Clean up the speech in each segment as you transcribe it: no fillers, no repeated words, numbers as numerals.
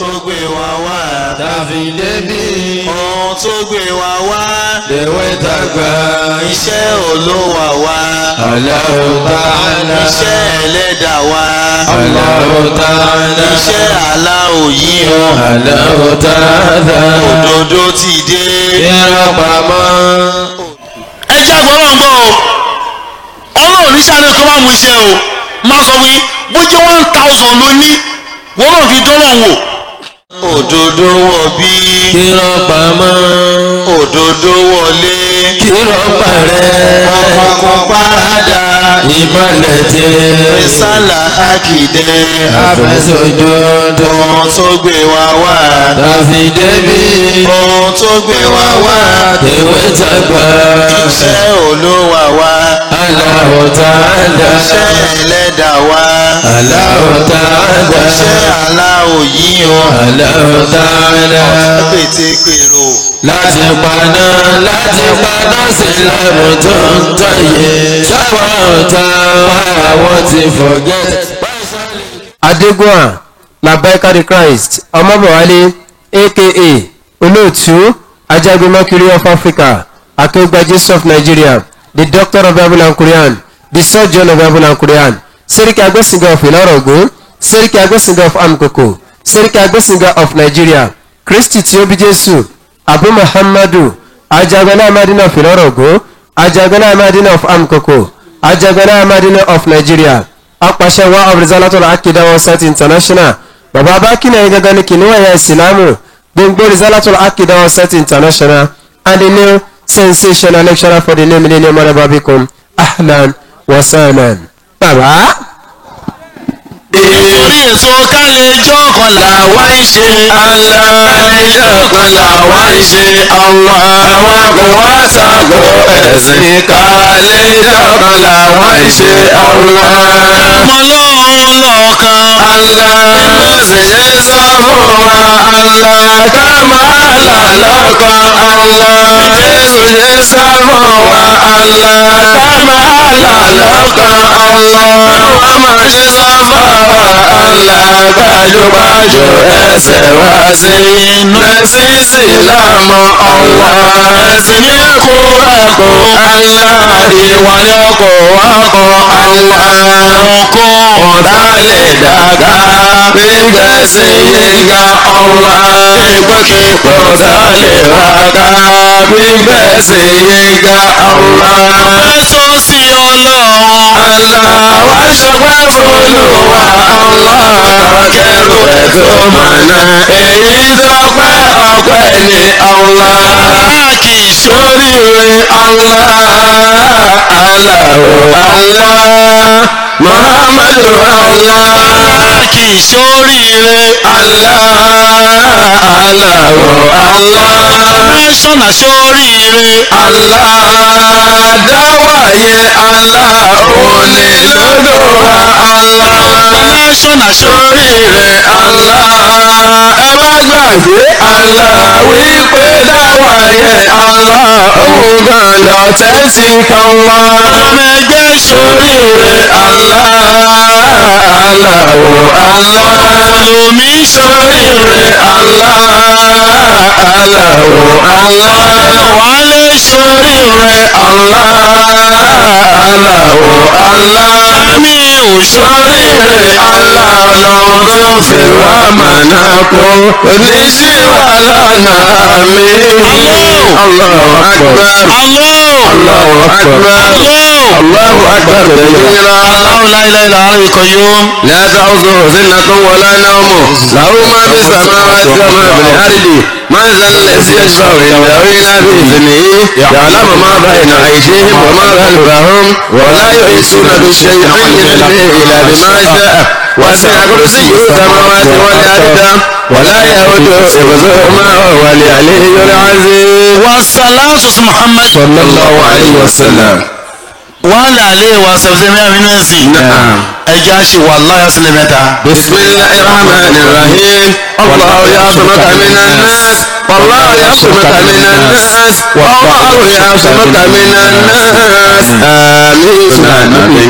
tó gbé wa wá. Tàfi débi. Ohun tó gbé wa wá. Tèwé tàgbà. Iṣẹ́ Olúwa wa. Allahu Ta'ala. Iṣẹ́ ẹlẹ́dàá wa. Allahu Ta'ala. Iṣẹ́ Allahu yìí o. Allahu Ta'ala. Òdodo ti dé. Irọ́ pamọ́. Ẹ jẹ́ àgbọ̀ ọlọ́run gbọ́ o. Ọlọ́run ní sáré kó má mú iṣẹ́ o. Má sọ fún yín bó jẹ́ 1000 ló ní wọ́n náà fi dọ́lọ̀ wò. Òdodo wọ̀ bí. Irọ́ pamọ́. Òdodo wọlé. Irọ́ parẹ́. Ọkùnkùn parada. Ìmọ̀lẹ̀ tẹ. Mísàlà àkìdẹ. Àfẹsọ̀jọ́dọ̀. Ohun tó gbé wa wá. Tàfi débi. Ohun tó gbé wa wá. Tèwé tàgbà. Iṣẹ́ Olúwa wa. Allahu Ta'ala. Iṣẹ́ ẹlẹ́dàá wa. Allahu Ta'ala. Iṣẹ́ Allahu yìí o. Allahu Ta'ala. Pété pèrò. Láti paná sílámù tó ń tọ̀yẹ. Ṣáwọn ọ̀tá àwọn ti forget. Adégún Labaika the Christ Ọmọbọ̀wálé aka Olóòtú Ajagunmọ́kiri of Africa Akéwùgbà Jésù of Nigeria, the Doctor of Bible and Quran, the Surgeon of Bible and Quran, Seriki Agbósìngà of Ìlọrọ̀gún, Seriki Agbósìngà of Amkoko, Seriki Agbósìngà of Nigeria, Kristi tí ó bí Jésù, Abu Muhammadu, Ajagunlá Amadina of Ìlọrọ̀gún, Ajagunlá Amadina of Amkoko, Ajagunlá Amadina of Nigeria, apàṣẹ wa of Rizalatul Akida wa Society International. Bàbá Bákínà yẹn gangan ni kìnìún ẹ̀yà ìsìlámù gbogbo Rizalatul Akida wa Society International and the new sensational lecturer for the new millennium marababikum, ahlan wa sahlan. Bàbá. Nítorí ètò kálẹ̀jọ́ kan làwa ń ṣe. Kálẹ̀jọ́ kan làwa ń ṣe. Allah àwọn kò wá sago ẹ̀sìn. Kálẹ̀jọ́ kan làwa ń ṣe. Allah. Ọmọ Ọlọ́run lọ́kan. Allah sì ṣe sọ fún wa. Allah ká máa là lọ́kan. Allah Jésù ṣe sọ fún wa. Allah ká máa là lọ́kan. Allah Muhammad ṣe sọ fún wa. Allah gbajúgbajù ẹsẹ̀ wá sí inú ẹ̀sìn Ìsìlámù. Allah ẹ̀sìn ní kó ẹ̀kọ́. Allah ìwà ní ọkọ̀ wákọ̀. Allah Ọkọ̀ ọ̀tá lè dàgbà gbígbẹ́ sí yíga. Allah ìgbòkègbò ọ̀tá lè wákà gbígbẹ́ sí yíga. Allah Fẹ́ tó sí Ọlọ́run. Allah wá ṣọpẹ́ f'Olúwa. Allah kẹrù ẹ̀ tó mọ̀nà èyí tọpẹ́ ọpẹ́ ni. Allah Kì í sóríire. Allah Allahu Allah Muhammadu Allah. Kì í ṣoríire. Allah Allahu Allah. National ṣoríire. Allah dáwàyé Allah òní lọ́dọ̀ wa. Allah National sóríire. Allah ẹ má gbàgbé Allah wípé dáwàyé Allah òun gan lọ́tẹ̀ sí kan wá. Ọmọ ẹgbẹ́ sóríire. Allah Allahu Allah. Mùsùlùmí sóríire. Allah Allahu Allah. Wálé sóríire. Allah Allahu Allah. Mi ò sóríire. Allah ọlọ́run tó fi wá mọ̀nà kó oníṣíwá lọ́nà mi. Allahu akbar. Allah. Allahu akbar. Allahu akbar kabira. Allahu la ilaha illa huwal qayyum. لا تأخذه سنة ولا نوم له ما في السماوات وما في الأرض من ذا الذي يشفع عنده إلا بإذنه يعلم ما بين أيديهم وما خلفهم ولا يحيطون بشيء من علمه إلا بما شاء وسع كرسيه السماوات والأرض ولا يؤوده حفظهما وهو العلي العظيم. Wassalatu Muhammad. صلى الله عليه وسلم. Wàhálà alẹ́ wa sẹ̀fẹ̀sẹ̀ mẹ́rin nínú ẹ̀sìn. نعم. Ẹja ṣe wàláyà sílẹ̀ mẹ́ta. بسم الله الرحمن الرحيم. الله يعصمك من الناس والله يعصمك من الناس والله يعصمك من الناس. آمين.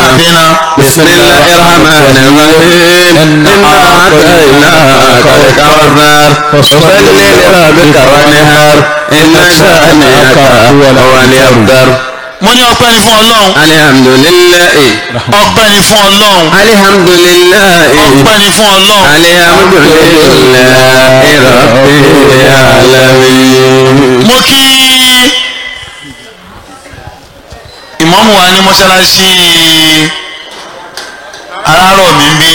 Àfihàn. بسم Bismillahir rahmanir rahim. Inna a'tainaka al-kawthar. Fasalli li rabbika wanhar. Inna shani'aka huwal abtar. Mo ní ọpẹ́ ni fún Ọlọ́run. Alhamdulillahi. Ọpẹ́ ni fún Ọlọ́run. Alhamdulillahi. Ọpẹ́ ni fún Ọlọ́run. Alhamdulillahi rabbil alamin. Mo kí ìmáàmù wa ní mọ́ṣáláṣí Arárọ̀mí ń bí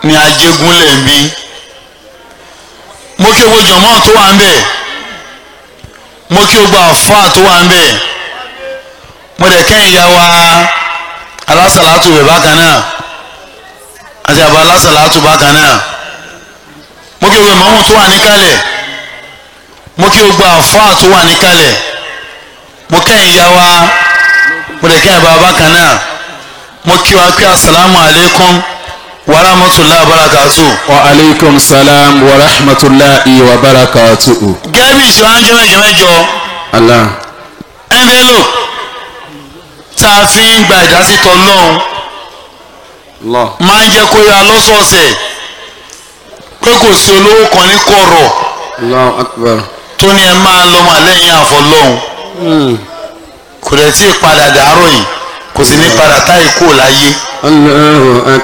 ní Ajégúnlẹ̀ ń bí. Mo kí gbogbo jọ̀mọ́ tó wà ń bẹ̀. Mo kí gbogbo àfáà tó wà ń bẹ̀. Mo dẹ̀ kẹ́yìn ya wa alásàlátù bẹ̀ bákan náà àti àbá alásàlátù bákan náà. Mo kí gbogbo ìmáàmù tó wà níkàlẹ̀. Mo kí gbogbo àfáà tó wà níkàlẹ̀. Mo kẹ́yìn ya wa, mo dẹ̀ kẹ́yìn bàbá bákan náà. Mo kí wa pé asalaamu aleykum wa rahmatulahi wa barakatu. Wa aleykum salam wa rahmatulahi wa barakatu. Gẹ́gẹ́ bí ìṣòro àjọ mẹ́jọ mẹ́jọ. Allah. Envelope tá a fi ń gba ìdásí tọ́lọ́hún máa ń jẹ́ kó yá lọ́sọ̀ọ̀sẹ̀ pé kò sí olówó kan ní kọ̀rọ̀ Allahu akbar. tó ní ẹ máa lọ́mọ àlẹ́yìn àfọlọ́hún. Kò dẹ̀ tí ì padà dàárọ̀ yìí, kò sì ní padà táyì kú láyé.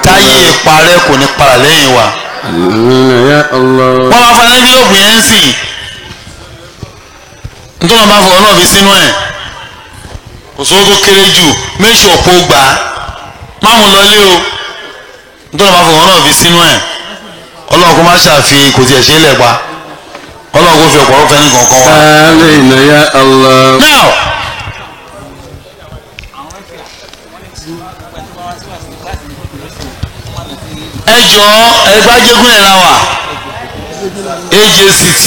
Táyé parẹ́ kò ní padà lẹ́yìn wa. Wọ́n máa fa envelope yẹn sìn. Nítorí wọn bá fọwọ́ náà fi sínú ẹ̀. Kò sówó tó kéré jù, make sure kó gbà á. Má mú lọlé o. Nítorí wọn bá fọwọ́ náà fi sínú ẹ̀. Ọlọ́run kó má ṣàfi kò tiẹ̀ ṣe é lẹ̀ pa. Ọlọ́run kó fi ọ̀pọ̀ ọ̀fẹ́ ní kankan wá. Àmín ya Allah. Now. Ẹ jọ̀ọ́ ẹgbàjégúnlẹ̀ la wà AJCT.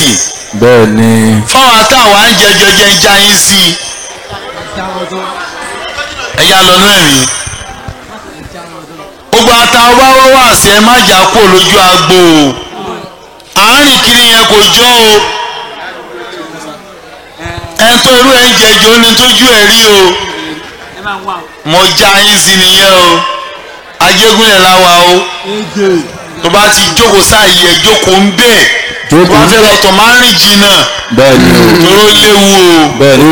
Bẹ́ẹ̀ ni. Fáwọn àtàwọn à ń jẹ jẹjẹ ń já yín sí i. Ẹ yá lọ nú ẹ̀mí. Gbogbo àtàwọn bá wá wá sí ẹ má jà kó lójú agbo o. Àárín kiri yẹn kò jọ o. Ẹ tó irú ẹ ń jẹjọ ní tójú ẹ rí o. Mo já yín sí nìyẹn o. Ajégúnlẹ̀ la wà o. Tó bá ti jókòó sáàyè ẹ̀ jókòó ń bẹ̀. Tó bá fẹ́ lọ tọ̀ máa ń rìn jìnnà. Bẹ́ẹ̀ni o. Toró léwu o. Bẹ́ẹ̀ni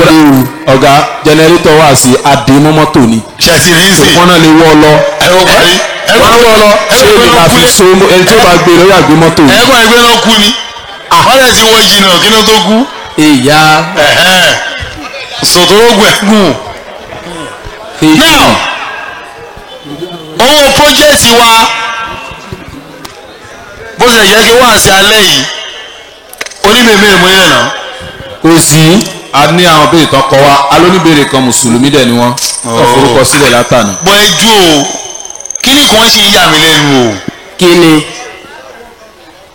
ọ̀gá jẹnẹrétọ̀ wà sí adémọ́mọ́tò ni. Ṣètì ní sè. Òpó náà lè wọ́ ọ lọ. Ẹ̀rọ parí. Wọ́n wọ́ ọ lọ. Ṣé èmi là fi so ẹni tí ó bá gbé lórí àgbé mọ́tò. Ẹ̀rọ ẹgbẹ́ náà kú ni. Wọ́n lè ti wọ jìnnà kí ló tó kú. Ìyá. Sòtòrógùn ẹ̀gùn. Now owó pọ́jẹ́tì wa bó ṣe yẹ kí wá sí alẹ́ yìí oníbèbè mú yẹn náà. Kò sí. A ní àwọn béèrè tán kọ wa alóníbèrè kan mùsùlùmí dẹ̀ ni wọ́n wọ́n forúkọ sílẹ̀ látànà. Bọ́ ẹ jó o, kí ni kò ń ṣe yà mí lẹ́nu o. Kí ni?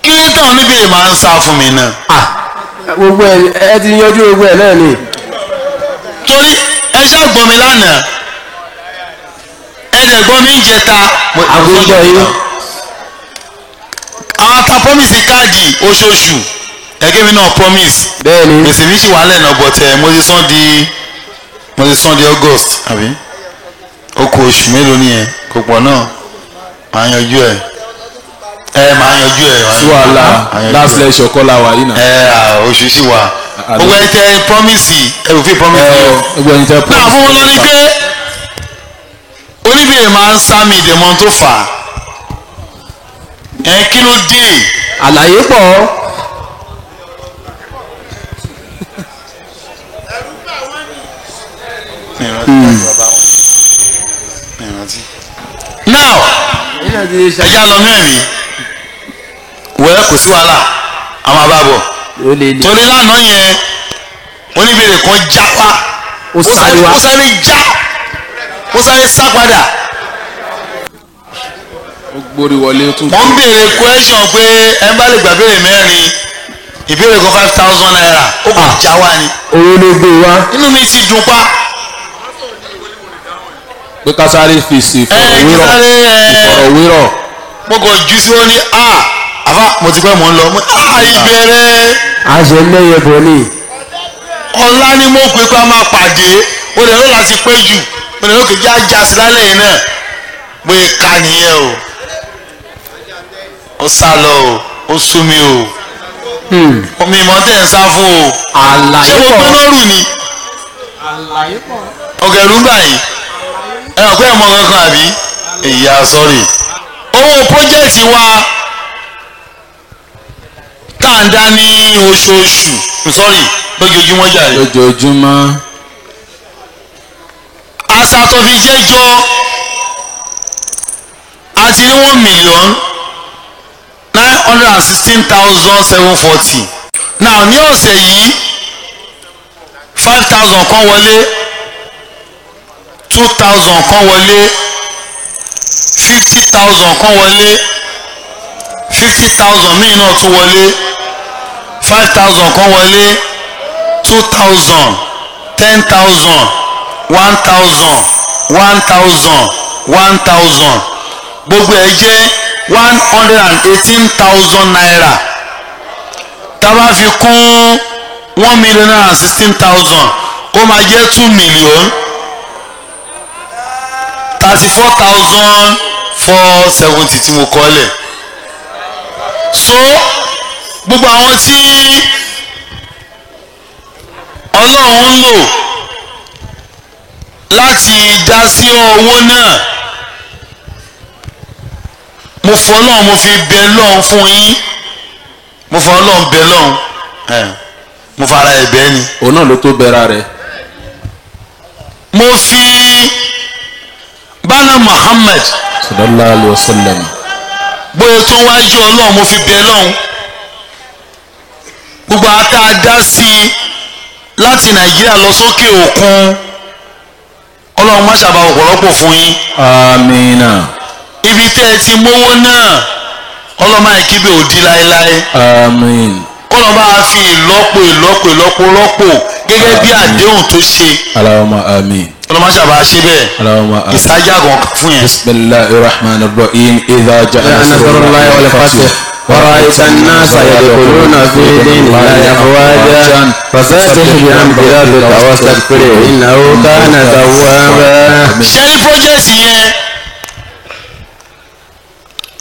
Kí ni táwọn oníbèrè máa ń sá fún mi náà. Gbogbo ẹ ti yanjú gbogbo ẹ náà ni. Torí ẹ ṣáà gbọ́ mi lánàá, ẹ̀dẹ̀gbọ́n mi ń jẹta. Àgùntàn yìí. Àwọn ta promise káàdì oṣooṣù ẹgẹ́ mi náà promise. Bẹ́ẹ̀ni. Gbèsè mi sì wà lẹ́nu ọ̀bọ̀tẹ̀ mo ti san di August àbí? Ó kù oṣù mélòó nìyẹn kò pọ̀ náà màá yanjú ẹ̀. Ẹ màá yanjú ẹ̀. Sí wàhálà last lecture kọ́ la wà yìí náà. Ẹ oṣù sì wà. Gbogbo ẹ tẹ promise ẹ kò fi promise. Gbogbo ẹ tẹ promise. Náà fún wọn lọ ní pé oníbèrè máa ń sá mi ìdèmọ́ tó fà á. Ẹ kí ló dé? Àlàyé pọ̀. Now ẹja lọ ní ẹ̀mí wẹ́ẹ́ kò sí wàhálà àwọn abábọ̀ torí lánàá yẹn oníbèrè kan já wá ó sáré já ó sáré sá padà. Ó gbórí wọlé ó tún. Wọ́n ń béèrè question pé ẹ bá lè gbà béèrè mẹ́rin ìbéèrè kan 5,000 naira ó kò já wá ni. Owó ló gbé wá. Inú mi ti dùn pa. Pé ká sáré fèsì ìfọ̀rọ̀wérọ̀. Mo kàn jù sí wọn ní a àfa mo ti pẹ́ mò ń lọ ìbẹ̀rẹ̀. Àṣẹ lẹ́yẹ bọ̀ ni. Ọ̀la ni mo pè pé a máa pàdé o lè lọ́la ti pẹ́ jù. Mo ní lókè já já sí lálẹ́ yìí náà. Bóyá ká nìyẹn o. Ó sá lọ o, ó sú mi o. Mi ìmọ̀ tẹ̀ ń sá fún o. Àlàyé Ṣé mo pọ̀. gbé lọ́rù ni? Ọ̀gẹ̀ ẹ̀rú ń bà yín. Ẹ ò pé ẹ̀ mọ kankan àbí? Ìyá sọ́rí. Owó pọ́jẹ́ẹ̀tì wa tá à ń dá ní oṣooṣù, sọ́rí, lójoojúmọ́ jàre. Lójoojúmọ́. Àṣà tó fi jẹ́jọ́ àti ní 1,916,740. Now ní ọ̀sẹ̀ yìí 5,000 kan wọlé, 2,000 kan wọlé, 50,000 kan wọlé, 50,000 míì náà tún wọlé, 5,000 kan wọlé, 2,000, 10,000, 1,000, 1,000, 1,000, gbogbo ẹ̀ jẹ́ 118,000 naira. Tá a bá fi kún 1,916,000, ó máa jẹ́ 2,034,470 tí mo kọ́ lẹ̀. So gbogbo àwọn tí Ọlọ́run ń lò láti dá sí owó náà, mo fọ Ọlọ́run, mo fi bẹ Ọlọ́run fún yín, mo fọ Ọlọ́run bẹ Ọlọ́run, mo fara ẹ̀ bẹ́ẹ̀ ni. Òun náà ló tó bẹ̀rẹ̀ rẹ̀. Mo fi bánà Muhammad Sallallahu alaihi wasallam. bóyá tó wájú Ọlọ́run, mo fi bẹ Ọlọ́run. Gbogbo ata dá sí i láti Nàìjíríà lọ sókè òkun, Ọlọ́run má ṣàbà ọ̀pọ̀lọpọ̀ fún yín. Amina. Ibi tẹ́ ẹ ti mówó náà, Ọlọ́run má kí bẹ́ẹ̀ ò di láéláé. Amin. Kọ́lọ́ bá fi ìlọ́po ìlọ́po ìlọ́po rọ́pò gẹ́gẹ́ bí àdéhùn tó ṣe. Allahumma amin. Ọlọ́run má ṣàbà ṣe bẹ́ẹ̀. Allahumma amin. Ìsájà kan fún yẹn. Bismillahir rahmanir rahim. Idha ja'a نصر الله والفتح ورأيت الناس يدخلون في دين الله أفواجا فسبح بحمد ربك واستغفره إنه كان توابا. Ṣé ní pọ́jẹ́tì yẹn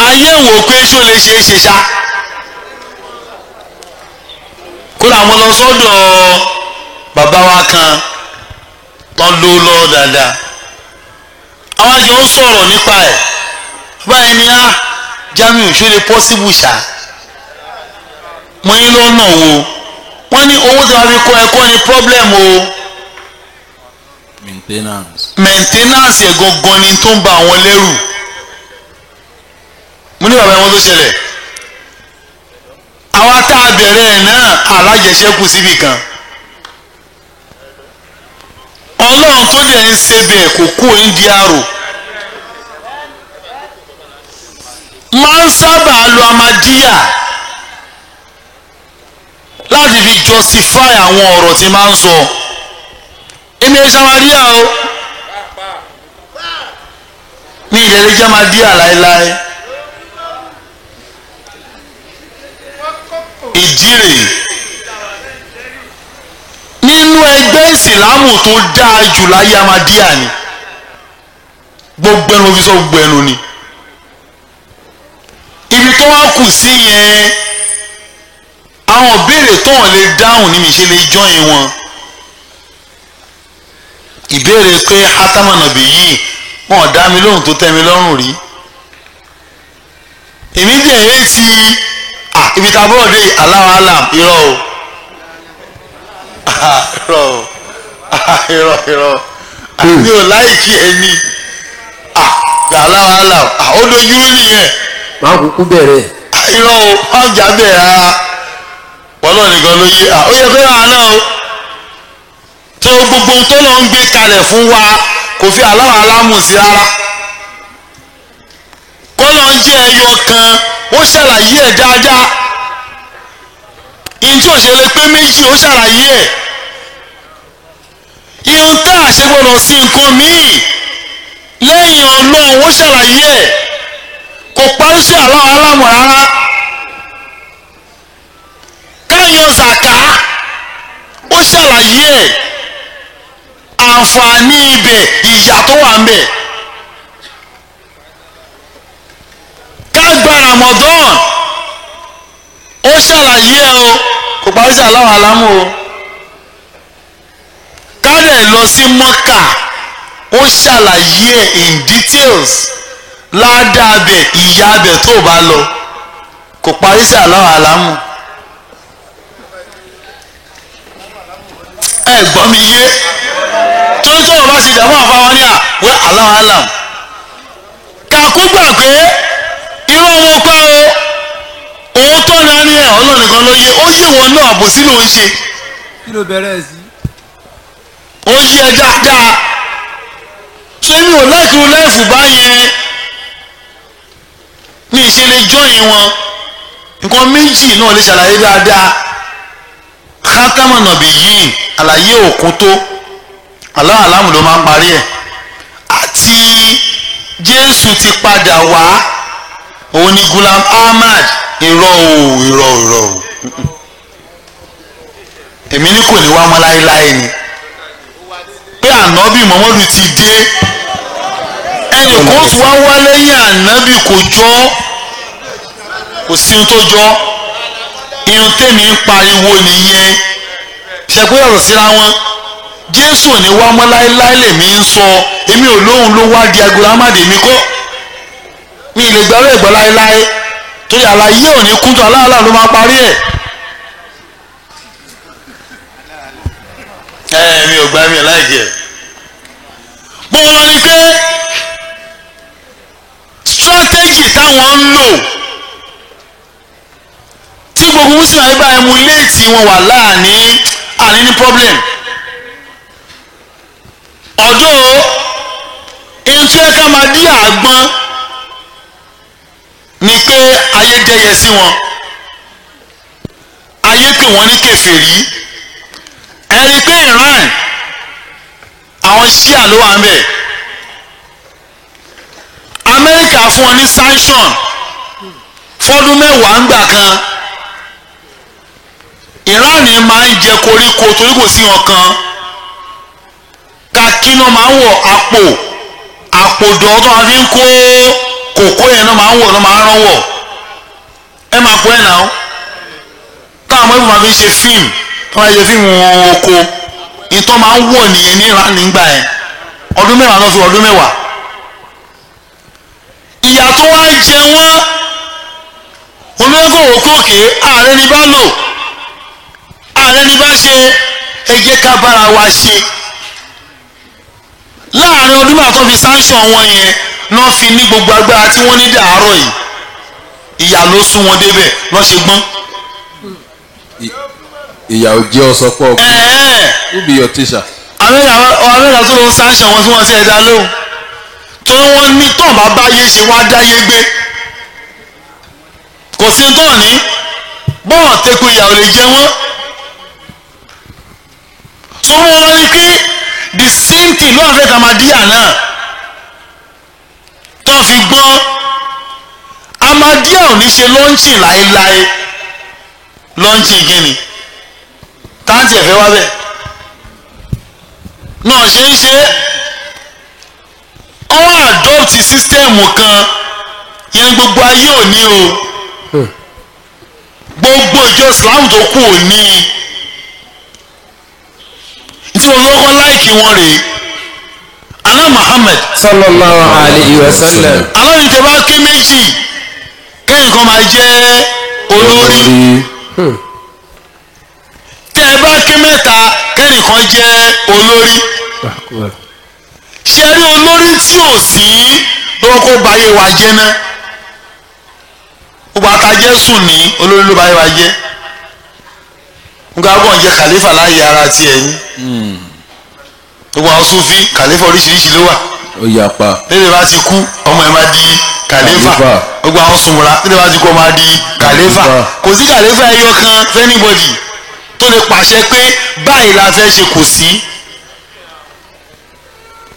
ayé wò pé ṣó lè ṣe é ṣe ṣá? Kódà mo lọ sọ́dọ̀ bàbá wa kan tán ló lọ dáadáa, àwọn àjọ ń sọ̀rọ̀ nípa ẹ̀ báyìí ni á Jamiu ṣó lè pọ́síbù ṣá? Mo ní lọ́nà wo? Wọ́n ní owó tí wọ́n fi kọ́ ẹ̀kọ́ ni problem o. Maintenance. Maintenance ẹ̀ gangan ni tó ń ba àwọn lẹ́rù. Mo ní bàbá wọn tó ṣẹlẹ̀, àwa tá a bẹ̀rẹ̀ ẹ̀ náà alájẹsẹ́kù síbì kan. Ọlọ́run tó dẹ̀ ń ṣe bẹ́ẹ̀ kò kú òǹdí àrò. Máa ń sábà lo amadíyà láti fi justify àwọn ọ̀rọ̀ tí máa ń sọ. Èmi ẹ̀ ṣàmàdíyà o, mi ìdẹ̀lẹ̀ jẹ́ amadíyà láéláé. Ìdí rèé, nínú ẹgbẹ́ ìsìlámù tó dáa jù láyé amadíyà ni. Gbogbo ẹnu fi sọ, gbogbo ẹnu ni. Ibi tó wá kù sí yẹn, àwọn ìbéèrè tó wọn lè dáhùn ní mi ṣe lè jọyìn wọn. Ìbéèrè pé hátámọ̀nàbí yìí wọn ò dá mi lóhùn tó tẹ́ mi lọ́rùn rí. Èmi dẹ̀ ẹ́ ti ibi tá a bọ̀ dé Allahu alam, irọ́ o, irọ́ o, irọ́ irọ́, mi ò láìkí ẹni Allahu alam, ó dojú nìyẹn. Máa kúkú bẹ̀rẹ̀. Irọ́ o, má jà bẹ́ẹ̀ rárá, wọ́n nìkan ló yé. Ó yẹ pé àná o tó gbogbo tó lọ ń gbé kalẹ̀ fún wa kò fi Allahu alamu sí rárá. Kọ́lọ́ ń jẹ́ ẹyọ kan, ó ṣàlàyé ẹ̀ dáadáa. Ìyẹn tí ò ṣe lè pé méjì, ó ṣàlàyé ẹ̀. Ihun tá a ṣe gbọ́dọ̀ sí nǹkan míì lẹ́yìn Ọlọ́run, ó ṣàlàyé ẹ̀. Kò parí sí Allahu alamu rárá. Káyọ̀ zàká, ó ṣàlàyé ẹ̀. Àǹfààní ibẹ̀, ìyà tó wà ń bẹ̀. Ká gba Ramadan, ó ṣàlàyé ẹ o, kò parí sí aláwọ̀ alámú o. Ká dẹ̀ lọ sí Mọ́kà, ó ṣàlàyé ẹ in details, ládàá bẹ̀, ìyà bẹ̀ tó bá lọ, kò parí sí aláwọ̀ alámú. Ẹ gbọ́ mi yé, torí tó o bá ṣe dààmú àfáwọn ní à wẹ́ aláwọ̀ alámú. Kàkú gbà pé irọ́ wọn pa o, òótọ́ ni a ní ẹ̀, Ọlọ́run nìkan ló yé, ó yé wọn náà, àbòsí ló ń ṣe. Kí ló bẹ̀rẹ̀ sí? Ó yé ẹ dáadáa. Ṣé mi ò láìkúrú láìfù báyẹn? Mi ṣe lè jọyìn wọn. Nǹkan méjì náà lè ṣàlàyé dáadáa. Khatama Nabiyyin, àlàyé òkun tó, aláwọ̀ alámù ló máa ń parí ẹ̀. Àti Jésù ti padà wá, òun ni Gulam Ahmad. Irọ́ o, irọ́ o, irọ́ o. Èmi ní kò ní wá mọ́ láéláé ni. Pé ànábì Muhammadu ti dé, ẹnì kan tún wá wá lẹ́yìn ànábì, kò jọ, kò sí ohun tó jọ. Irun tèmi ń pariwo nìyẹn. Ṣe pé ọ̀rọ̀ síra wọn. Jésù ò ní wá mọ́ láéláé lèmi ń sọ. Èmi ò lóhun ló wá di Gulam Ahmad, èmi kọ́. Mi ì lè gbàrú ẹ̀gbọ́n láéláé, torí àlàyé ò ní kúntù, aláàlá ló máa parí ẹ̀. Ẹ mi ò gbá, mi ò láìkí ẹ̀. Bó wọn ni pé strategy táwọn ń lò tí gbogbo muslim ayé bá emulate wọn wà láàní àní ní problem. Ọ̀dọ́ ihun tí ẹ ká máa dí àgbọn ni pé ayé dẹ́yẹ sí wọn, ayé pè wọ́n ní kèfèrí. Ẹ rí i pé Iran àwọn Shia ló wà ń bẹ̀. Amẹ́ríkà fún wọn ní sanction fọ́dún 10 ńgbà kan. Iran máa ń jẹ koríko torí kò sí wọn kan. Kakí náà máa ń wọ̀, àpò àpòdọ̀ tó máa fi ń kó kòkó yẹn náà máa ń wọ̀, náà máa ń rán wọ̀. Ẹ máa pọ̀ ẹ̀ náà táwọn ọmọ ìbò máa fi ń ṣe fíìmù, tó máa ṣe fíìmù oko, ìtọ́ máa ń wọ̀ nìyẹn ní Iran nígbà yẹn. Ọdún 10 lọ fi ọdún 10. Ìyà tó wá jẹ wọ́n, olóńgbò òkòkè ààrẹ ní bá lò, ààrẹ ní bá ṣe, ẹ jẹ́ ká bára wa ṣe. Láàrin ọdún 10 tó fi sanction wọn yẹn náà fi ní gbogbo agbára tí wọ́n ní dàárọ̀ yìí. Ìyà ló sún wọn débẹ̀ lọ́ ṣe gbọ́n. Ìyà ò jẹ́ ọsọ pọ̀. Who be your teacher? Amẹ́ríkà tó lọ sanction wọn tí wọ́n ti ẹ̀dá lóhùn. Tó wọ́n ní tán bá báyé ṣe wá dáyé gbé. Kò sí tán ní bọ́ọ̀ tẹ́kù ìyà ò lè jẹ wọ́n. So wọ́n wọ́n ní pé the same thing ló affect Ahmadiyya náà. Tó fi gbọ́n, Ahmadiyya ò ní ṣe lọ́ńchì láéláé. Lọ́ńchì gíní táǹtì ẹ̀fẹ́ wá bẹ́ẹ̀ náà ṣe ń ṣe. Wọ́n adopt sísítẹ́ẹ̀mù kan yẹn gbogbo ayé ò ní o, gbogbo ìjọ Islam tó kù ò ní. Tí mo lọ́kọ́ láìkí wọn rèé, Àná Muhammad sallallahu alayhi wa sallam, aláwọ̀ ìjọba bá ké méjì kẹ́yìn kan máa jẹ́ olórí, tẹ́ ẹ bá ké mẹ́ta kẹ́yìn kan jẹ́ olórí. Ṣe rí olórí tí ò sí lọ́wọ́ kó bayé wa jẹ́ náà? Gbogbo atajẹ́ sùn ní olórí ló bayé wa jẹ́. Nígbà gbọ́n jẹ́ kàlífà láàyè ara tiẹ̀ ní. Gbogbo àwọn Sufi kàlífà oríṣiríṣi ló wà. Ó yapa. Lẹ́yìn bá ti kú ọmọ ẹ̀ máa di kàlífà. Gbogbo àwọn sùnmùrà lẹ́yìn bá ti kú ọmọ máa di kàlífà. Kò sí kàlífà ẹyọ kan fẹ́nibọ́dì tó lè pàṣẹ pé báyìí la fẹ́ ṣe, kò sí.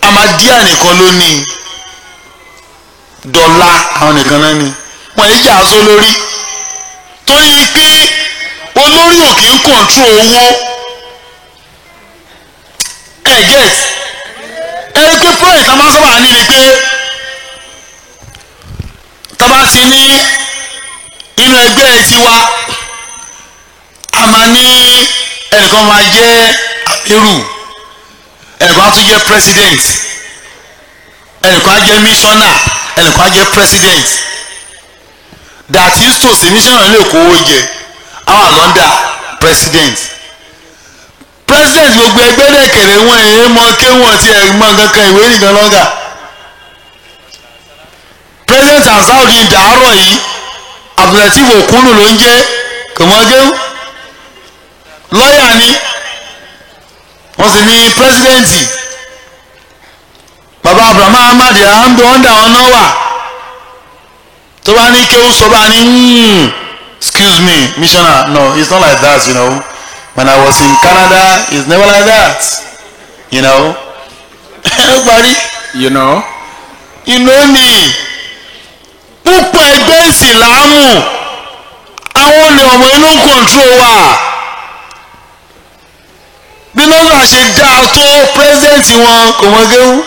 Ahmadiyya nìkan ló ní dọ́là, àwọn nìkan náà ni wọ́n yé jà só lórí, torí pé olórí ò kì í kọ̀ǹtró owó. Ẹ get Ṣé pé point a máa sábà ní ni pé tá bá ti ní inú ẹgbẹ́ tiwa a máa ní ẹnìkan máa jẹ́ amiru, ẹnìkan á tún jẹ́ president, ẹnìkan á jẹ́ missioner, ẹnìkan á jẹ́ president. That is to say missioner lè kówó jẹ àwọn àlọ́ndà president. President gbogbo ẹgbẹ́ dẹ̀kẹ̀rẹ̀ wọn èé mọ kéwọn tí ẹ̀ mọ kankan ìwé nìkan lọ́gà. President Ansarudeen dàárọ̀ yìí Abdulateef Okunu ló ń jẹ́, kò mọ kéwù, lọ́ọ̀yà ni wọ́n sì ní pírẹsidẹ́ǹtì. Bàbá Abraham Ahmad ahamdu ọ̀ndà ọ̀nà wà tó bá ní kéwù sọ bá ní excuse me missioner, no it's not like that, you know, when I was in Canada it's never like that, you know. Ẹ parí, you know, you know ni púpọ̀ ẹgbẹ́ ìsìlámù àwọn olè ọmọ inú ń kọ̀ǹtró wa. Bí lọ́nà ṣe dáa tó pírẹ́sidẹ́ǹtì wọn kò mọ kéwú.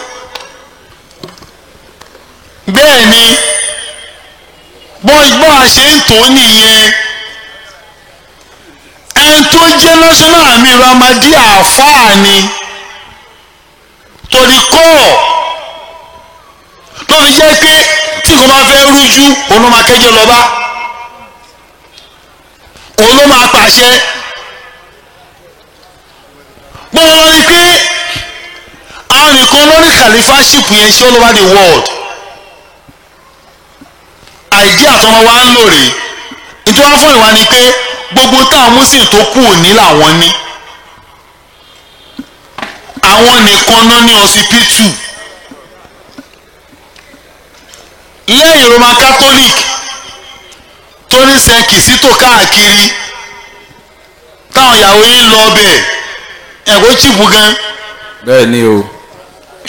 Bẹ́ẹ̀ ni bọ́n a ṣe ń tó nìyẹn. Ẹni tó jẹ́ national amir Ahmadi àáfàá ni torí kọ́ ló fi jẹ́ pé tí kò bá fẹ́ rújú òun ló máa kẹ́jọ́ lọ bá, òun ló máa pàṣẹ. Gbogbo wọn ni pé àwọn nìkan lórí kàlífàṣìpù yẹn ṣe all over the world. Àìdí àtọmọ wa ń lò rèé. Ìjọba fún ìwà ni pé gbogbo táwọn muslim tó kù òní làwọn ní. Àwọn nìkan náà ní ọsibítù. Lẹ́yìn Roman Catholic tó ní sẹ́kìsítò káàkiri táwọn ìyàwó yín lọ ọbẹ̀ ẹ̀kọ́ chìpù gan. Bẹ́ẹ̀ ni o.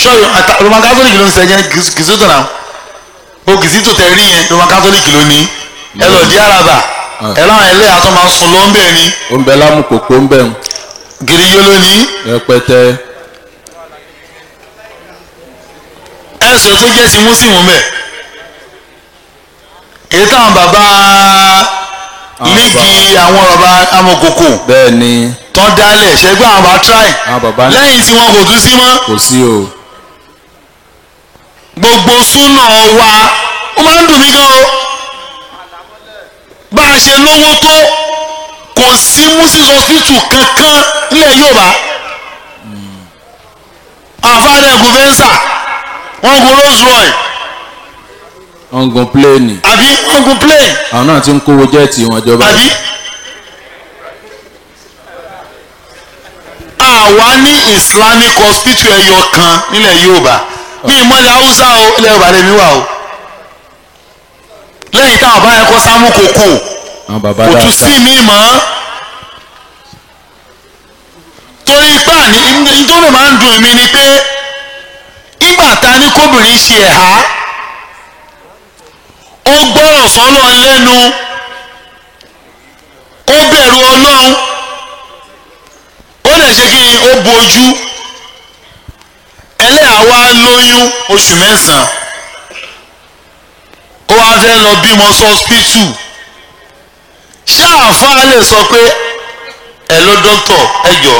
Sọ́ọ̀rì Roman Catholic ló ń sẹ́jẹ́ kìsítò náà. O kìsítò tẹ̀ rí yẹn Roman Catholic ló ní. Ẹ lọ di Araba ẹ láwọn ẹlẹ́yà tó máa ń sùn ló ń bẹ̀ ni. Ó ń bẹ lámùkòkò ń bẹ̀ ń. Gíríyó ló ní. Rẹpẹtẹ. Ẹ̀sùn tó jẹ́ ti Muslim bẹ̀. Èyí táwọn bàbá líìgì àwọn bàbá amọ̀kòkò. Bẹ́ẹ̀ ni. Tán dálẹ̀ ṣẹ́gbẹ́ àwọn bàbá try. Àwọn bàbá ní. Lẹ́yìn tí wọn kò tún sí mọ́. Kò sí o. Gbogbo súnà wa ó máa ń dùn mí gan o. Bá a ṣe lówó tó kò sí Muslim hospital kankan nílẹ̀ Yorùbá. Àfáàdé ẹ̀gùn fẹ́ǹsà wọ́n gun Rolls Royce. Wọ́n gun pléènì. Àbí wọ́n gun pléènì. Àwọn náà ti ń kówó jẹ́ẹ̀tì wọn jọba. Àbí àwa ní Islamic hospital ẹyọ kan nílẹ̀ Yorùbá. Ní ìmọ̀lẹ̀ Haúsá o, ilẹ̀ Yorùbá lèmi wà o. Lẹ́yìn táwọn bá yẹn kọ́ sámú kòkó kò tún sí mi mọ́. Torí ipá ní nítorí máa ń dùn mí ni pé ìgbà ta ní kóbìnrin ṣe ẹ̀há ó gbọ́rọ̀ sọ́lọ́ lẹ́nu, ó bẹ̀rù Ọlọ́run, ó lè ṣe kí ni ó bojú. Ẹlẹ́yà wa lóyún oṣù mẹ́sàn-án, ó wá fẹ́ lọ bímọ sọ́spítù. Ṣé àáfàá lè sọ pé ẹ ló dókítọ̀ ẹ jọ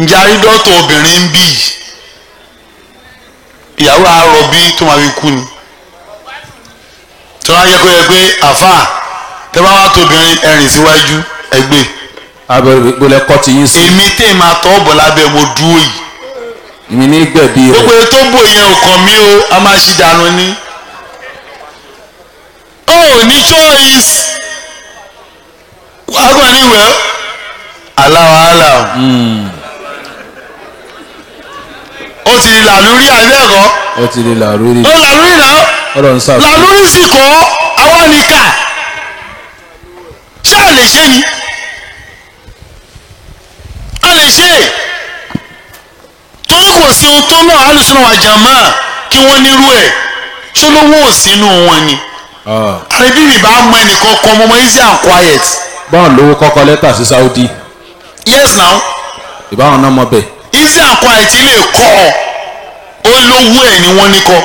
ǹjẹ́ a rí dókítọ̀ obìnrin ń bí ìyàwó àárọ̀ bí tó máa fi kú ni? Tó wá yẹ kó yẹ pé àáfàá tẹ bá wá tóbìnrin ẹrìn síwájú ẹgbẹ́. Abẹ́rẹ́ gbọ́lẹ̀ kọ́ ti yín sí. Èmi tẹ́ máa tọ́ bọ̀ lábẹ́ mo dúró yìí. Èmi ní gbẹ̀bí rẹ̀. Gbogbo ètò bò yẹn ò kàn mí o, a máa ṣì dànù ni. Ó ní choice. Wàá gbọ́n ní ìwẹ̀ aláwọ̀ aláwọ̀. Ó ti di làlúrí àbí ẹ̀kọ́? Ó ti di làlúrí. Ó làlúrí náà. Làlúrí sì kọ́ àwa nìkà. Ṣé a lè ṣe ni? A lè ṣe. Torí kò sí ohun tó náà alùsùn wà jàmá kí wọ́n nírú ẹ̀. Ṣé lówó ò sínú wọn ni? Àbí mi bá mọ ẹnìkan kan mọ́ easy and quiet. Báwọn lówó kọ́kọ́ lẹ́tà sí Saudi. Yes now. Ìbáwọn náà mọ bẹ́ẹ̀. Easy and quiet lè kọ́ ọ. Ó lówó ẹ̀ ni wọ́n ní kọ́.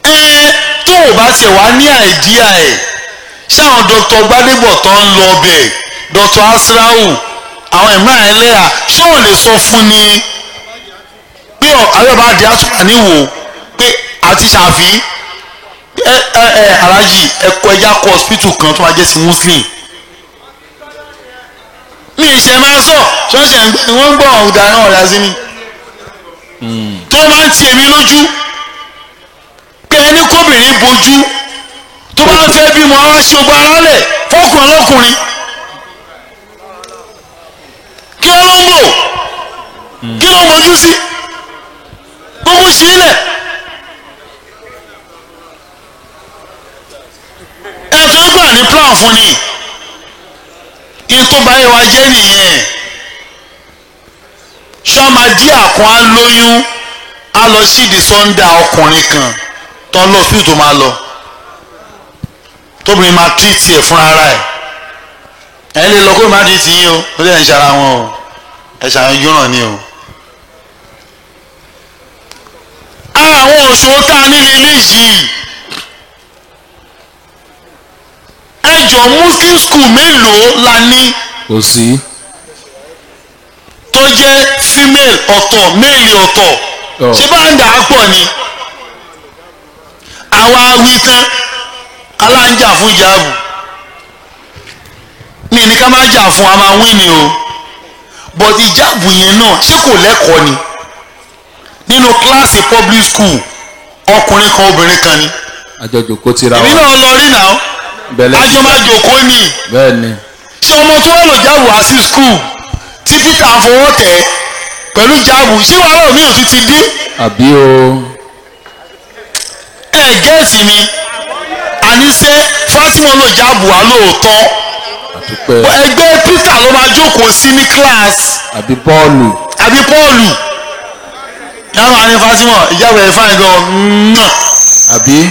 Ẹ tó o bá tiẹ̀ wá ní àìdíà ẹ̀, ṣáwọn Dr. Gbadebo tó ń lọ bẹ̀, Dr. Asrau, àwọn Imran Ẹlẹ́yà, ṣé wọ́n lè sọ fún ni pé àyọ̀bá di àtúrà níwò pé àti ṣàfi ẹ ẹ ẹ alájì ẹkọ ẹja kọ hospital kan tó máa jẹ́ sí Muslim. Mi ìṣe máa sọ ṣọ́ọ̀ṣẹ̀ ń gbọ́ wọ́n ń gbọ́ ọ̀dà náà ọ̀dà sí mi tó máa ń ti èmi lójú pé ẹni kóbìnrin bojú tó bá ń fẹ́ bímọ á ṣe ogun ara lẹ̀ fọkùnrin ọlọ́kùnrin kí ló ń bò kí ló ń bojú sí gbogbo sí ilẹ̀ ẹ tó gbà ní plan fún ni ìtò báyìí wá jẹ́ nìyẹn. Sọ́mádì àkún á lóyún á lọ sídìí sọ́ńdà ọkùnrin kan tó ń lọ sí tó máa lọ tóbìnrin máa tírìtì ẹ̀ fúnra ara ẹ̀. Ẹ̀ lè lọ kó má tírìtì yín o, ó lè ń ṣara wọn o, ẹ̀ ṣàyànjú náà ni o. Ara àwọn òṣòwò tá a nílé eléyìí, ẹ jọ Muslim school mélòó la ní? Kò sí. Tó jẹ́ female ọ̀tọ̀ male ọ̀tọ̀, ṣé bá ń dà á pọ̀ ni? Àwa wí tán aláǹjà fún ìjáàbù, mi ní ká má jà fún a máa wí ni o, but ìjáàbù yẹn náà ṣé kò lẹ́kọ̀ọ́ ni? Nínú kíláàsì public school ọkùnrin kan obìnrin kan ni. Àjọjò kó tira wa. Èmi náà lọ rí náà, àjọ máa jòkó ni. Bẹ́ẹ̀ni. Ṣé ọmọ tó wà lọ jáàbù wá sí school tí Peter fọwọ́ tẹ̀ pẹ̀lú jáàbù, ṣé wàhálà mi ò tún ti dé? Àbí o. Ẹ gẹ́ẹ̀tì mi, àníṣe Fatima ló jáàbù wá lóòótọ́. Ẹgbẹ́ Peter ló máa jókòó sí ní class. Àbí Pọ́ọ̀lù. Àbí Pọ́ọ̀lù. Yàrá ní Fatima ìjáàbù ẹ̀ fáìn gan-an. Àbí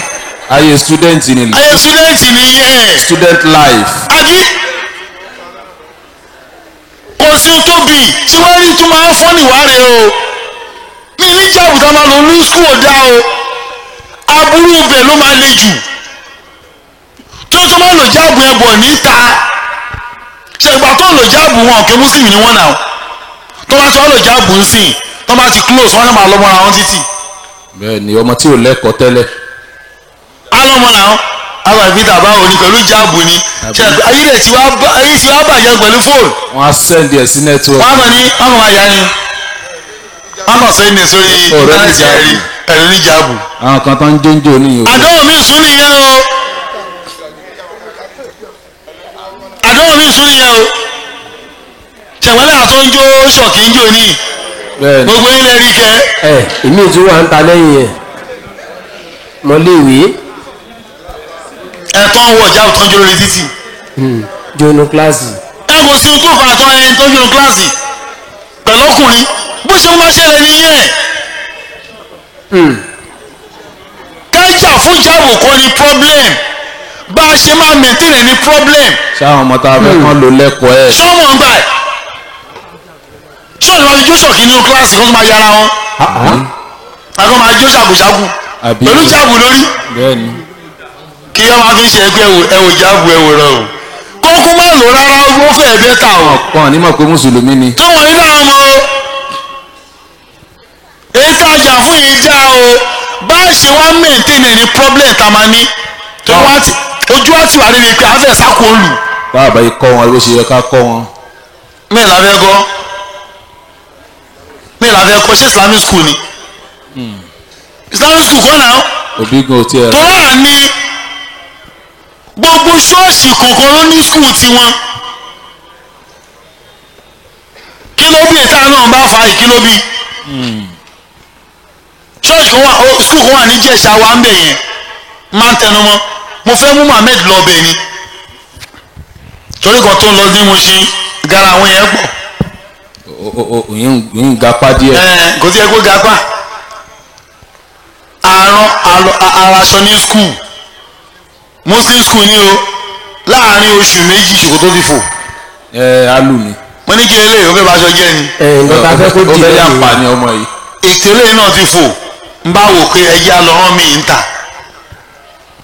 ayé student ni. Ayé student ni yẹn. Student life. Àbí kò sí tóbi tí wọ́n rí tún máa ń fọ́ níwáre o. Mi ní jáàbù tá a máa lò ní skul ọ̀dà o, aburú ibẹ̀ ló máa le jù. Tó tó máa lò jáàbù yẹn bọ̀ níta, ṣègbà tó lò jáàbù wọn òkè Muslim ni wọ́n nà tó bá tó lò jáàbù ń sìn tó bá ti close wọn náà máa lọ mọ́ra wọn títì. Bẹ́ẹ̀ ni ọmọ tí ò lẹ́kọ̀ọ́ tẹ́lẹ̀. Alọ́mọ làwọn àwọn ìbíta báwo ni pẹ̀lú jáàbù ni, ayé rẹ̀ ti wá bàjẹ́ pẹ̀lú fóònù. Wọ́n á sẹ́ndì ẹ̀ sí network. Wọ́n á mọ̀ ní wọ́n mọ̀ máa yá ni wọ́n mọ̀ sẹ́ndì ẹ̀ sórí íńtánẹ́ẹ̀tì ẹ̀rí ẹ̀rí ní jáàbù. Àwọn kan tó ń jóńjó ní ìhòòhò. Àdánwò mi sún nìyẹn o, àdánwò mi sún nìyẹn o. Ṣẹ̀wọ́n àtọ́ ń jó ṣọ̀kì ń jó ní gbogbo ilẹ̀ rí kẹ́. Ẹ èmi ò tún wà ń ta lẹ́yìn ẹ̀ mọ́léèwé. Ẹ tó ń wọ ìjáàbù tó ń jó lórí títì. Jónú kíláàsì. Ẹ kò sí ohun tó fà tó ẹni tó ń jónú kíláàsì pẹ̀lú ọkùnrin bó ṣe ń máa ṣẹlẹ̀ nìyẹn. Kájà fún ìjáàbù kọ́ ni problem, bá a ṣe máa maintain ẹ̀ ní problem. Ṣáwọn ọmọ tá a fẹ́ kán lò lẹ́kọ̀ọ́ ẹ̀. Ṣọ́mọ̀ ń gbà ẹ̀ ṣọ́ọ̀nù máa fi jó ṣọ̀kì nínú kíláàsì kó tó máa yára wọn. Àkọ́ máa jó ṣàkóṣàkó pẹ̀lú jáàbù lórí. Kí wọ́n máa fi ṣe ẹgbẹ́ ẹwò jáàbù ẹwò rẹ o. Kókó má lò rárá ó fẹ́ bẹ́tà o. Wọn ní mọ̀ pé mùsùlùmí ni. Tó wọ̀n nínú àwọn ọmọ o. Èyí tá a jà fún yìí já o. Bá a ṣe wá maintain ẹ̀ ní problem tá a máa ní. Ojú á ti wà níbi pé a fẹ́ sáko lù. Báàbá yìí kọ́ wọn bó ṣe yẹ ká kọ́ wọn. Mẹ́rin la fẹ́ kọ́. Mẹ́rin la fẹ́ kọ́ ṣé Islamic school ni? Islamic school kọ́ náà. Òbí gan ti ẹ̀. Tó wà ní gbogbo ṣọ́ọ̀ṣì kọ̀ọ̀kan ló ní school tiwọn. Kí ló bí ìta náà bá fa yìí, kí ló bí? Ṣọ́ọ̀ṣì kan wà, school kan wà ní Ìjẹ̀ṣà wa ń bẹ̀ yẹn, máa ń tẹnu mọ́. Mo fẹ́ mú Muhammed lọ bẹ̀ ni. Torí kan tó ń lọ ní Mushin, gara àwọn yẹn pọ̀. Òyìn gapá díẹ̀. Ẹ kò tí ẹ kó gapá. Àrùn araṣọ ní school, Muslim school ni o, láàrin oṣù méjì ṣòkòtò ti fò. Ẹ alu ni. Mo ní kí eléyìí ó fẹ́ bá aṣọ jẹ́ ni. Ẹ nǹkan tá a fẹ́ kó Ó dì fẹ́ lẹ́yìn. yàpá ni ọmọ yìí. Ìtẹ̀lé náà ti fò n bá wò pé ẹjẹ́ alọ́rán mi ń tà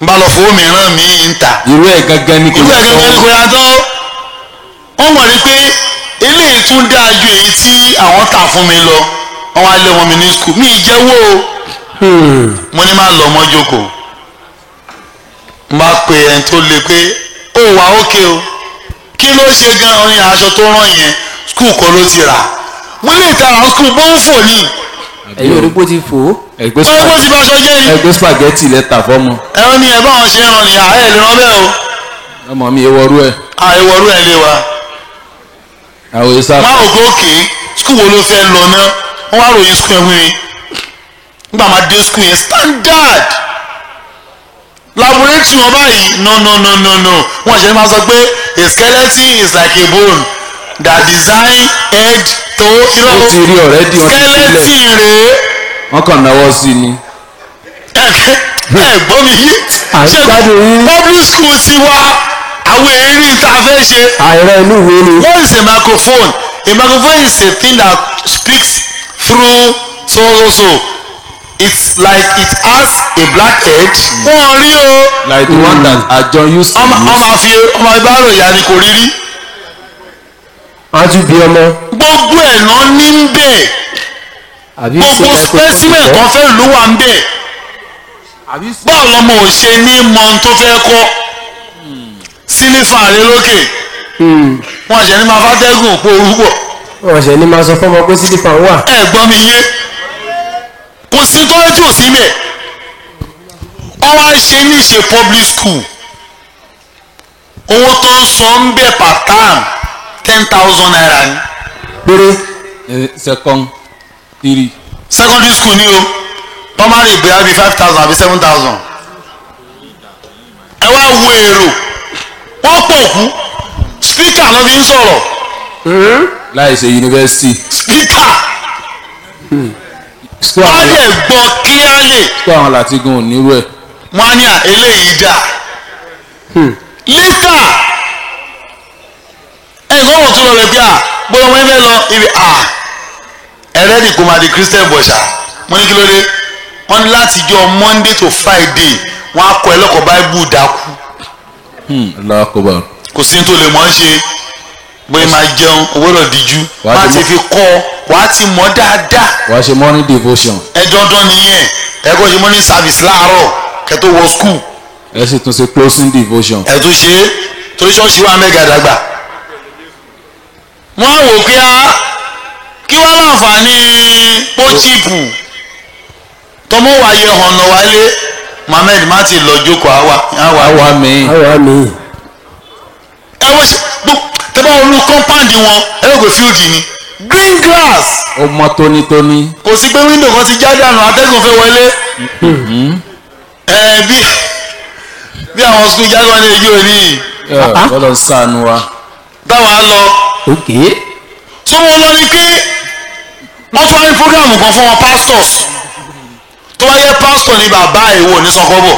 n bá lọ fowó mi rán mi ń tà. Irú ẹ̀ gangan ni kò irú ẹ̀ gangan ni kò yàtọ̀. Wọ́n mọ̀ ní pé eléyìí tún dáa ju èyí tí àwọn tà fún mi lọ. Wọ́n wá lé ọmọ mi ní skul mi jẹ́wọ́ o. Mo ní má lọ ọmọ jókòó. N bá pe ẹni tó le pé ó wà ókè o, kí ló ṣe gan orin aṣọ tó rán yẹn skul kọ́ ló ti rà. Mo lè ta àwọn skul bó ń fò ní. Ẹ̀yin òrùkú ti fò ó. Ẹgbẹ́ Wọ́n ti bá aṣọ jẹ́ ni. Ẹgbẹ́ spaghetti lẹ́tà fọ́mọ. Ẹ̀rọ ni ẹ̀ báwọn ṣe ń rán ni àárẹ̀ lè rán bẹ́ẹ̀ o. Ọmọ mi ewọ́rú ẹ̀. Àìwọ̀rú ẹ̀ lé wa. Àwọn ìsá. Wọ́n á rò pé òkè skul wo ló fẹ́ lọ náà. Wọ́n wá ròyìn skul yẹn fún mi. Nígbà máa dé skul yẹn standard. Laboratory wọn báyìí no no no no no. Wọ́n ṣe máa sọ pé a skeleton is like a bone that design head toe. Ó ti rí ọ̀rẹ́dì wọn ti sílẹ̀. Skeleton rèé. Wọ́n kàn náwó sí i ni. Ẹ gbọ́ mi yé. À ń gbádùn yín. Public school ti wá àwọn èrè tá a fẹ́ ṣe. Àìrẹ́ inú ìwé ni. What is a microphone? A microphone is a thing that speaks through so so so. It's like it has a black head. Wọ́n rí o. Like the one that Ajon used to Ọmọ use. ọmọ àfi ọmọ ìbárò ìyá ni kò rí rí. Wọ́n á tún bí ọmọ. Gbogbo ẹ̀ náà ní ń bẹ̀. Àbí Gbogbo specimen kan fẹ́ ló wà ń bẹ̀. Báwo lọmọ ò ṣe ní mọ ohun tó fẹ́ kọ́? Sílífà rẹ lókè. Wọ́n ṣe ní máa fàtẹ́gùn pé orúkọ. Wọ́n ṣe ní máa sọ fọ́mọ pé sílífà wà. Ẹ gbọ́ mi yé. Kò sí tọ́lẹ́tì ò sí mẹ́. Wọ́n wá ṣe ní ṣe public school. Owó tó ń san ń bẹ̀ per term 10,000 naira ni. Péré. Second three. Secondary school ni o. Primary bóyá bíi 5,000 àbí 7,000. Ẹ wá wo èrò. Wọ́n pọ̀ kú. Speaker ló fi ń sọ̀rọ̀. Láì ṣe yunifásitì. Speaker. Wọ́n á dẹ̀ gbọ́ clearly. School àwọn láti gun onírú ẹ̀. Wọ́n á ní à eléyìí dà. Later ẹ̀gbọ́n wọn tún lọ rẹ̀ pé à gbọ́dọ̀ wọ́n fẹ́ lọ ibi à ẹ̀rẹ́dì kò máa di Christian bọ̀ṣà. Mo ní kí ló dé? Wọ́n ní láti jọ Monday to Friday wọ́n á kọ́ ẹ lọ́kọ̀ọ́ Bible dákú. Allahu Akbar. Kò sí ní tó lè mọ̀ ọ́n ṣe bóyá máa jẹun owó rọ̀ díjú Wàá wọ́n á ti ti fi kọ́ ọ wàá ti mọ̀ dáadáa. Wàá ṣe morning devotion. Ẹ dandan nìyẹn ẹ kọ́ ṣe morning service láàárọ̀ kẹ́ tó wọ school. Ẹ sì tún ṣe closing devotion. Ẹ tún ṣe é torí ṣọ́ọ̀ṣì wà mẹ́ga dàgbà. Wọ́n á wò pé á kí wọ́n láǹfààní póchìpù tọmọ wa yẹ hànà wálé Mohammed má ti lọ jókòó àwa àwa. Àwa mi. Àwa mi. Ẹ wọ́n ṣe tẹ́ bá wọn lu kọ́ńpáǹdì wọn ẹ ló gbé fíldì ni green grass. Ó mọ́ tónítóní. Kò sí pé wíńdò kan ti já dànù atẹ́gùn fẹ́ wọlé. Ẹ bí àwọn sukùl jágbọ́n ní èyí òní. Bọ́lá ń ṣàánú wa. Táwa lọ. Ok. Tó wọn lọ ni pé wọ́n tún wá ní programu kan fún wọn pastors. Tó bá yẹ pastor ni bàbá ìwọ ní sọkọ́bọ̀.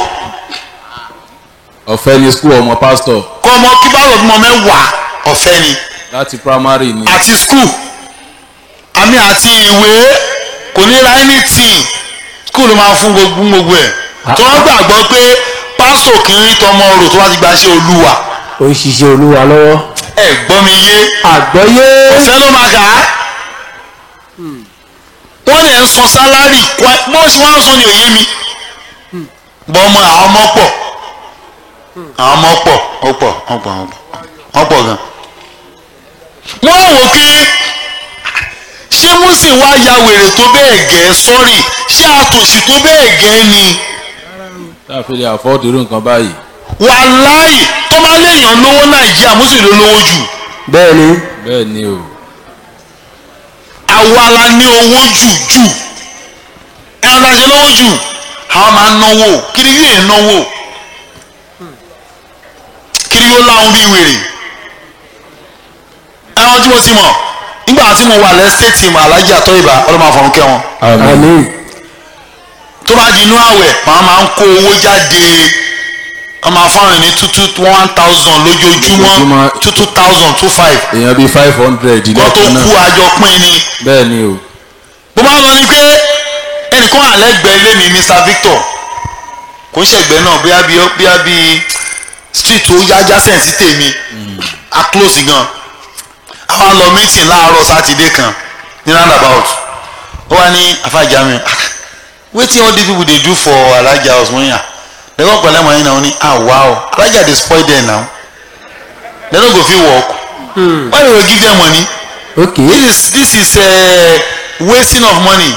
Ọ̀fẹ́ ni school ọmọ pastor. Kọ́ ọmọ kí bá lọ bímọ mẹ́wàá ọ̀fẹ́ ni. Láti primary ni. Àti school àmì àti ìwé kò ní ra anything school máa fún gbogbo ẹ̀. Tó wọ́n gbàgbọ́ pé pastor kì í rí tọmọ rò tó bá ti gba iṣẹ́ Olúwa. Ó ń ṣiṣẹ́ Olúwa lọ́wọ́. Ẹ gbọ́ mi yé. Àgbọ́yé. Ọ̀fẹ́ ló máa kà á. Wọ́n lè ń san sálárì bó ṣe wọ́n ń san ní òye mi. Bọ́ ọmọ àwọn ọmọ pọ̀ àwọn ọmọ pọ̀ ó pọ̀ ó pọ̀ ó pọ̀ gan. Wọ́n wò pé ṣé Mósè wá ya wèrè tó bẹ́ẹ̀ gẹ́ sọ́rí ṣé àtòṣì tó bẹ́ẹ̀ gẹ́ ni. Táà fi lè àfọ́ọ̀dù irú nǹkan báyìí. Wàláì tó bá léèyàn lówó Nàìjíríà Mósè ló lówó jù. Bẹ́ẹ̀ni. Bẹ́ẹ̀ni o. Àwa la ní owó jù jù ẹran tá a ṣe lówó jù àwọn máa ń náwó kiri yóò náwó kiri yóò láwọn bí wèrè ẹran tí mo ti mọ̀ nígbà tí mo wà lẹ́sẹ̀tì mọ̀ alájí àtọ́ ìbá ọlọ́mọ àfọ̀rún kẹ́ wọn. Àmín. Tó bá di inú àwẹ̀ màá máa ń kó owó jáde wọ́n máa fáwọn ní 2,000 lójoojúmọ́ 2,000 25. Èèyàn bíi 500 kó tó kú àjọ pín ni. Bẹ́ẹ̀ ni o. Bó bá lọ ni pé Ẹnìkan àlẹ́gbẹ̀ẹ́ lé mi, Mr Victor, kò ń ṣẹ̀gbẹ́ náà, bóyá bí street tó yájá sẹ́ǹsì tèmi, a close gan. Àwa lọ meeting láàárọ̀ sátidé kan ní roundabout. Ó wá ní afájàmí, wetin all these people dey do for Alhaja house? Mo ní à dem go collect money now. Ní ah wow, Alhaja dey spoil them now, dem no go fit work. Why you go give them money? Okay. This is wasting of money.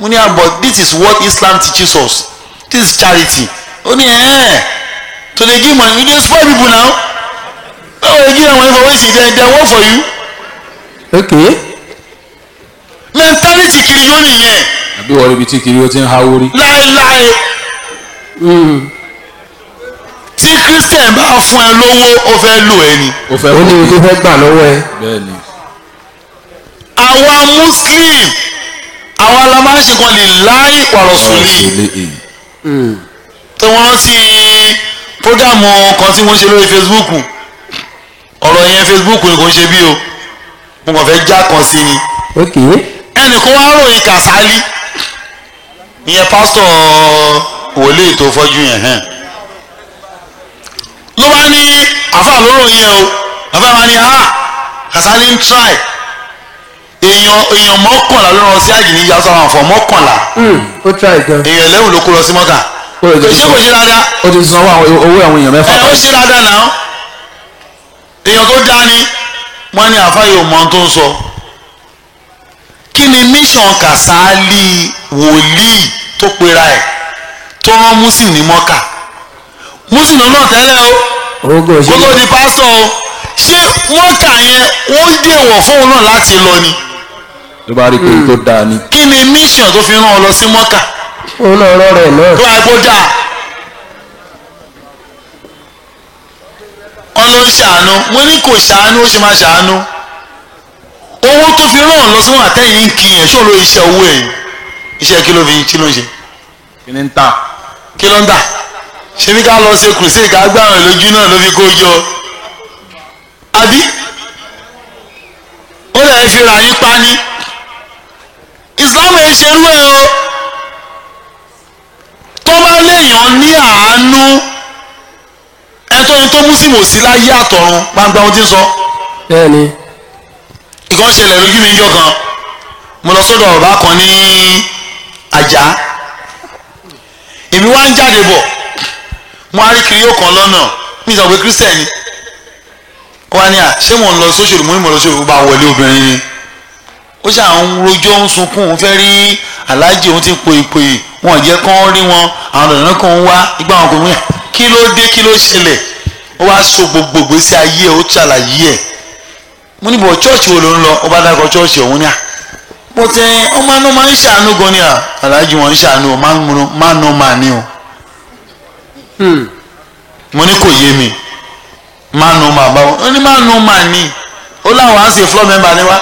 Mo ní ah, but this is what Islam teaches us, this is charity. Ó ní to dey give money, you dey spoil people now. Why you give them money for wetin? Dem work for you. Okay. Mentality kiri yóò nìyẹn. Àbí wọ́n ríbi tí kiri ó ti ń háwó rí. Láéláé, tí Christian bá fún ẹ lówó, ó fẹ́ lò ẹ ni. Ó fẹ́ Ó ní ohun tó fẹ́ gbà lọ́wọ́ ẹ. Bẹ́ẹ̀ ni. Àwa Muslim, àwa la máa ń ṣe kan lè láì wàrọ̀sùlì. Tí wọ́n rántí program kan tí wọ́n ṣe lórí Facebook, ọ̀rọ̀ yẹn Facebook ni, kò ń ṣe bí o, mo kàn fẹ́ já kan sí ni. Okay. Ẹnìkan wá ròyìn Kàsálí ìyẹn, pásítọ̀ wòlíì tó fọ́jú yẹn hẹ́n, ló bá ní àfáà ló ròyìn ẹ o. Àfáà bá ní ah, Kàsálí ń try. Èèyàn 11 ló rán sí àjì ní yasọ àwọn àfọ 11. Ó try gan. Èèyàn 11 ló kó lọ sí Mọ́kà. Ó lè Kò jẹ́ ṣe, kò ṣe dáadáa. Ó ti sanwó àwọn owó àwọn èèyàn 6. Ẹ ó ṣe dáadáa náà, èèyàn tó dá ni wọ́n ní. Àfáà yóò mọ ohun tó ń sọ. Kí ni mission Kàsálí wòlíì tó pera ẹ̀ tó rán Muslim ní Mọ́kà? Muslim náà tẹ́lẹ̀ o, Ogun kó tó òṣèlú. di pásítọ̀ o. Ṣé Mọ́kà yẹn ó dèwọ̀ fóun náà láti lọ ni? Ló bá rí pé tó dáa ni. Kí ni mission tó fi rán ọ lọ sí Mọ́kà? Òun náà rọrọ ẹ̀ náà. Tó wáá kó dáa, wọn ló ń ṣàánú. Mo ní kò ṣàánú, ó ṣe máa ṣàánú? Owó tó fi rán ọ lọ sí wọn àtẹ̀yìn kì í yẹn, ṣó ló iṣẹ́ owó ẹ̀? Iṣẹ́ kí ló fi, kí ló ń ṣe? Kí ni ń tà? Kí ló ń tà? Ṣé bí ká lọ ṣe crusade, ká gbàràn lójú náà ló fi kó jọ, àbí ó lè fi ra yín pa ní Islam ẹ̀ ṣerú ẹ̀ o. Tó bá léèyàn ní àánú ẹ tó ní tó Muslim ò sí láyé àtọ̀run, gbangba ohun tí ń sọ. Bẹ́ẹ̀ ni. Ìkan ṣẹlẹ̀ lójú mi jọ kan. Mo lọ sọ́dọ̀ bàbá kan ní Àjà. Èmi wá ń jáde bọ̀, mo á rí kiri yóò kan lọ́nà. Mi sọ pé Christian ni. Ó wá ní à, ṣé mò ń lọ sóṣèlú? Mo ní mò ń lọ sóṣèlú. Ó bá wọlé, obìnrin ni. Ó ṣà ń rojọ́, ń sunkún, òun fẹ́ rí aláàjì, òun ti ń pòyì pòyì, wọn ò jẹ́ kán rí wọn, àwọn ọ̀nà kan ń wá igbá wọn kò mú yà. Kí ló dé? Kí ló ṣẹlẹ̀? Ó wá so gbogbo ìgbésí ayé ẹ̀, ó ṣàlàyé ẹ̀. Mo ní bọ̀, church wo ló ń lọ? Ó bá dákọ̀ church òun ní à bó tẹ ọmọ náà máa ń ṣàánú gan ni. À, aláàjì wọn ń ṣàánú o, máa ń nà máa ní o. Mo ní kò yé mi, máa nà máa bá wọn. Ó ní máa nà máa ní, ó láwọn á ṣe floor member ní wá.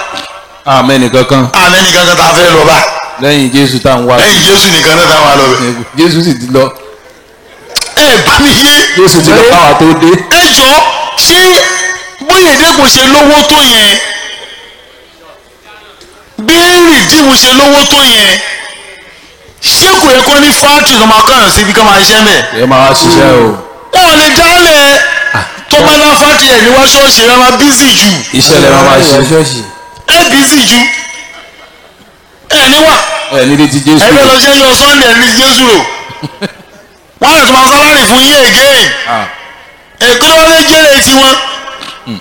Àmẹ́ nìkankan. Àmẹ́ nìkan kan tá a fẹ́ lọ bá. Lẹ́yìn Jésù tá à ń wá. Lẹ́yìn Jésù nìkan náà táwọn á lọ bẹ̀. Jésù sì ti lọ. Ẹ bá mi yé. Jésù ti lọ káwa tó dé. Ẹ jọ, ṣé bóyá ìdẹ́kun ṣe lówó tó yẹn, bí Redeem ṣe lówó tó yẹn, ṣé kò yẹ kó ní factory tó máa kọ́yàn síbi ká máa ṣiṣẹ́ mẹ́? Ẹ máa wá ṣiṣẹ́ o. Wọn ò lè dálẹ̀ tó bá dá factory ẹ̀ ní wá ṣọ́ọ̀ṣì ẹ máa busy jù. Iṣẹ́ lẹ máa máa ṣe. Ṣọ́ọ̀ṣì. Ẹ busy jù, ẹ níwà. Ẹ ní létí Jésù. Ẹ fẹ́ lọ ṣe yọ Sunday, ẹ ní Jésù rò wọ́n á lè tó máa salary fún yín again. Ah, Èkó ló wọ́n fẹ́ jẹ́rẹ̀ tiwọn.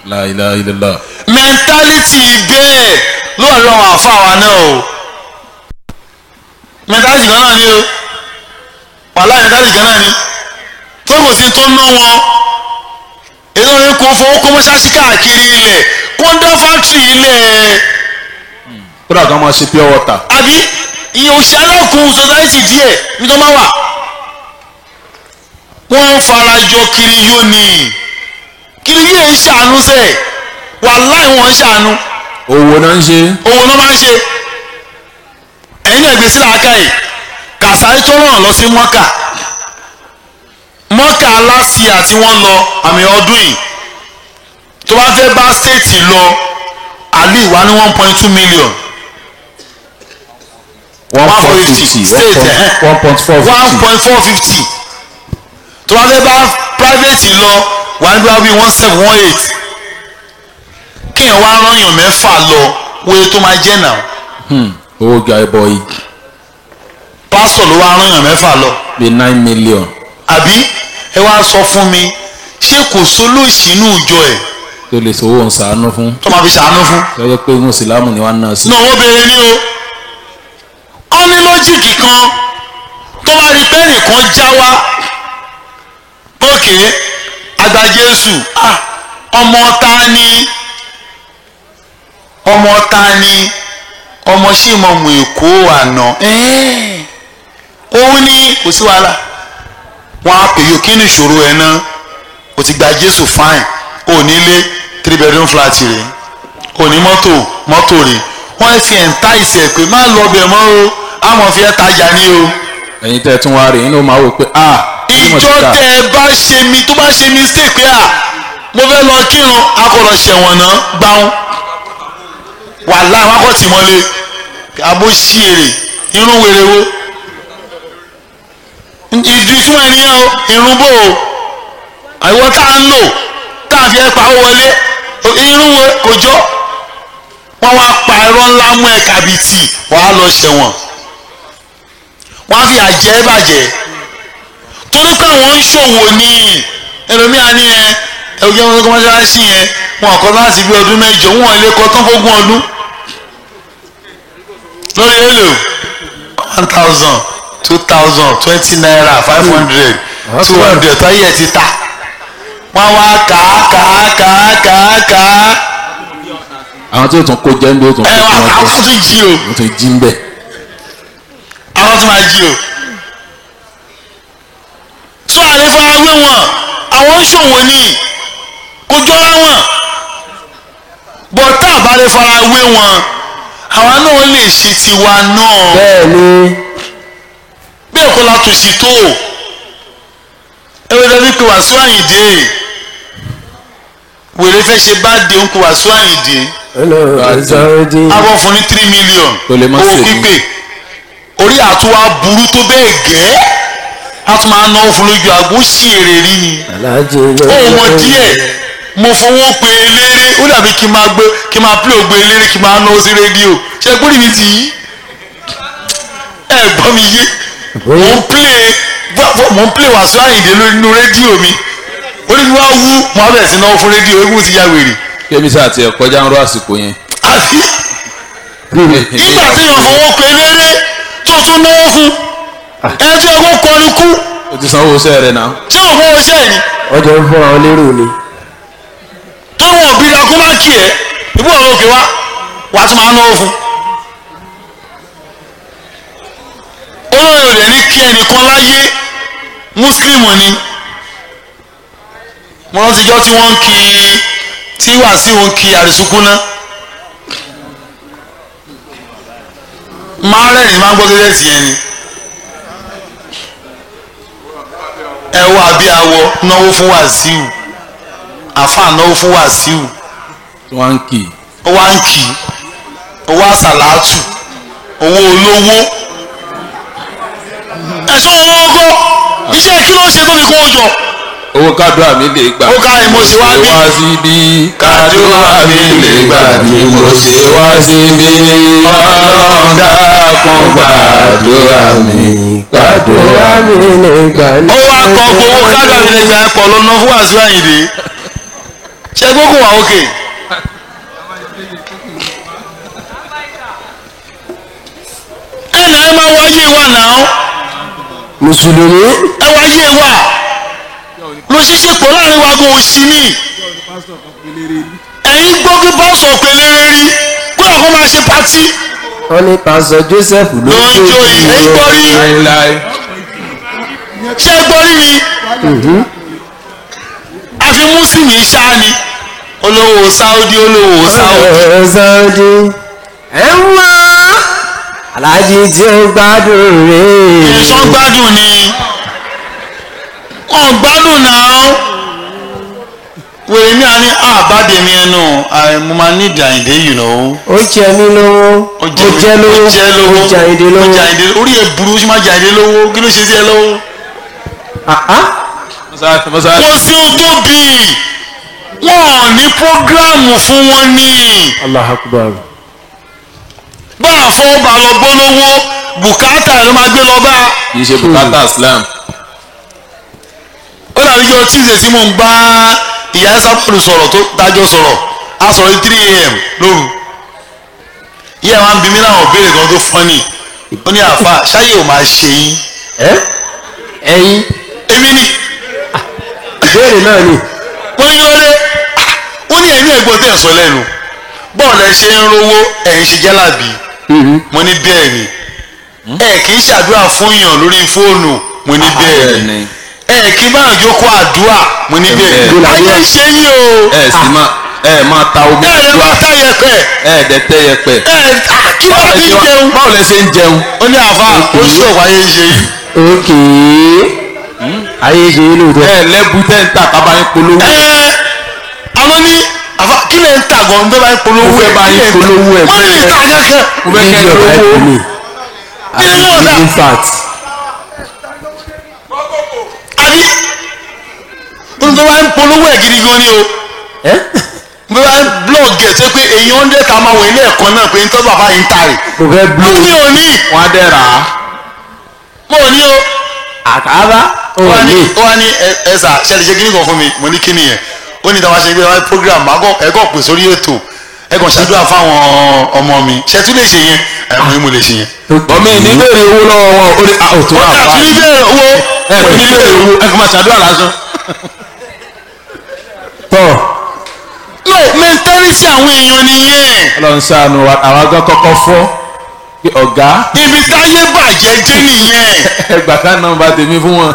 La ilaha illallah. Mentality bẹ́ẹ̀ ló wà lọ́wọ́ àfa wa náà o. Mentality kan náà ni o, wàhálà mentality kan náà ni tó kò sí tó ná wọn. Èyí ló ń kó fowó kó mọ́ṣáláṣí káàkiri ilẹ̀, kó ń dá factory ilẹ̀. Kódà kan máa ṣe pure water. Àbí ìyẹn òṣì alákùn society díẹ̀ ní tó máa wà, wọ́n ń farajọ kiri yóò ní kiri yóò ń ṣàánú sẹ́ẹ̀. Wàláì, wọ́n ń ṣàánú. Owó náà ń ṣe. Owó náà máa ń ṣe. Ẹ̀yin náà gbèsè làákàyè. Kàsáyé tó ràn lọ sí Mọ́kà, Mọ́kà aláṣìá tí wọ́n lọ àmì ọdún yìí, tó bá fẹ́ bá state lọ, àlè wà ní 1.2 million. 1.450 state 1.450 1.450 tó bá fẹ́ bá private lọ wà ní bí 1.7 1.8 kéèyàn wá rányàn mẹ́fà lọ wòye tó máa jẹ́ náà. Owó ga ẹbọ yìí. Pásítọ̀ ló wá rányàn mẹ́fà lọ. Bí 9 million. Àbí ẹ wá sọ fún mi ṣé kò sólóòṣì inú ìjọ ẹ̀. Tó lè sọ owó ń ṣàánú fún. Tó máa fi ṣàánú fún. Tó yẹ pé mùsùlùmí ni wọ́n á ná sí. Náà wọ́n béèrè ní o. Ó ní lọ́jìkì kan tó bá rí pé nìkan já wá ókè àgbà Jésù ọmọ ta ni ọmọ ta ni ọmọ símọ̀mù Èkó àná òun ní kò sí wàhálà wọn á pè yóò kí ni ìṣòro ẹ̀ náà o ti gba Jésù fine o ní ilé 3 bedroom flat rè o ní mọ́tò mọ́tò rè wọ́n fi entice ẹ̀ pé má lọ bẹ̀ mọ́ o àmọ́ fi ẹ́ tajà ní o. Ẹ̀yin tẹ́ tún wá rè inú máa wò pé a. Ìjọ tẹ́ ẹ bá ṣe mi tó bá ṣe mistake pé a mo fẹ́ lọ kírun akọ̀rọ̀ ṣẹ̀wọ̀n náà gbáhùn wàhálà wọn kò tì mọ́lé àbó ṣí èrè irun wèrè wo ìdí fún ẹnìyẹn o irun bò ó àìwọ tá a ń lò tá a fi ẹ pa ó wọlé irun wo kò jọ wọn wá pa ẹ̀rọ ńlá mú ẹ kàbìtì wàá lọ ṣẹ̀wọ̀n wọn á fi àjẹ́ bàjẹ́ torí pé àwọn ń ṣòwò ní ẹlòmíà ní ẹ ẹgbẹ́ wọn kọ́ mọ́ṣáláṣí yẹn wọn kọ́ láti bí ọdún mẹ́jọ wọn lè kọ́ tán fógún ọdún lórí èlò 1,000 2,000 20 naira 500 200 táyé ẹ̀ ti ta wọ́n wá kà á kà á kà á kà á kà á. Àwọn tí ó tún kó jẹ́ ń bí ó tún kó ẹ wà àwọn tún jí o wọ́n tún jí ń bẹ̀. Àwọn tún máa jí o. Sọ àlè fara wé wọn àwọn ń ṣòwò ní kò jọra wọn bọ̀ tá a bá lè fara wé wọn àwa náà lè ṣe tiwa náà. Bẹ́ẹ̀ni. Bí èkó la tòṣì tó ewé lọ́bí pé Wàsíù Àyìndé wèrè fẹ́ ṣe bá dé ń kó Wàsíù Àyìndé abọ́ fún ní 3 million owó pípé orí àtúwá burú tó bẹ́ẹ̀ gẹ́ a tún máa náwó fún lójú àgbo sí èrè rí ni ó mọ díẹ̀ mo fowó pe eléré ó dàbí kí n máa gbé kí n máa pílò gbé eléré kí n máa náwó sí rédíò ṣe gbórí mi ti yí ẹ gbọ́ mi yé mò ń plé Wàsíù Àyìndé nínú rédíò mi orí mi wá wú mo á bẹ̀rẹ̀ sí náwó fún rédíò eégún ti ya wèrè. Kébí sáà tiẹ̀ kọjá ń rọ àsìkò yẹn. Àbí nígbà tí yàn fowó pe eléré tó tún náwó fún ẹ tí ẹ kó kọrin kú. O ti sanwó iṣẹ́ rẹ̀ náà. Ṣé o fowó iṣẹ́ ni. Ọjọ́ ń fún àwọn lérò ni. Tó wọn òbí ra kó má kí ẹ ibú ọ̀rọ̀ òkè wá wàá tún máa náwó fún. Olóyè rẹ̀ ní kí ẹnìkan láyé mùsùlùmí ni mo rántí ijọ́ tí wọ́n ń kí tí Wàsíù ń kí àrísùkúná máa rẹ́rìn máa ń gbọ́ gẹ́gẹ́ tì yẹn ni ẹ wá bí awọ náwó fún Wàsíù àfa náwó fún Wàsíù wọ́n ń kì wọ́n ń kì owó àsàlátù owó olówó ẹ̀sùn owó ọgọ́ iṣẹ́ kí ló ń ṣe tó fi kó o jọ. Owó kádùá mi lè gbà. Ó ká ìmọ̀ ṣe wá bí. Wá síbí. Kádùá mi lè gbà bí mo ṣe wá síbí. Ọlọ́run dákun gbàdúrà mi. Kádùá mi lè gbà ní. Ó wá kọ owó kádùá mi lè gbà pọ̀ lọ́nà fún Wàsíù Àyìndé. Ṣé gbogbo wà ókè? Ẹnì ẹ máa wáyé wa náà. Mùsùlùmí. Ẹ wáyé wa ló ṣiṣẹ́ pọ̀ láàrin wa kò sí ní. Ẹ̀yin gbọ́ pé pásọ̀ pèlérè rí kódà kó máa ṣe patí. Wọ́n ní pásọ̀ Joseph ló ń jó yìí ẹ̀yin gbọ́ rí. Ṣé ẹ gbọ́ rí ni? Àfi mùsùlùmí ṣáá ni olówó Saudi olówó Saudi. Olówó Saudi. Ẹ ń wá aláàjì tí ó gbádùn rèé. Ẹ̀sán gbádùn ni wọ́n gbádùn náà wèrè mi àní àbádé mi ẹnu mo máa ní ìdí Àyìndé you know. Ó jẹ mí lówó. Ó jẹ́ lówó, ó jẹ́ lówó, ó jẹ́ Àyìndé lówó, orí ẹ̀ burú, ó sì máa jẹ Àyìndé lówó, kí ló ṣe sí ẹ lówó? Kò sí ohun tó bí wọn ò ní prógráàmù fún wọn ní. Allahu Akbar. Bá a fọ́ bá lọ gbọ́ lówó, bùkátà ló máa gbé lọ bá. Kì í ṣe bùkátà Islam. Ó dàbí jọ Tuesday tí mò ń bá ìyá sábàlù sọ̀rọ̀ tó dájọ́ sọ̀rọ̀, a sọ̀rọ̀ ní 3 a.m. lóru. Ìyá wa ń bi mí láwọn òbéèrè kan tó fọ́nì. Ó ní àfa ṣáyé ò máa ṣe yín. Ẹyin. Èmi ni. Ìbéèrè náà ni. Wọ́n ní lóde. Ó ní ẹ̀mí ẹ̀gbọ́n tẹ̀ sọ lẹ́nu. Bọ́ọ̀lù ẹ ṣe ń rówó ẹ̀ ń ṣe jálàbí. Mo ní bẹ́ẹ̀ ni. Ẹ kì í ṣàdúrà fún yàn lórí fóònù. Mo ní bẹ́ẹ̀ ni. Ẹ kì í bá àjókòó àdúrà. Mo ní bẹ́ẹ̀ ni. Ayé ń ṣe yín o. Ẹ sì máa ẹ máa ta omi àdúrà. Ẹ máa ta yẹ̀pẹ̀. Ẹ dẹ tẹ yẹ̀pẹ̀. Ẹ kí wọ́n fi jẹun. Báwo lẹ ṣe ń jẹun? Ó ní àfa ó ṣòwò ayé ń ṣe yín. Ókè. Ayé ṣe yín lóòótọ́. Ẹ lẹ́bu tẹ́ ń tà kábàá yín polówó. Ẹ àwọn ní àfa kí lè ń tà gan bẹ́ẹ̀ bá yín polówó ẹ̀ bá yín polówó ẹ̀. Wọ́n lè ta kankan. Mo fẹ́ kẹ́ lówó. Kí ni wọ́n ta? In fact. Àbí ohun tó bá ń polówó ẹ̀ gidi gan ni o. Bí wọ́n blọọgì ẹ̀ tó pé èyí ń dẹ́ta máa wọ ilé ẹ̀kọ́ náà pé ń tọ́ bàbá yìí ń ta rè. Mo fẹ́ blue. Mo ní òní. Wọ́n á dẹ̀ rà á. Mo ní o. Àkàbà. Ó wá ní ẹ̀sà ṣẹlẹ̀ ṣe kíní kan fún mi, mo ní kíní yẹn. Ó ní táwa ṣe gbé wá program ẹ̀kọ́ pè sórí ètò ẹ̀kọ́ ṣàdúrà fáwọn ọmọ mi. Ṣé tún lè ṣe yẹn? Ẹ̀mọ́ yìí mo lè ṣe yẹn. Bọ̀mí ní bèrè owó lọ́wọ́ wọn, ó ní àwòtó àbá. Ó ní bèrè owó. Ẹ ní bèrè owó, ẹ kò máa ṣàdúrà lásán. Tọ́. No, mentality àwọn èèyàn nìyẹn. Ọlọ́run ṣàánú wa, àwọn agbọ́n kọ́kọ́ fọ́ pé ọ̀gá. Ibi táyé bàjẹ́ dé nìyẹn. Ẹgbà ká nọ́mbà tèmi fún wọn.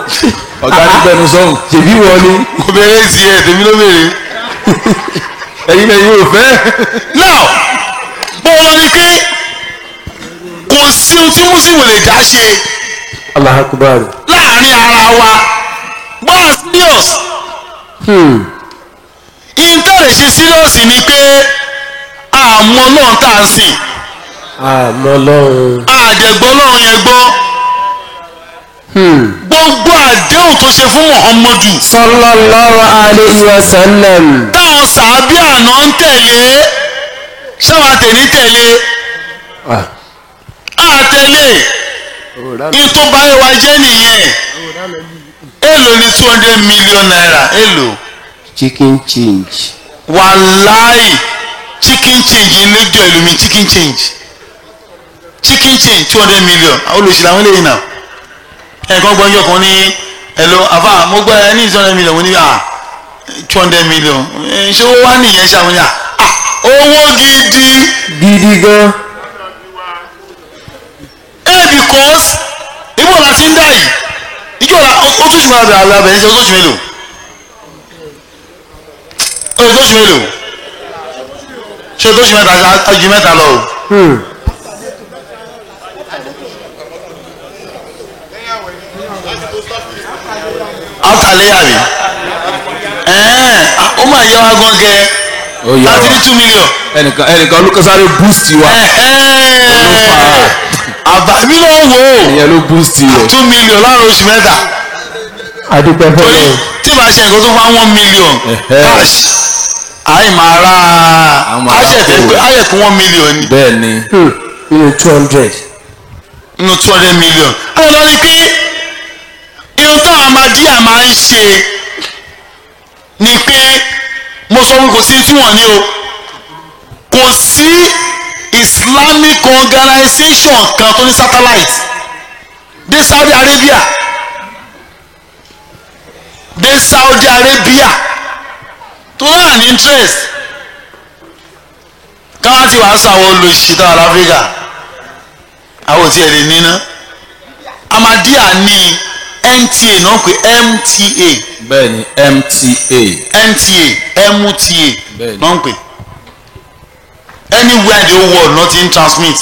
Ọ̀gá ní bẹnu sọ́hùn. Ṣèbí wọlé. Kò bèrè sí ẹ, tèmi ló bèrè. Ẹ̀yin lẹ́yìn ò fẹ́. Now, bó o lọ ni pé kò sí ohun tí Mùsùlùmí lè dá ṣe. Allahu Akbar. Láàárín ara wa, bọ́ọ̀ serious. Ìtẹ̀lẹ̀ ṣe serious ni pé àmọ́ Ọlọ́run tá à ń sìn. Àmọ́ Ọlọ́run. Àdẹ̀gbọ́ Ọlọ́run yẹn gbọ́. Gbogbo àdéhùn tó ṣe fún Muhammadu. Sallallahu alayhi wa sallam. Táwọn sàábì àná ń tẹ̀lé. Ṣáwa tẹ̀lé tẹ̀lé. Àtẹ̀lé. Ìtò báyọ̀ wa jẹ́ nìyẹn. Èló ni 200 million naira? Èló. Chicken change. Wàláì chicken change ilé jọ ìlú mi chicken change. Chicken change 200 million. Àwọn olùsílẹ̀ àwọn eléyìí náà. Ẹ̀kan gbọ́njọ́ kan ní ẹ̀lò àfà mo gbọ́ ẹ ní 200 million mo ní à 200 million. Ṣé ó wá nìyẹn ṣe àwọn ní à owó gidi. Gidi gan. Ẹ because ibo la ti ń dá yìí. Ìjọ la ó tún ṣùgbọ́n àbẹ̀ àbẹ̀ ẹ̀ ṣe ó tó ṣù mélòó? Ó tó ṣù mélòó? Ṣé o tó ṣù mẹ́ta ju mẹ́ta lọ o? After layer bi ó máa yẹ wá gan kẹ láti ní 2 million. Ẹnìkan olùkọ́sáré boost wa. Àbámi náà wò ó. Ìyẹn ló boost rẹ̀. 2 million láàrin oṣù mẹ́ta. Adúpẹ́ fọlọ́. Torí tí màá ṣe nǹkan tó fún 1 million cash àì máa ra àṣẹ̀fẹ́ 1 million ni. Bẹ́ẹ̀ni. Nínú 200. Nínú 200 million. Àwọn ọ̀dọ́ ni pé irun táwọn Ahmadiyya máa ń ṣe ni pé mo sọ pé kò sí tí wọ́n ní o, kò sí Islamic organization kan tó ní satellite dé Saudi Arabia, dé Saudi Arabia tó náà ní interest káwá tí wàá sọ àwọn olùsí tó wà láfíríkà àwọn ò tiẹ̀ lè níná. Ahmadiyya ní NTA náà pé MTA. Bẹ́ẹ̀ni MTA. NTA MTA náà ń pè. Anywhere in the world nothing transmit.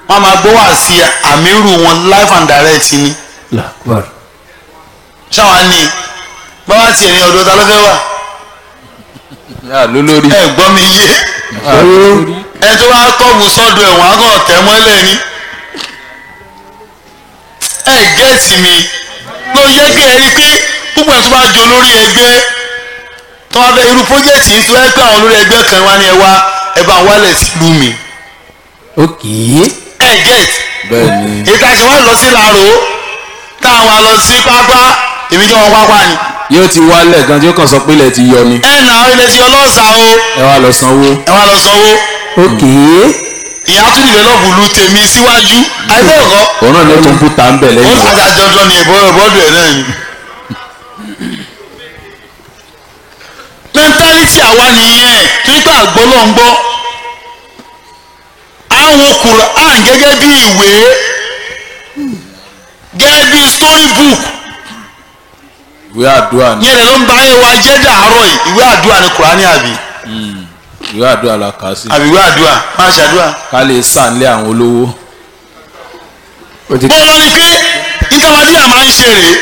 Wọ́n máa gbọ́ wá sí àmírù wọn live and direct ni. Ṣáwa ni báwa tiẹ̀ ní ọ̀dọ́ ta ló fẹ́ wà. Lólórí. Ẹ gbọ́ mi yé. Ẹ tó bá kọ́ọ̀bù sọ́dọ̀ ẹ̀wọ̀n á kàn tẹ̀ mọ́lẹ̀ ni. Ẹ gẹ́ẹ̀tì mi ló yẹ kí ẹ rí pé púpọ̀ ẹ̀ tó bá jọ lórí ẹgbẹ́ tó bá fẹ́ irú pọ́jẹ́tì yìí tó ẹ pé àwọn olórí ẹgbẹ́ kan wá ní ẹ wá ẹ bá wálẹ̀ sílùú mi. Ok. Ẹ gẹ́ẹ̀tì. Bẹ́ẹ̀ni. Ìta ṣe wá lọ sí làró táwọn á lọ sí pápá èmi jẹ́ wọn pápá ni. Yóò ti wálẹ̀ gan tí ó kàn sọ pé ilẹ̀ ti yọ ni. Ẹ nà ilẹ̀ ti yọ lọ́sà o. Ẹ wá lọ sanwó. Ẹ wá lọ sanwó. Ok. Ìyá tún dìvẹ́lọ́pù lu tèmi síwájú. Àìbẹ́ ẹ̀kọ́. Òun náà ló tún kú ta ń bẹ̀ lẹ́yìn. Ó àjàjọjọ ni ìbọ́dù ẹ̀ náà ni. Mẹ́ńtálítì àwa nìyẹn torí pé àgbọ̀ ló ń gbọ́. Àwọn Quran gẹ́gẹ́ bí ìwé gẹ́gẹ́ bí story book. Ìwé àdúrà ni. Yẹn ló ń ba ayé wa jẹ́ dàárọ̀ yìí. Ìwé àdúrà ni Quran àbí. Ìwé àdúrà la kà sí. Àbí ìwé àdúrà máa ṣàdúrà. Ká lè sàn lé àwọn olówó. Bọ́lá ni pé ìtàwádìí máa ń ṣe rèé.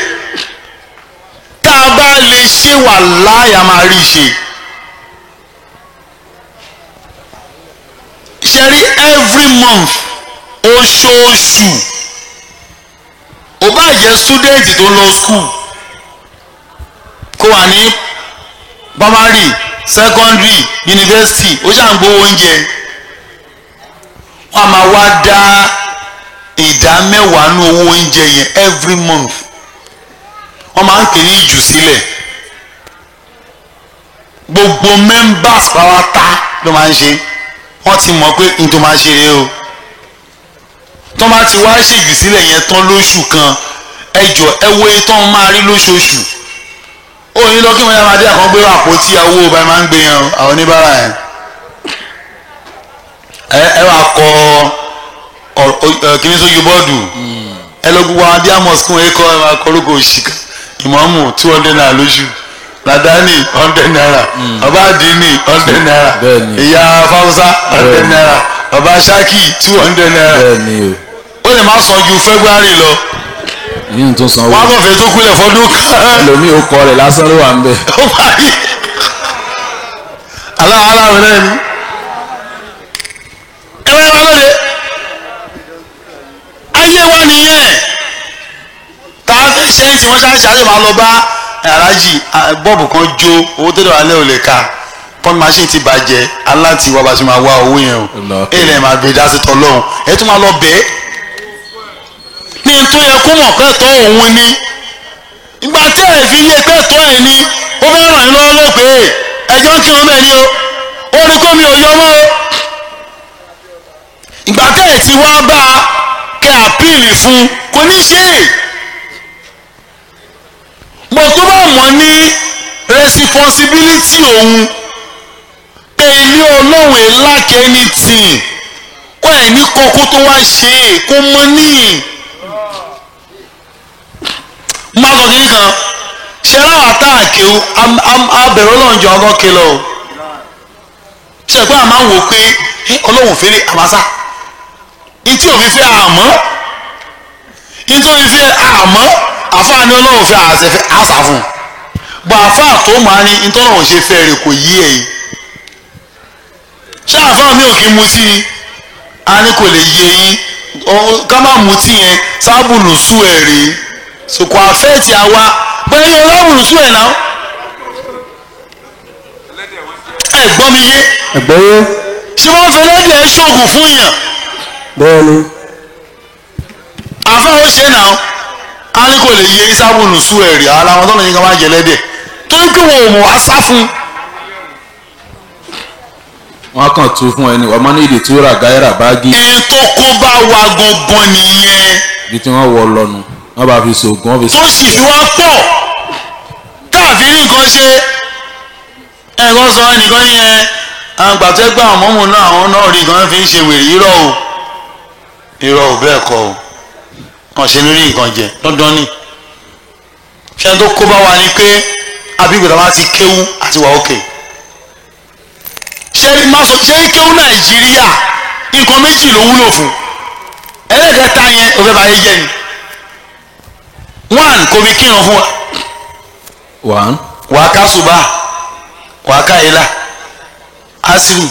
Tá a bá lè ṣe wà láyà máa rí ṣe. Ṣe rí every month oṣooṣù ó bá jẹ́ student tó lọ school kó wà ní primary secondary university ó ṣà ń gbowó oúnjẹ wọ́n á máa wá dá ìdá mẹ́wàá nú owó oúnjẹ yẹn every month. Wọ́n máa ń pè ní ìjù sílẹ̀. Gbogbo members pátá ló máa ń ṣe. Wọ́n ti mọ̀ pé n tó máa ṣe rèé o. Tó máa ti wá ṣèjù sílẹ̀ yẹn tán lóṣù kan ẹ jọ ẹ wo iye tán máa rí lóṣooṣù. Ó ní lọ kí wọ́n yá máa dé àkàn gbé àpótí owó ọba máa ń gbé yẹn àwọn oníbàárà yẹn. Ẹ wàá kọ kíní sójú bọ́ọ̀dù. Ẹ lọ gbogbo àwọn díàmọ̀sì kún ẹ kọ́ ẹ máa kọ orúkọ òṣìkà. Ìmọ̀ọ́mù 200 naira lóṣù, Ladani 100 naira, Baba Adini 100 naira, Ìyá Fausa 100 naira, Baba Shaki 200 naira. Ó lè má san ju February lọ. Yìí tún sanwó. Wọ́n á kàn fẹ́ tó kúlẹ̀ fọdún kan. Ẹlòmíì ó kọ rẹ̀ lásán ló wà ń bẹ̀. Ó parí. Aláwọ̀ náà ni. Ẹ wá wá lóde. Ayé wa nìyẹn. Ṣé tí wọ́n ṣáà ṣe máa lọ bá aláàjì bọ́ọ̀bù kan jó owó tó dọ̀wà lẹ́ ò lè ka pọ́n machine ti bàjẹ́ aláǹtí wa bá ṣe máa wá owó yẹn o èyí lẹ́yìn máa gbé dásí tọ́lọ́hún ẹ tún máa lọ bẹ́ẹ̀ ní tó yẹ kó mọ̀ pẹ́ẹ́tọ́ òun ni ìgbà tí ẹ̀ fi yé pẹ́ẹ́tọ́ ẹ̀ ni ó fẹ́ ràn yín lọ́wọ́ ló pé ẹjọ́ ń kírun bẹ́ẹ̀ ni o ó rí kó mi ò yọ mọ́ o ìgbà tí ẹ̀ ti wá bá a kẹ́ àpíìlì fún kò ní ṣe é bọ̀ tó bá mọ̀ ní responsibility òun pé ilé ọlọ́run ẹ̀ lack anything kó ẹ̀ ní kọ́kọ́ tó wá ṣe é kó mọ ní. Má sọ kí nìkan ṣe láwọn àtàkì abẹ̀rẹ̀ ọlọ́run jọ ọgọ́ ke lọ o ṣe pé àmà wò pé ọlọ́run fèrè àmàsà ntí òfin fẹ́ àmọ́ ntí òfin fẹ́ àmọ́ àfáà ni ọlọ́run fẹ́ àṣẹfẹ́ àṣà fún un bọ́ àfáà tó máa ní ntọ́lọ́run ṣe fẹ́ rè kò yí ẹ̀yìn ṣé àfáà mi ò kí mutí ni a ní kò lè yé yín ká má mutí yẹn sábùlù sú ẹ̀ rèé sòkò àfẹ́ẹ̀tì àwa bẹ́ẹ̀ ni ọlọ́run sú ẹ̀ náà ẹ gbọ́ mi yé Ẹ̀gbọ́yé. Ṣé wọ́n fẹ́ lẹ́dẹ̀ẹ́ ṣoògùn fún yàn? Bẹ́ẹ̀ni. Àfáà ó ṣe náà a ní kò lè yé sábùlù sú ẹ̀ rèé ara wọn tọ́nà yín kan máa jẹ lẹ́dẹ̀ torí pé wọn ò mọ̀ wá sá fún un. Wọ́n kàn tún fún ẹni wọ́n máa ní ìdí túrà gáírà báàgì. Ètò kó bá wa gangan nìyẹn. Ibi tí wọ́n wọ lọ́nu wọ́n bá fi ṣoògùn wọ́n fi. Tó sì fi wá pọ̀ káàfin ní nǹkan ṣe ẹ̀kọ́ sọ ẹnìkan yẹn àgbàtẹ́gbà àwọn mọ́mù náà àwọn náà rí nǹkan fi ń ṣe wèrè irọ́ o irọ́ o bẹ́ẹ̀ kọ́ o kàn ṣe lórí nǹkan jẹ dandan ni. Ṣé tó kó bá wa ni pé abígbèdà wa ti kéwú àti wà ókè. Ṣé kéwú Nàìjíríà nǹkan méjì ló wúlò fún ẹlẹ́dẹ̀ẹ́ta yẹn ò fẹ́ bá yé jẹ́ ni. One kò fi kírun fún wa. One. Wà á ká ṣùbà wà á ká ilà asiri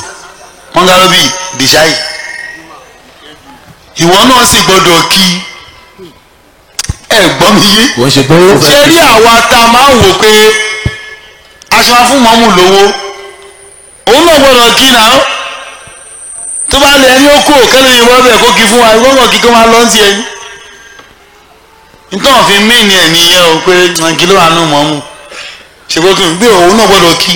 Mọ́ngálóbì dìṣáì ìwọ náà sì gbọ́dọ̀ kí ẹ gbọ́ mi yé. Kò ń ṣe pé ó fẹ́. Ṣé rí àwa tá a máa ń wò pé aṣọ fún mọ́mù lówó òun náà gbọ́dọ̀ kí náà tó bá lẹ ẹni ó kó kẹ́lẹ́ yìí wọ́n bẹ̀ kó kí fún wa ìwọ́n kí kó máa lọ sí ẹni. Nítorí fi mí ni ẹ̀ nìyẹn o pé kí ló wà nù mọ́mù ṣe kó kí bí òun náà gbọ́dọ̀ kí.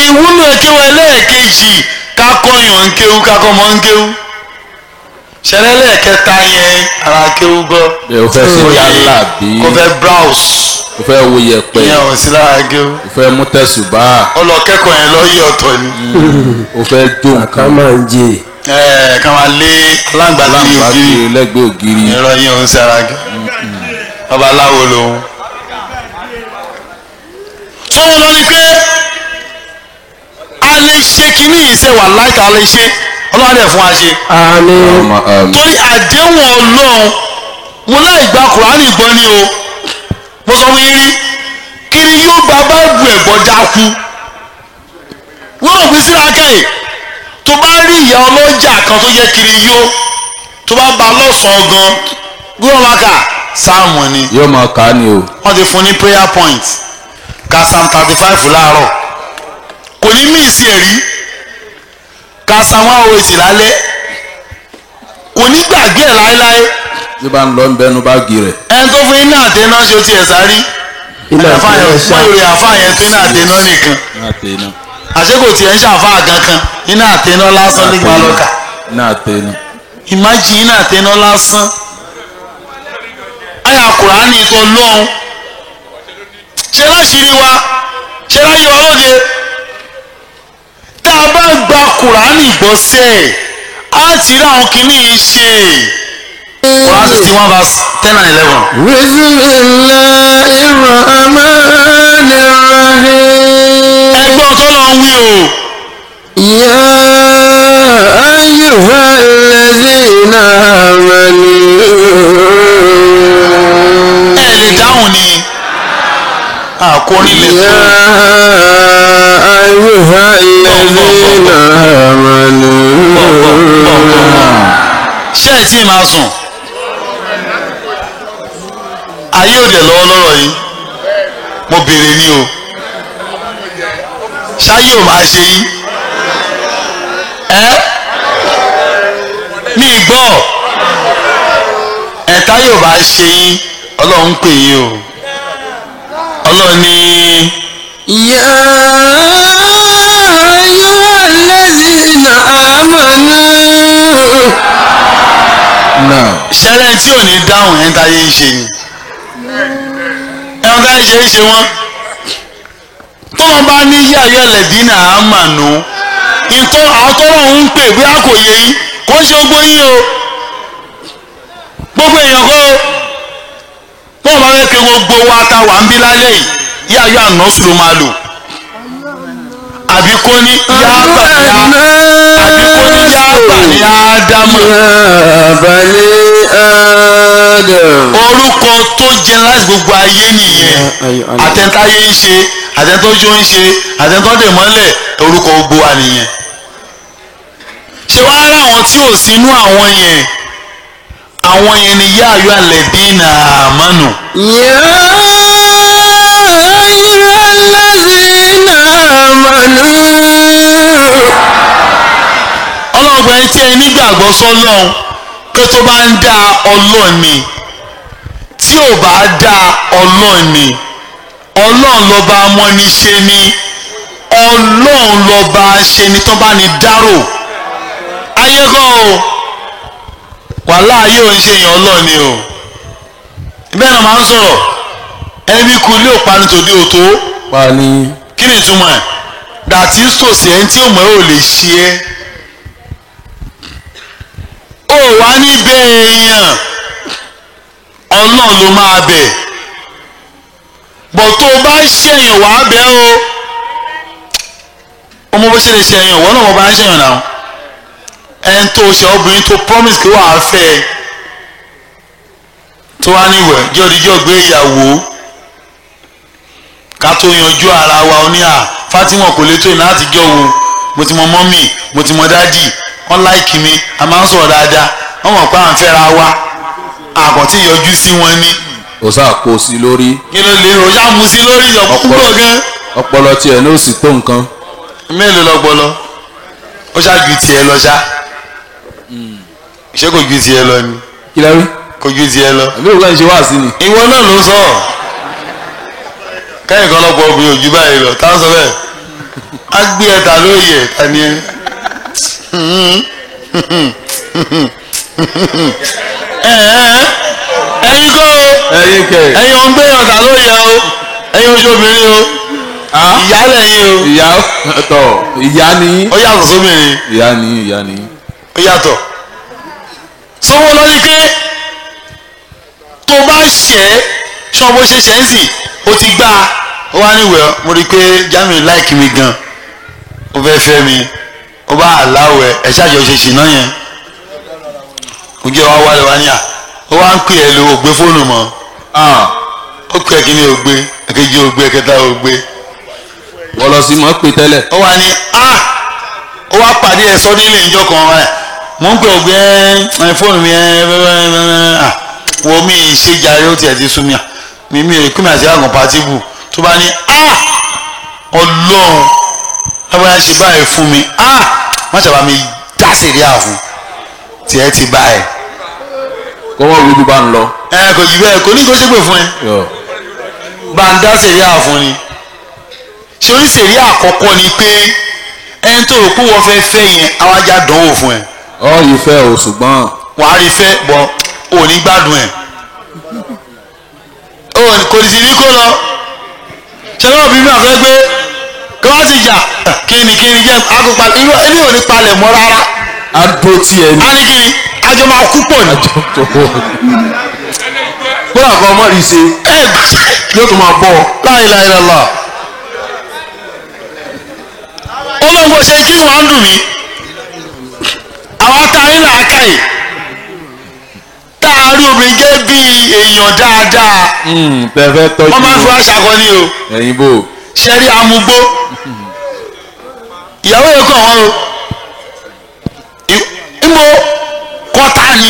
Ìwúlò kéwú ẹlẹ́ẹ̀kejì kakọyàn ń kéwú kakọmọ ń kéwú ṣẹlẹ̀ lẹ́ẹ̀kẹta yẹn ara kéwú gọ́ Bẹ́ẹ̀ o fẹ́ ṣe yálà bí kò fẹ́ browse o fẹ́ wo yẹ̀pẹ̀ ìyẹn ò sí lára kéwú o fẹ́ mú tẹ̀sùbá ọlọ́kẹ́kọ̀ọ́ yẹn lọ́yẹ̀ ọ̀tọ̀ ni o fẹ́ jó ká nǹkan máa ń jẹ ẹ̀ ká máa lé aláǹgbá lórí aláǹgbá ògiri kiri lẹ́gbẹ̀ẹ́ ògiri ìrọ̀ yẹn ò ń sí ara kéwú babaláwo lòun. Sọ́wọ́n lọ ni pé a lè ṣe kínní ìṣe wà láìka a lè ṣe ọlọ́run á dẹ̀ fún wa ṣe. Àmín. ọmọ àmì Torí àdéhùn ọlọ́run mo láì gba kùránì gbọ́ ni o mo sọ fún yín rí kiri yóò gba báìbù ẹ̀gbọ́ dákú wọ́n rò pé síra kẹ́yìn tó bá rí ìyá ọlọ́jà kan tó jẹ́ kiri yó tó bá ba lọ́sàn-án gan gbọ́dọ̀ máa kà sáàmù ni yóò máa kà á ni o wọ́n ti fún ní prayer point ka psalm 35 láàárọ̀ kò ní mí ìsì ẹ̀rí ka psalm 108 lálẹ́ kò ní gbàgbé ẹ̀ láéláé bí bá ń lọ ń bẹnu báàgì rẹ̀ ẹni tó fún iná àtẹná ṣe ó tiẹ̀ sáré Iná àfáàyàn àtẹná ṣá. wọ́n ìròyìn àfáàyàn tó iná àtẹná nìkan náà tẹ iná àṣé kò tiẹ̀ ń ṣàfáà kankan iná àtẹná lásán nígbà lọ́kà náà tẹ iná ìmájì iná àtẹná lásán àyà Kùránì tó lọ́hùn ṣe láṣìírí wa ṣe láyé wa lóde tá a bá gba Kùránì gbọ́ sẹ́ á ti rí àwọn kìíní yìí ṣe Quran 61 verse 10 and 11. Bismillahirrahmanirrahim. Ẹgbọ́n tó lọ ń wí o. Ya ayyuhallazina amanu. Ẹ lè dáhùn ni àkórin lè Ya tó. ayyuhallazina amanu. Ṣé ẹ tí máa sùn? Ayé òde lọ́wọ́ lọ́rọ̀ yìí. Mo béèrè ni o. Ṣáyé ò máa ṣe yín. Ẹ́ mi gbọ́. Ẹ̀ta yóò bá ṣe yín. Ọlọ́run pè yín o. Ọlọ́run ní. Ya ayyuhallazina amanu. náà Ṣẹlẹ̀ tí ò ní dáhùn ẹ̀ ń táyé ń ṣe ni ẹ̀wọ̀n táyé ṣe ń ṣe wọ́n tó wọn bá ní yàyọ̀ lẹ̀dínà àmànù ìtọ́ àwọn tọ́lọ̀ ń pè bí a kò yé yín kò ń ṣe gbogbo yín o gbogbo èèyàn kọ́ o wọ́n bá fẹ́ kí gbogbo wa ta wà ń bí lálẹ́ yìí yàyọ̀ ànọ́sù ló máa lò àbí kò ní yá bà ní àbí kò ní yá bà ní ádámù. Ya bani Adam. Orúkọ tó jẹ láti gbogbo ayé nìyẹn àtẹ̀ntáyé ń ṣe àtẹ̀ntójó ń ṣe àtẹ̀ntódè mọ́lẹ̀ orúkọ gbogbo wa nìyẹn. Ṣé wàá rà àwọn tí ò sínú àwọn yẹn àwọn yẹn ni yá ayọ́ alladhina amanu. Ya ayyuhallazina amanu. Ọlọ́run ẹni tí ẹ nígbàgbọ́ sọ́lọ́run pé tó bá ń dá Ọlọ́run ni tí ò bá dá Ọlọ́run ni Ọlọ́run lọ́ba amọ́niṣe ni Ọlọ́run lọ́ba ṣe ni tó bá ní dárò ayé kọ́ o wàhálà ayé ò ń ṣe èèyàn Ọlọ́run ni o bẹ́ẹ̀ náà máa ń sọ̀rọ̀ ẹni bí kú ilé òpanu tòde òtó pa ní kí ni ìtumọ̀ ẹ̀ dàtí sòsì ẹni tí ò mọ̀ ẹ́ ò lè ṣe é ó wá níbẹ̀ èèyàn Ọlọ́run ló máa bẹ̀ bọ̀ tó o bá ṣèyàn wàá bẹ̀ o ọmọ bó ṣe lè ṣèyàn wọ́n náà wọ́n bá ń ṣèyàn náà ẹni tó ṣe obìnrin tó promise kí wàá fẹ́ ẹ tó wá níwẹ̀ jọ́díjọ́ gbé ìyàwó ká tó yanjú ara wa ó ní à Fatima kò lè tó ìná àtijọ́ wo Mo ti mọ mọ́mì, mo ti mọ dádì, wọ́n láìkì mi, a máa ń sọ̀rọ̀ dáadáa, wọ́n mọ̀ pé à ń fẹ́ra wa, àkàntì yọjú sí wọn ni. O sá kó sí lórí. Kí ló lè o yá mu sí lórí ọ̀pọ̀ gan. Ọpọlọ tiẹ̀ ní ó sì tó nǹkan. Mélòó lọpọlọ? Ó ṣáà ju tiẹ̀ lọ ṣá. Ṣé kò ju tiẹ̀ lọ ni? Kí lẹ rí? Kò ju tiẹ̀ lọ. Àbí òun kàn ṣe wá sí ni. Ìwọ náà ló ń sọ. Kẹ́yìn kan lọ́pọ̀ obìnrin ojú báyìí lọ, tá ń sọ bẹ́ẹ̀. Á gbé ẹ̀ta lóye ẹ̀ta ni ẹ. Ẹ̀yin kọ́ o. Ẹ̀yin kẹ̀. Ẹ̀yin ò ń gbé ọ̀tà lóye o. Ẹ̀yin oṣù obìnrin o. Ìyá lẹ́yìn o. Ìyá tọ̀ ìyá ni. Ó yàtọ̀ sóbìnrin. Ìyá ni ìyá ni. Ó yàtọ̀. Sọ́wọ́ lọ́ní pé tó bá ṣẹ́ ṣọ́ bó ṣe ṣẹ́ ń sìn ó ti gbá ó wá níwẹ̀ mo rí i pé Jamiu like mi gan, ó fẹ́ fẹ́ mi, ó bá aláwẹ̀ ẹ̀ ṣáàjọ ṣe ṣìnà yẹn. Ojú ẹ̀ wá wálé wá ní à ó wá ń pè ẹ́ lò ó gbé fóònù mọ́. Ó pè ẹ́ kí ni ó gbé, ẹ̀kejì ó gbé, ẹ̀kẹta ó gbé. Wọ́n lọ sí mọ́ pé tẹ́lẹ̀. Ó wá ní a ó wá pàdé ẹ̀ sọ́dún ilé ìjọ kan ẹ̀ mò ń pè ó gbé ẹ fóònù mi ẹ ẹ wo mi ṣe jàre ó tiẹ̀ ti sú mi à mi mi rè kúmi àti àgàn pàtíbù tó bá ní a ọlọ́run lábáyá ṣe báyìí fún mi a má ṣàbá mi dá sèré àfún tiẹ̀ ti báyìí. Kọ́wọ́ wíwú bá ń lọ. Ẹ kò jù bẹ́ẹ̀ kò ní kó ṣépè fún ẹ bá ń dá sèré àfún ni. Ṣé oríṣiríṣi àkọ́kọ́ ni pé ẹni tó rò pé wọ́n fẹ́ fẹ́ yẹn àwọn ajá dánwò fún ẹ. Ọ yìí fẹ́ o ṣùgbọ́n. Wàá rí fẹ́ bọ̀ ò ní gbádùn ẹ̀ kò sì ní kó lọ. Ṣé lọ́wọ́ bí mi àfẹ́ gbé kí wọ́n ti jà kíni kíni jẹ́ akópa irú ẹni ò ní palẹ̀ mọ́ rárá. Adó tí ẹ ní. A ní kíni àjọ máa kú pọ̀ ní. Kódà kan ọmọ rí ṣe yóò tún máa bọ̀. La ilaha illallah. Olóńgbò ṣe kí wọ́n dùn mí. Àwọn ta ní làákàyè tá a rí obìnrin gẹ́gẹ́ bí èèyàn dáadáa. Tẹ̀fẹ́ tọ́jú. Wọ́n máa ń fi wá ṣàkọni o. Ẹ̀yin bò. Ṣẹ́rí amúgbó. Ìyàwó yẹn kàn wọ́n o. Ìmọ̀ kọ́tà ni.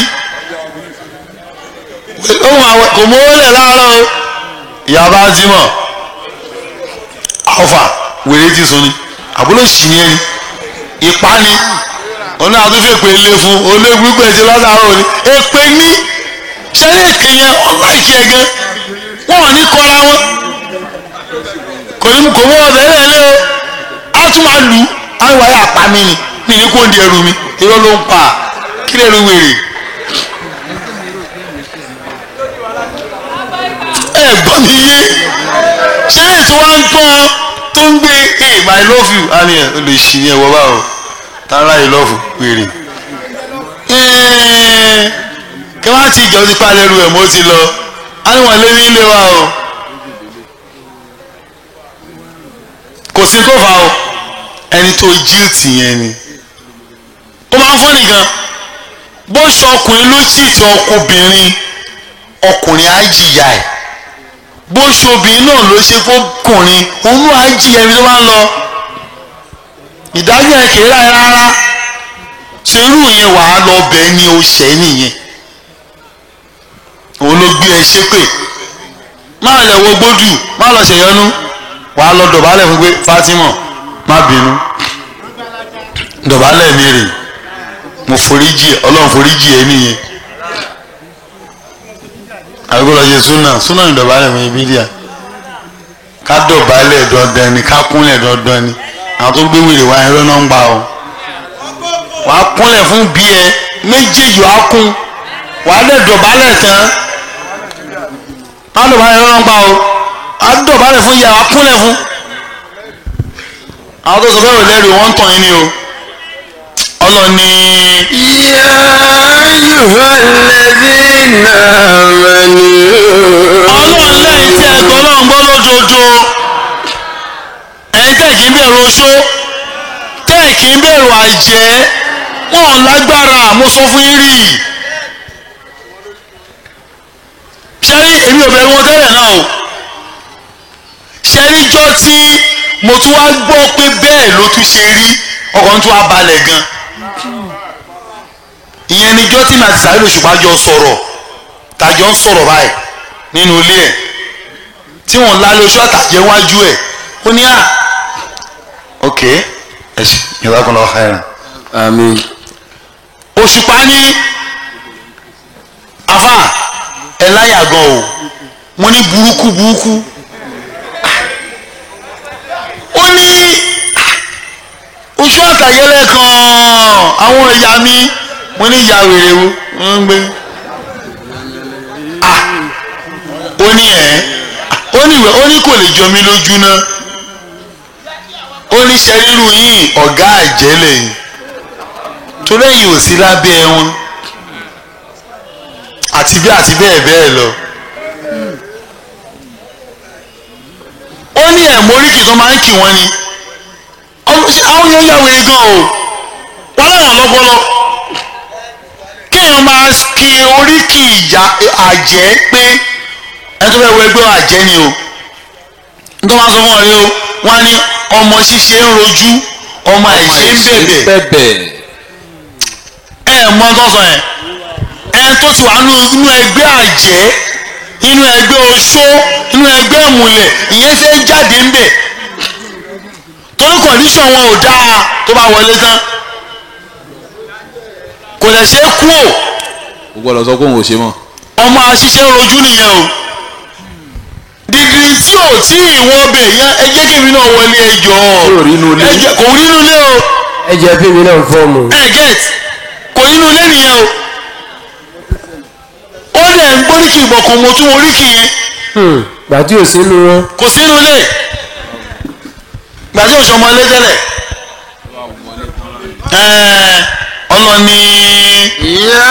Ohun àwẹ̀ kò mówó lẹ̀ láàárọ̀ o. Ìyá bá ti mọ̀. Alfa wèrè ti sùn ni. Àbúrò sì ni ẹni. Ìpá ni. Òun náà tún fèpè lé fún olóògùn pẹ̀sẹ̀ látàárọ̀ ni. Èpè ní ṣẹ́rí èpè yẹn ọ̀láìkí ẹ̀ gan. Wọ́n ò ní kọ́ra wọn. Kò ní kò mú ọbẹ̀ lẹ̀ lé o. Á tún máa lù ú. Àwọn ìwà yà pa mí ni. Mi ní kó di ẹrù mi. Irọ́ ló ń pa. Kí lè ru wèrè? Ẹ gbọ́ mi yé. Ṣé ètò wa ń pọ́n tó ń gbé hey I love you? Á ní ẹ̀ olùsí ni ẹ̀ wọ́ báwo. Tara ìlọ́fù wèrè. Kí wọ́n ti jọ ti palẹ̀ ru ẹ̀ mọ́ ti lọ. Á ní wọ́n lé ní ilé wa o. Kò sí tó fà o. Ẹni tó jíìtì yẹn ni. Ó máa ń fọ́ nìkan. Bó ṣe ọkùnrin ló jíìtì ọkùnrin, ọkùnrin á jìyà ẹ̀. Bó ṣe obìnrin náà ló ṣe fọkùnrin, òun á jìyà ibi tó máa ń lọ. Ìdájọ́ ẹ̀ kìí ráyè rárá. Ṣe irú yẹn wàá lọ bẹ́ẹ̀ ni o ṣẹ́ nìyẹn. Òun ló gbé ẹ ṣépè. Má lè wo gbódù, má lọ ṣèyọnú. Wàá lọ dọ̀bálẹ̀ fún pé Fatima má bínú. Dọ̀bálẹ̀ mi rè. Mo foríjì Ọlọ́run foríjì ẹ nìyẹn. Àbíkó lọ ṣe súnà súnà ní dọ̀bálẹ̀ fún ibi díà. Ká dọ̀bálẹ̀ dandan ni, ká kúnlẹ̀ dandan ni. Àwọn tó gbé wèrè wá ẹ̀rọ náà ń gbà o. Wàá kúnlẹ̀ fún bí ẹ méjèèjì wàá kún. Wàá lẹ̀ dọ̀bálẹ̀ tán. Má dọ̀bálẹ̀ ẹ̀rọ náà ń gbà o. Wàá dọ̀bálẹ̀ fún ìyá wàá kúnlẹ̀ fún. Àwọn tó sọ fẹ́ òlẹ́rìí wọ́n ń tàn yín ni o. Ọlọ́ni. Ya ayyuhalladhina amanu. Ọlọ́run lẹ́yìn tí ẹ̀gbọ́n náà ń gbọ́ lódodo. Ẹ̀yin tẹ́ kì í bẹ̀rù oṣó, tẹ́ kì í bẹ̀rù àjẹ́, wọn lágbára mo sọ fún yín rí. Ṣẹ́rí èmi ò bẹ̀rù wọn tẹ́lẹ̀ náà o. Ṣẹ́rí jọ́ tí mo tún wá gbọ́ pé bẹ́ẹ̀ ló tún ṣe rí. Ọkàn tó wá balẹ̀ gan. Ìyẹn ni jọ́ tí màá ti Saheed Òṣùpá jọ sọ̀rọ̀, tàjọ ń sọ̀rọ̀ báyìí nínú ilé ẹ̀, tí wọ́n lálẹ́ oṣù àtàjẹ́ wájú ẹ̀. Ó ní à ok ẹ ṣe jazakallahu khairan. Àmín. Òṣùpá ní àfà ẹ láyà gan o, mo ní burúkú burúkú. Ó ní oṣù àtàyẹlẹ kan àwọn ìyá mi, mo ní ìyá wèrè wo ń gbé. Ó ní ẹ ó ní ìwé, ó ní kò lè jọ mí lójú náà. Ó ní ṣe ríru yìí ọ̀gá àjẹ́ lẹ́yìn torí ẹ̀yin ò sí lábẹ́ wọn àti bí àti bẹ́ẹ̀ bẹ́ẹ̀ lọ. Ó ní ẹ̀mọ́ oríkì tó máa ń kì wọ́n ni. Àwọn yóò yà wèrè gan o, wọ́n láwọn lọ́pọlọ. Kéèyàn máa kí oríkì ìyá àjẹ́ pé ẹni tó fẹ́ wọ ẹgbẹ́ àjẹ́ ni o. Nítorí wọ́n sọ fún ọ rí o, wọ́n á ní ọmọ ṣíṣe ń rojú, ọmọ àìṣe ń bẹ̀bẹ̀. Ẹ mọ tó sọ yẹn, ẹ tó ti wà nínú ẹgbẹ́ àjẹ́, inú ẹgbẹ́ oṣó, inú ẹgbẹ́ ìmùlẹ̀, ìyẹn fẹ́ jáde ń bẹ̀ torí kọ̀díṣọ̀n wọn ò dáa. Tó bá wọlé tán kò lè ṣe é kú o. O gbọ́dọ̀ sọ pé òun ò ṣe mọ́. Ọmọ àṣìṣe ń rojú nìyẹn o. Dìgírì tí ò tí ìwọ bẹ̀ yẹn, ẹ jẹ́ kí èmi náà wọlé ẹjọ́. Kò rí inú ilé. Kò rí inú ilé o. Ẹ jẹ́ bí mi náà fọ́ọ̀mù. Ẹ get kò rí inú ilé nìyẹn o. Ó lẹ̀ ń gbóríkì ìbọn kò mọ̀ tún oríkì yẹn. Gbàtí ò sínú wọn. Kò sínú ilé. Gbàtí ò sọmọ ilé tẹ́lẹ̀. Ọlọ́ni. Ya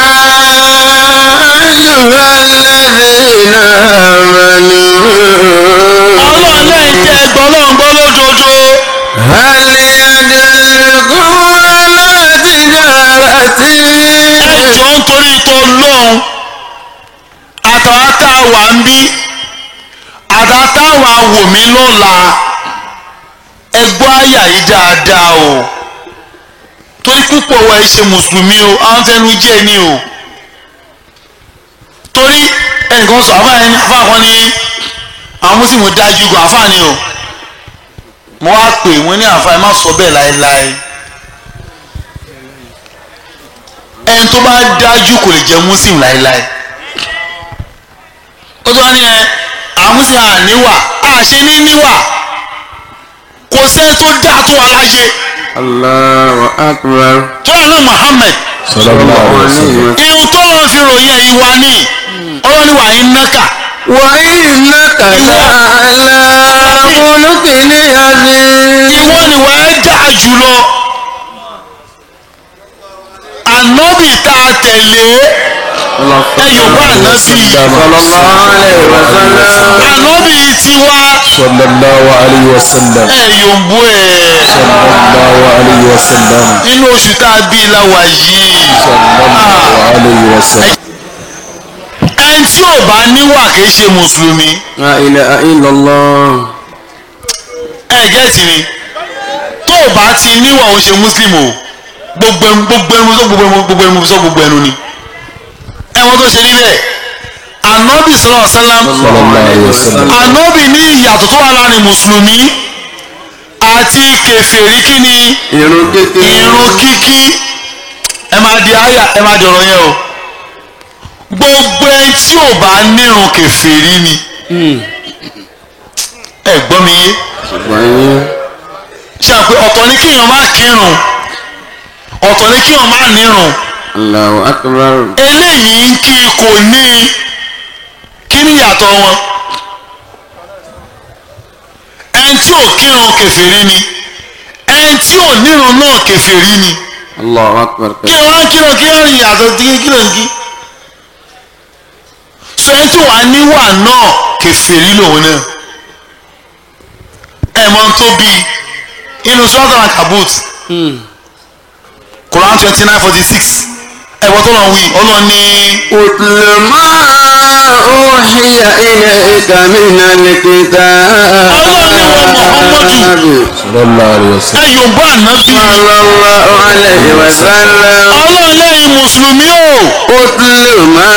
ayyuhalladhina amanu. Ọlọ́run lẹ́yìn tẹ́ ẹgbọ́ ọlọ́run gbọ́ lójoojó. Hal yadullukum ala tijaratin. Ẹ jọ̀ọ́ nítorí tó lóhun àtàwátà wà ń bí àtàwátà wà wò mí lọ́la, ẹ gbọ́ àyà yìí dáadáa o. Torí púpọ̀ wa ẹ ṣe mùsùlùmí o, à ń fẹnu jẹ́ ni o. Torí ẹnìkan sọ àfáà ẹni àfáà kan ní àwọn mùsùlùmí dájú gan àfáà ni o. Mo wá pè wọ́n ní àfáà ẹ má sọ bẹ́ẹ̀ láéláé. Ẹni tó bá dájú kò lè jẹ́ mùsùlùmí láéláé. Ó tó wá ní ẹ àwọn mùsùlùmí àníwà àṣẹ ní níwà, kò sẹ́ni tó dáa tó wà láyé. Allahu akbar. Tó wà ní Muhammad. Sallallahu alaihi wasallam. Irun tó lọ́n fi ròyìn ẹ̀ ìwà ni ọlọ́ni wà ní náka. Wa innaka la'ala khuluqin azim. Ìwọ ni wà á dáa jùlọ. Ànábì tá a tẹ̀lé ẹ yòókù ànábì. Sallallahu alaihi wasallam. Ànábì tiwa. Sallallahu alaihi wasallam. Ẹ yòǹbó ẹ. Sallallahu alaihi wasallam. Inú oṣù tá a bí la wà yìí. Sallallahu alaihi wasallam. Ẹni tí ò bá níwà kìí ṣe mùsùlùmí. La ilaha illallah. Ẹ gẹ́ẹ̀tì ni tó o bá ti níwà ò ń ṣe muslim o. Gbogbo ẹnu sọ gbogbo ẹnu sọ gbogbo ẹnu ni. Ẹ̀wọ̀n tó ṣe níbẹ̀ Ànábì sallallahu alaihi wasallam. Ànábì ní ìyàtọ̀ tó wà láàrin mùsùlùmí àti kèfèrí kí ni irun kíkí. Ẹ máa di àyà, ẹ máa di ọ̀rọ̀ yẹn o. Gbogbo ẹni tí ò bá nírun kèfèrí ni. Ẹ gbọ́ mi yé. Ṣé àpè ọ̀tọ̀ ni kíyàn má kírun, ọ̀tọ̀ ni kíyàn má nírun. Allahu akbar. Eléyìí ń kí kò ní kí ni ìyàtọ̀ wọn. Ẹni tí ò kírun kèfèrí ni, ẹni tí ò nírun náà kèfèrí ni. Allahu akbar. Kí wọ́n kírun kí wọ́n ìyàtọ̀ tí kí ló ń kí. Sọ ẹni tí wàá níwà náà kèfèrí lòun náà. Ẹ mọ tó bí inú Suratul Ankabut, Quran 29:46. Ẹ̀wọ̀n tó lọ wí ọlọ́ni. Utlu ma uhiya ilayka minal kitab. Ọlọ́ni ìwọ Muhammadu ẹ yòǹbó ànábì. Sallallahu alayhi wa sallam. Ọlọ́run lẹ́yìn mùsùlùmí o. Utlu ma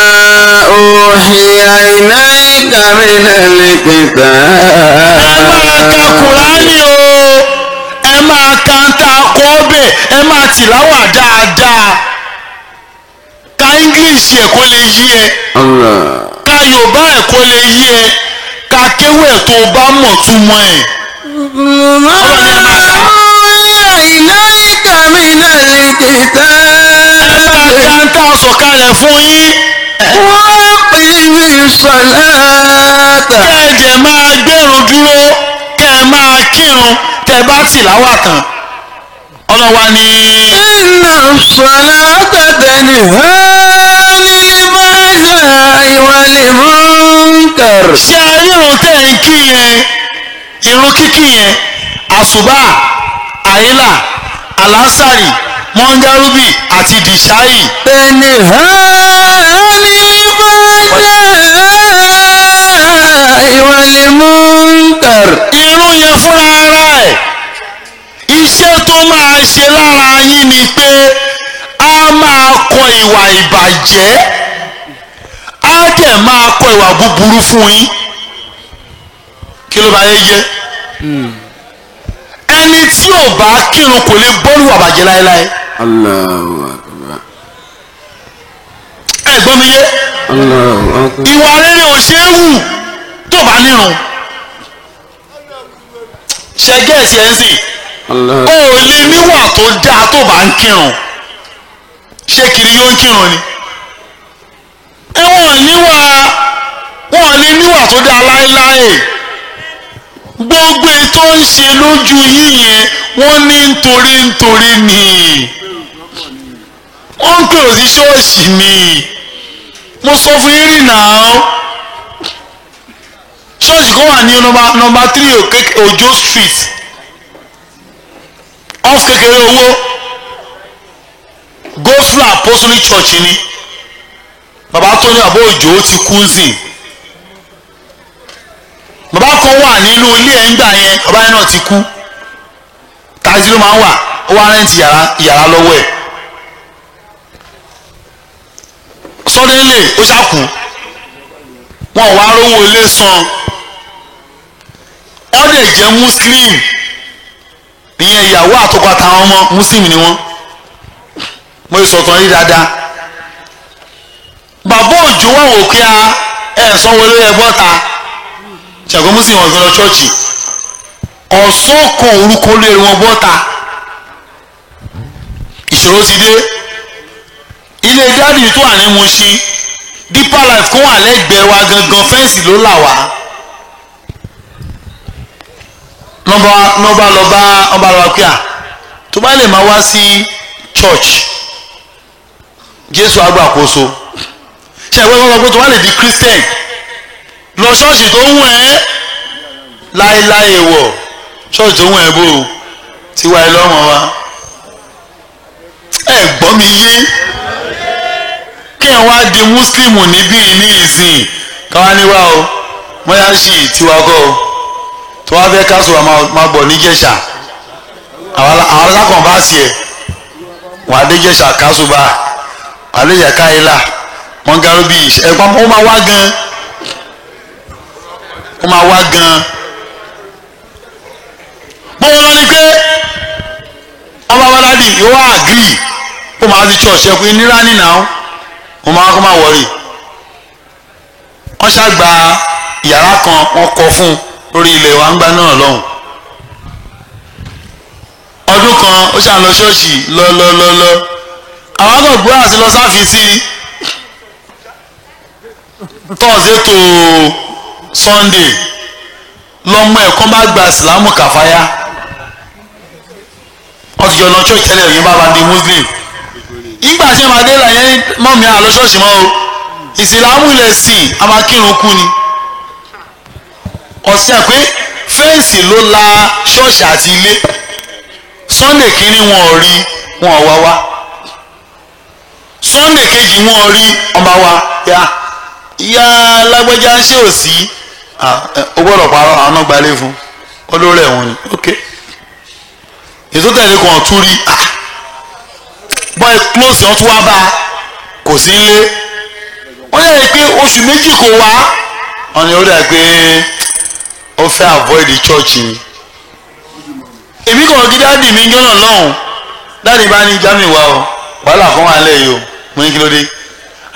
uhiya ilayka minal kitab. Ẹ máa ka Kùránì o, ẹ máa ka ń ta kọ́ bẹ̀, ẹ máa tìláwà dáadáa. Ka English ẹ̀ kó lè yí ẹ. Allah. Ka Yorùbá ẹ̀ kó lè yí ẹ. Ka kéwú ẹ̀ tó o bá mọ̀ túmọ̀ ẹ̀. Ma uhiya ilayka minal kitab. Ẹ máa ka ń ta sọ̀kalẹ̀ fún yín. Waqimi salata. Kẹ́ ẹ jẹ́ máa gbẹ̀rún dúró, kẹ́ ẹ máa kírun, tẹ́ ẹ bá tìláwà tán. Ọlọ́wà ni. Inna salata tanha anil fahsha'i wal munkar. Ṣé ẹ rírun tẹ́ ẹ ń kí yẹn, irun kíkí yẹn, àsùbá, àyílà, àlásàrì, mọ́ngárúbì àti dìṣáì. Tanha anil fahsha'i wal munkar. Irun yẹn fúnra ara ẹ̀, iṣẹ́ tó máa ṣe lára yín ni pé a máa kọ ìwà ìbàjẹ́, á dẹ̀ máa kọ ìwà búburú fún yín. Kí ló bá yé jẹ́? Ẹni tí ò bá kírun kò lè bọ́lù àbàjẹ́ láéláé. Allahu akbar. Ẹ gbọ́ mi yé? Allahu akbar. Ìwà rere ò ṣe é wù tó bá nírun. Ṣe gẹ́ẹ̀sì ẹ̀ ń sìn? Allahu O ò lè níwà tó dáa tó bá ń kírun. Ṣé kiri yóò ń kírun ni? Ẹ wọ́n níwà, wọ́n lè níwà tó dáa láéláé. Gbogbo ètò ń ṣe lójú yíyẹn wọ́n ní nítorí nítorí ni. Wọ́n ń pèrò sí ṣọ́ọ̀ṣì ni. Mo sọ fún yín rìn náà. Ṣọ́ọ̀ṣì kan wà ní nọ́mbà 3 Òjó Street, off kékeré owó, Gospel Apostolic Church ni. Bàbá tó ní bàbá Òjó ti kú sí. Bàbá kan wà nínú ilé ẹ̀ ń gbà yẹn, bàbá yẹn náà ti kú. Taxi ló máa ń wà, ó wá rẹ́ǹtì yàrá lọ́wọ́ ẹ̀. Suddenly ó ṣàkú, wọn ò wá rówó ilé san. Wọ́n dẹ̀ jẹ́ Muslim, ìyẹn ìyàwó àtọkọ àtàwọn ọmọ Muslim ni wọ́n. Mo lè sọ̀tàn yìí dáadáa. Bàbá Òjó wà wò pé a ẹ̀ sanwó ilé ẹ̀ bọ́ta. Ṣàgbọ́n Muslim wọn gbọ́dọ̀ ṣọ́ọ̀ṣì. Ọ̀sán kan orúkọ lé wọn bọ́ta. Ìṣòro ti dé. Ilé dáàdì tó wà ní Mushin, Deeper Life kó wà lẹ́gbẹ̀ẹ́ wa gangan, fẹ́ǹsì ló là wá. Nọ́mbà lọ bá ọba lọ pé à tó bá lè máa wá sí church, Jésù àgbàkóso. Ṣé ìwé wọn sọ pé tó bá lè di Christian lọ ṣọ́ọ̀ṣì tó ń wẹ̀ ẹ́ láéláé wọ̀, ṣọ́ọ̀ṣì tó ń wẹ̀ ẹ́ bò ó tiwa ẹ lọ́mọ wa. Ẹ gbọ́ mi yé? Kí ẹ wá di Muslim níbí ní ìsìn káwá níwá o, mọ́yáṣí tiwa kọ́ o, tó wá fẹ́ káṣọ wa máa bọ̀ níjẹ̀ṣà. Àwọn alákàn bá sí ẹ̀ wà á déjẹ̀ṣà káṣọ bá wà á déjẹ̀ káyìlá mọ́ngàrú bíi ẹ̀pọ́n ó máa wá gan, ó máa wá gan. Bọ́wọ́n lọ ni pé ọba wàládì yóò wá àgírì ó máa ti church ẹ̀kú ìnira nínà ó mo máa kó máa wọ̀rì. Wọ́n ṣàgbà yàrá kan wọ́n kọ fún lórí ilẹ̀ wa ń gbá náà lọ́hùn. Ọdún kan ó ṣàn lọ ṣọ́ọ̀ṣì lọ lọ lọ lọ. Àwọn akọ̀gbọ́ àti lọ sáfìsì Thursday to Sunday lọ́mọ ẹ̀kọ́ bá gba ìsìlámù kàfáyà. Wọ́n ti jọ lọ ṣọ́ọ̀ṣì tẹ́lẹ̀ yẹn bá ba di Muslim. Ìgbà tí wọ́n dé láyé mọ́mí àlọ́ ṣọ́ọ̀ṣì mọ́ o, ìsìlámù ilẹ̀ sìn a máa kírun kú ni. Ọ̀sẹ̀ pé fẹ́ǹsì ló la ṣọ́ọ̀ṣì àti ilé. Sunday kìíní wọn ò rí, wọn ò wá wá. Sunday kejì wọn ò rí, ọba wa ya ìyá lágbájá ṣé ò sí, o gbọ́dọ̀ parọ́ àwọn náà gbalẹ̀ fún Olórí ẹ̀wọ̀n ni ok ètò tẹ̀lé kan tún rí ah boy close ọ̀ tún wá bá a kò sí ilé. Wọ́n yẹ pé oṣù méjì kò wá. Wọ́n ní ó dà pé ó fẹ́ avoid the church ni. Èmi kàn kí dáàdì mi jọ́nà lọ́hùn. Dáàdì bá ní Jamiu wá o, wàhálà kan wà lẹ́yìn o. Mo ní kí ló dé?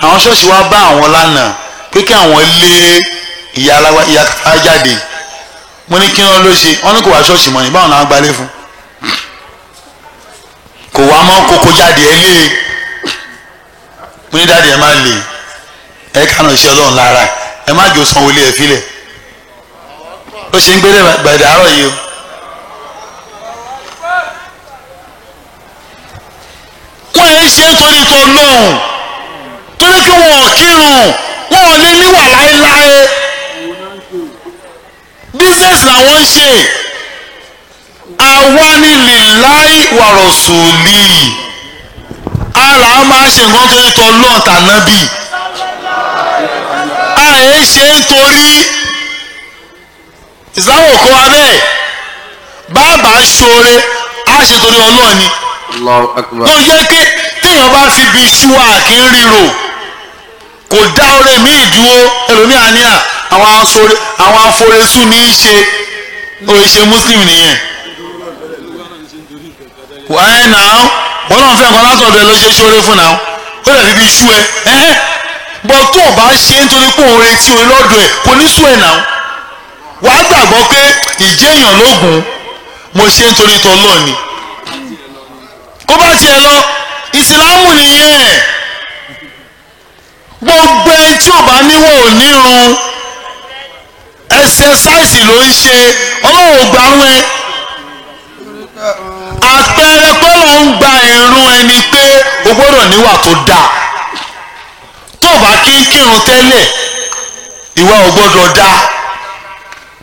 Àwọn ṣọ́ọ̀ṣì wá bá àwọn lánàá pé kí àwọn lé ìyá kàfá jáde. Mo ní kí wọ́n ló ṣe, wọ́n ní kò wá ṣọ́ọ̀ṣì mọ́ ni, báwọn náà gbalé fún. Kò wá mọ́ kókó jáde ẹ lé. Mo ní dáàdì ẹ má lè, ẹ kànà iṣẹ́ Ọlọ́run lára, ẹ má jò sanwó ilé ẹ filẹ̀. Ó ṣe ń gbélé gbàdá àárọ̀ yìí o. Wọ́n yẹn ṣe é torí tó lóhùn, torí kí wọn ò kírun, wọn ò lè níwà láéláé. Business làwọn ń ṣe. Àwa ni lillahi wa rasuli. Àlà máa ṣe nǹkan torí tó lóhùn tànábì. Àyè ṣe ń torí ìsìlámù kọ́ wa bẹ́ẹ̀. Bàbá ṣoore á ṣe torí Ọlọ́run ni. Allahu akbar. Tó yẹ pé téèyàn bá fi bí iṣu àkín ríro kò dá ọ̀rẹ́ mi dúró. Ẹlòmíà ní à àwọn aforesú ní í ṣe òye ṣe muslim nìyẹn. Wàá nà án wọn náà fẹ́ nǹkan látọ̀dọ̀ ẹ ló ṣe ṣoore fún náà ó lè fi bí iṣu ẹ ẹ́ bọ́ tó o bá ṣe nítorí pé òun retí orí lọ́dọ̀ ẹ kò ní sú ẹ náà. Wàá gbàgbọ́ pé ìjẹ́yàn lógun mo ṣe nítorí tọ́lọ́ ni. Kó bá tiẹ̀ lọ ìsìlámù nìyẹn. Gbogbo ẹni tí ò bá níwọ̀ ò nírun, ẹsẹsáìsì ló ń ṣe, Ọlọ́run ò gbàrún ẹ. Àpẹẹrẹ pé Ọlọ́run ń gba ìrun ẹni pé o gbọ́dọ̀ níwà tó dáa. Tó o bá kí ń kírun tẹ́lẹ̀, ìwà ò gbọ́dọ̀ dáa.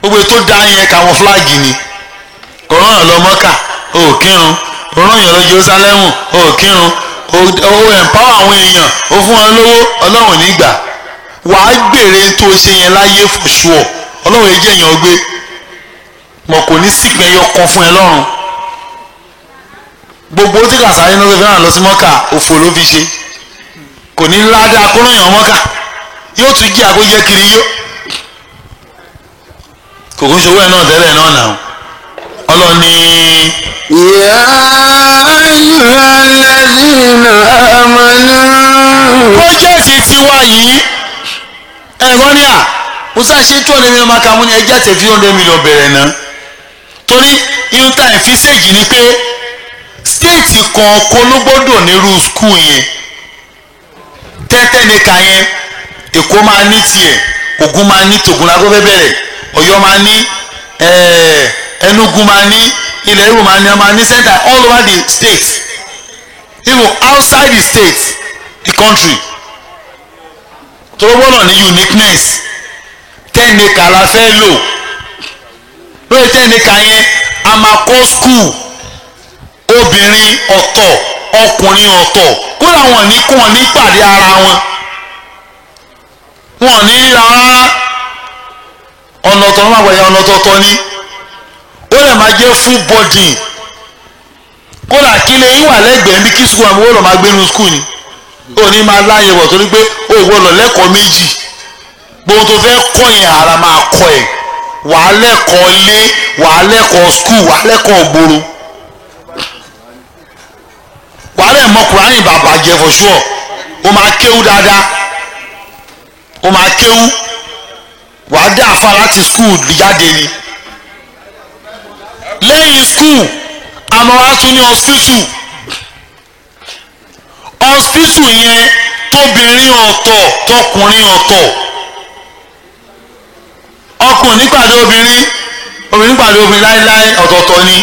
Gbogbo ètò dáa yẹn camouflage ni. Kò rán yàn lọ Mọ́kà, o ò kírun. Kò rán yàn lọ Jerúsálẹ́mù, o ò kírun. O empower àwọn èèyàn, o fún wọn lówó, Ọlọ́run nígbà. Wàá gbèrè tó o ṣe yẹn láyé for sure. Ọlọ́run yẹn jẹ́ èèyàn gbé. Mọ̀ kò ní sípìn ẹyọ kan fún ẹ lọ́run. Gbogbo tí Kàsáré náà fẹ́ràn lọ sí Mọ́kà, òfò ló fi ṣe. Kò ní ládàá kó rán yàn Mọ́kà. Yóò tún jẹ́ àkójẹ́ kiri yó. Kò kún ṣòwò ẹ̀ náà tẹ́lẹ̀ náà nà. Ọlọ́run ní. Ya ayyuhalladhina amanu. Pọ́jẹ́ẹ̀tì tiwa yìí ẹ̀gbọ́n ní à musa ṣe 200 million máa ka mú ní ẹjẹ́ tẹ̀ 300 million bẹ̀rẹ̀ náà. Torí irun tá ìfisèjì ni pé stéètì kọ̀ọ̀kan ló gbọ́dọ̀ nírú skul yẹn. Tẹ́tẹ́ nìka yẹn, Èkó máa ní tiẹ̀, Ògùn máa ní tògùn lágọ́ fẹ́ bẹ̀rẹ̀, Ọ̀yọ́ máa ní, Enugu máa ní, ilẹ̀ Ìgbò máa ní, ọmọ ní center all over the state, even outside the state, the country. Tó gbọ́dọ̀ ní uniqueness. 10 acre la fẹ́ lò. Lórí 10 acre yẹn, a máa kọ́ school obìnrin ọ̀tọ̀, ọkùnrin ọ̀tọ̀. Kódà wọn ní kí wọn ní pàdé ara wọn, wọn ní ríra rárá. Ọ̀nà ọ̀tọ̀ ló máa gbàyà, ọ̀nà ọ̀tọ̀ọ̀tọ̀ ni. Ó lè máa jẹ́ full boarding. Kódà kí lè yín wà lẹ́gbẹ̀ẹ́ bí kí sukùl àwọn olùmọ̀ agbẹ́nu sukùl ni. Ó ní máa láàyè wọ̀ torí pé ó gbọ́dọ̀ lẹ́kọ̀ọ́ méjì. Gbogbo tó fẹ́ kọ́ yẹn ara máa kọ́ ẹ̀. Wàá lẹ́kọ̀ọ́ ilé, wàá lẹ́kọ̀ọ́ sukùl, wàá lẹ́kọ̀ọ́ gbòòrò. Wàá lẹ̀ mọ Kùránì bàbà jẹ for sure. Ó máa kéwú dáadáa. Ó máa kéwú. Wàá dá àfa láti sukùl jáde ni. Lẹ́yìn skul àmọ́ wá tún ní hospital. Hospital yẹn tóbìnrin ọ̀tọ̀ tọkùnrin ọ̀tọ̀. Ọkùnrin pàdé obìnrin, obìnrin pàdé obìnrin láéláé, ọ̀tọ̀ọ̀tọ̀ ni.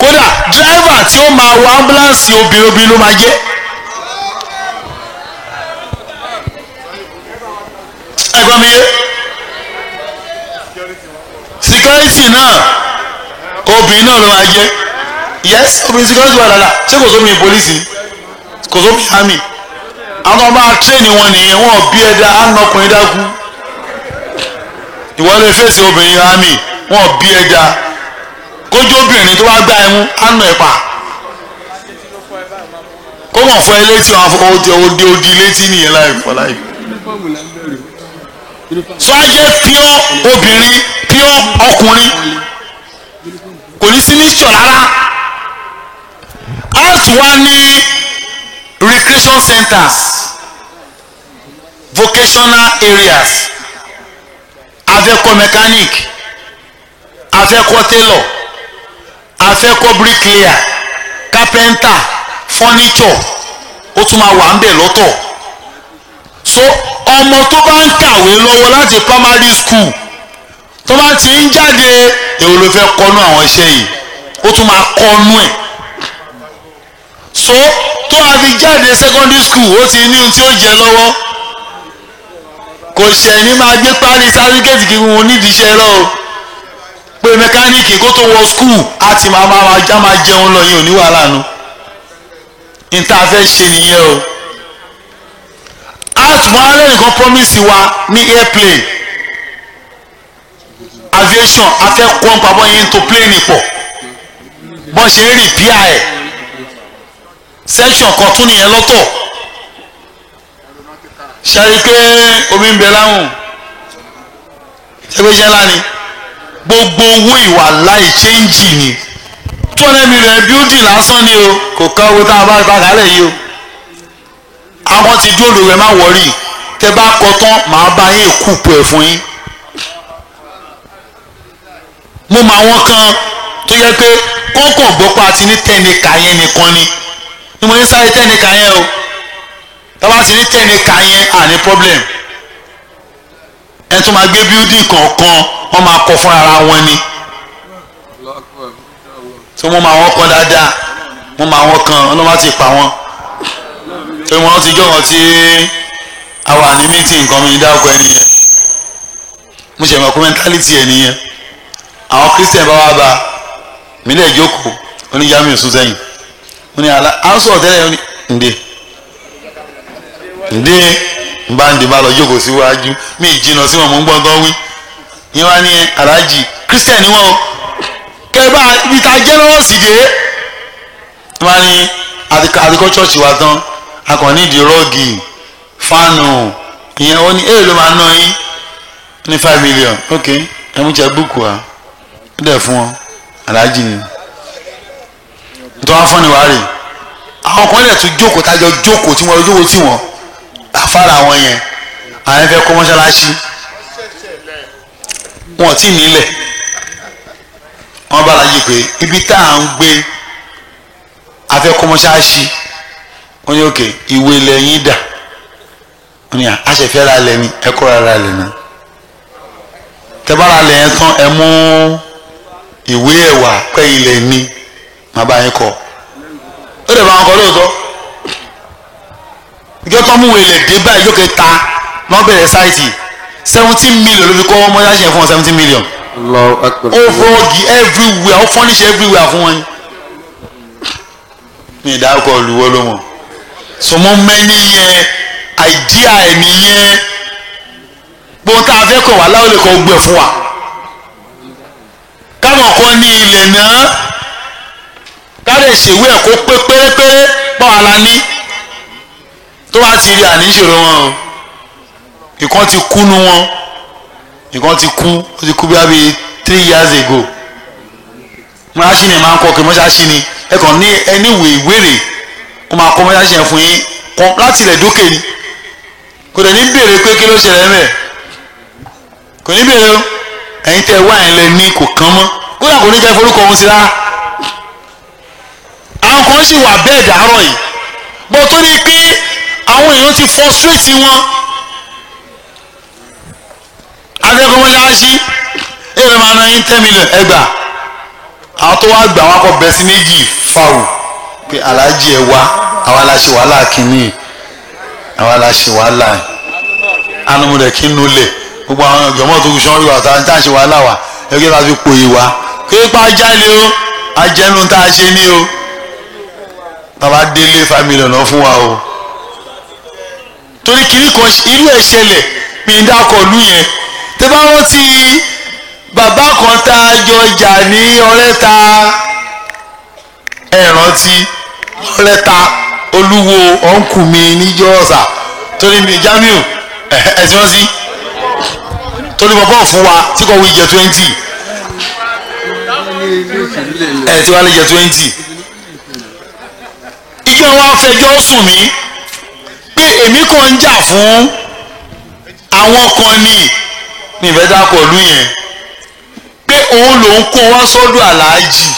Kódà dírẹ́fà tí ó máa wọ ambulance obìnrin obìnrin ló máa jẹ́. Ẹ̀gbọ́n mi yé. Security náà obìnrin náà ló máa jẹ́. Yes, obìnrin security wà dáadáa. Ṣé kò sómi polisi? Kò sómi army? Àwọn ọba tírénì wọn nìyẹn, wọn bí ẹ̀dá ànàkùnrin dákú. Ìwọ lè fèsì obìnrin army. Wọn bí ẹja kójú obìnrin tó bá gbá ẹ mú á nà ẹ pa. Kó mọ̀ fọ ẹ létí wọn odi odi létí nìyẹn láì fọ láì. Sọ ajẹ́ pure obìnrin pure ọkùnrin kò ní sí mixture rárá. A tún wá ní recreation centers, vocational areas. Afẹ́kọ́ mechanic, afẹ́kọ́ tailor, afẹ́kọ́ bricklayer, carpenter, furniture, ó tún máa wà ń bẹ̀ lọ́tọ̀. So ọmọ tó bá ń kàwé lọ́wọ́ láti primary school tó bá ti ń jáde, èwo ló fẹ́ kọ́nú àwọn iṣẹ́ yìí, ó tún máa kọ́nú ẹ̀. So tó a fi jáde secondary school, ó ti ní ohun tí ó jẹ lọ́wọ́. Kò ṣẹ̀ ní máa gbé parí sáfíkẹ́tì kí wọn nídìí iṣẹ́ lọ o. Pé mẹkáníìkì kó tó wọ skul á ti máa máa já máa jẹun lọ, yìí ò ní wàhálà nu. Ní tá a fẹ́ ṣe nìyẹn o. Àtùmọ̀ alẹ́ nìkan promise wa ní airplane aviation, a fẹ́ kọ́ nípa bọ́ yẹn tó plane pọ̀, bọ́ ṣe ń repair ẹ̀, section kan tún nìyẹn lọ́tọ̀. Ṣe pé omi ń bẹ láwùn, ṣe pé iṣẹ́ ńlá ni. Gbogbo owó ìwà láì ṣéǹjì ni 200 million building lásán ni o, kò ká owó tá a bá ta kálẹ̀ yìí o. Àwọn ti dúró lórí ẹ má wọrí, tẹ bá kọ tán màá bá yín kúpù ẹ fún yín. Mo mọ àwọn kan tó yẹ pé kọ́kàn gbọ́pọ̀ àti ní tẹ́nìkà yẹn nìkan ni ni mo ní sáré tẹ́nìkà yẹn o. Tọ́ba ti ní tẹ́nìkà yẹn, à ní problem. Ẹ tún máa gbé building kọ̀ọ̀kan, wọ́n máa kọ́ fún ara wọn ni. Tí wọ́n máa wọ́n kọ́ dáadáa, wọ́n máa wọ́n kan ọlọ́wọ́ ti pa wọ́n. Tí wọ́n ti jọ̀wọ́n tí a wà ní meeting nǹkan mi dáko ẹni yẹn, mo ṣe mọ̀ pé mentality ẹ̀ nìyẹn. Àwọn Christian bá wá bá mi lè jókòó, oníjàmí sún sẹ́yìn, mo ní àlá à ń sọ̀rọ̀ tẹ́lẹ̀, ó ní ǹdè ǹdè ń bá ń dè bá lọ jókòó síwájú mi jìnnà sí wọn, mò ń gbọ́n tán wí. Ìyẹn wá ní aláàjì Christian ni wọ́n o, kẹ́ bá ibi tá a jẹ́ lọ́wọ́ sì dé. Wọ́n á ní àtikọ́ chọ́ọ̀chì wa tán, a kàn ní ìdí rọ́ọ̀gì fáànù ìyẹn. Ó ní èyí ló máa ná yín ní 5 million. Ok, ẹ mú jẹ búùkù wa, ó dẹ̀ fún ọ aláàjì ni tó wá fún ni wàá rè. Àwọn kan lè tún jókòó tájọ jókòó tí wọ́n jókòó tí wọ́n àfárá wọn yẹn, àwọn fẹ́ kọ́ mọ́ṣáláṣí, wọn ò tí ì nílẹ̀. Wọ́n bá láyé pé ibi tá à ń gbé afẹ́ kọ́ mọ́ṣáláṣí. Wọ́n ní òkè ìwé ilẹ̀ yín dà? Wọ́n ní àṣẹfẹ́ ra lẹ̀ ni. Ẹ kọ́ ra lẹ̀ náà, tẹ́bára lẹ̀ yẹn tán, ẹ mú ìwé ẹ̀wà pẹ́ ilẹ̀ ni màá bá yín kọ́. Ó lè bá wọn kọ́ lóòótọ́. Ìjọ tó mú ilẹ̀ dé báyìí, ìjọ kẹta wọ́n bẹ̀rẹ̀ sáìtì, 17 million ló fi kọ́ mọ́ṣáláṣí yẹn fún wọn, 17 million. Allahu Akbar. Ó fọ́ọ̀gì everywhere, ó furnish everywhere fún wọn. Ní ìdárúkọ olùwọ́ ló mọ̀ sọmọ mẹ́ni yẹn, àìdíà ẹ̀ nìyẹn. Gbogbo tá a fẹ́ kọ̀ wá láwọn lè kọ́ gbẹ fún wa, káwọn kan ní ilẹ̀ náà, ká lè ṣèwé ẹ̀ kó pé pérépéré báwa la ní. Tó bá ti rí àníṣòro wọn o, ìkan ti kú nu wọn, ìkan ti kú, ó ti kú bí i 3 years ago. Mọ́ṣáláṣí ni máa ń kọ́ kí mọ́ṣáláṣí ni ẹ kàn ní ẹni ìwé ìwéré kó máa kọ́ mọ́ṣáláṣí yẹn fún yín láti ilẹ̀ dókè ni. Kò dẹ̀ ní béèrè pé kí ló ṣẹlẹ̀ mẹ́, kò ní béèrè o. Ẹ̀yin tẹ́ wá ẹ̀ lẹ ní kò kán mọ́, kódà kò ní kẹ́ forúkọ òun sí rárá. Àwọn kan sì wà bẹ́ẹ̀ dàárọ̀ yìí, bó tó ní pé àwọn èèyàn ti frustrate wọn. Akẹ́kọ̀ọ́ mọ́ṣáláṣí èrè máa ná yín 10 million ẹgbàá. Àwọn tó wá gbà wọn kọ bẹ sí méjì fáwù pé aláàjì ẹ wá, àwa la ṣe wàhálà kínní, àwa la ṣe wàhálà anumudẹ kí n nulẹ̀ gbogbo àwọn ọ̀jọ̀mọ́ tó kù sọ́n rí wa tá à ń ṣe wàhálà wa ẹgbẹ́ ta fi pò yìí wa kí ipa jáde o, ajẹnu tá a ṣe ní o, tàbá délé 5 million lọ fún wa o. Torí kìíní kan irú ẹ̀ ṣẹlẹ̀, mi ń dákọ̀ lú yẹn. Tẹ bá rántí Bàbá kan tá a jọ jà ní Ọ̀rẹ́ta, ẹ rántí Ọ̀rẹ́ta, olúwo ọ̀nkù mi níjọ́ ọ̀sà torí mi Jamiu ẹ ti rántí torí bàbá fún wa tí kò wí jẹ 20, ẹ ti wá lè jẹ 20. Ìjọ wa fẹjọ́ sùn mí pé èmi kàn ń jà fún àwọn kan ní ní ìfẹ́ dákọ̀ ìlú yẹn, pé òun lòún kó wá sọ́dọ̀ aláàjì.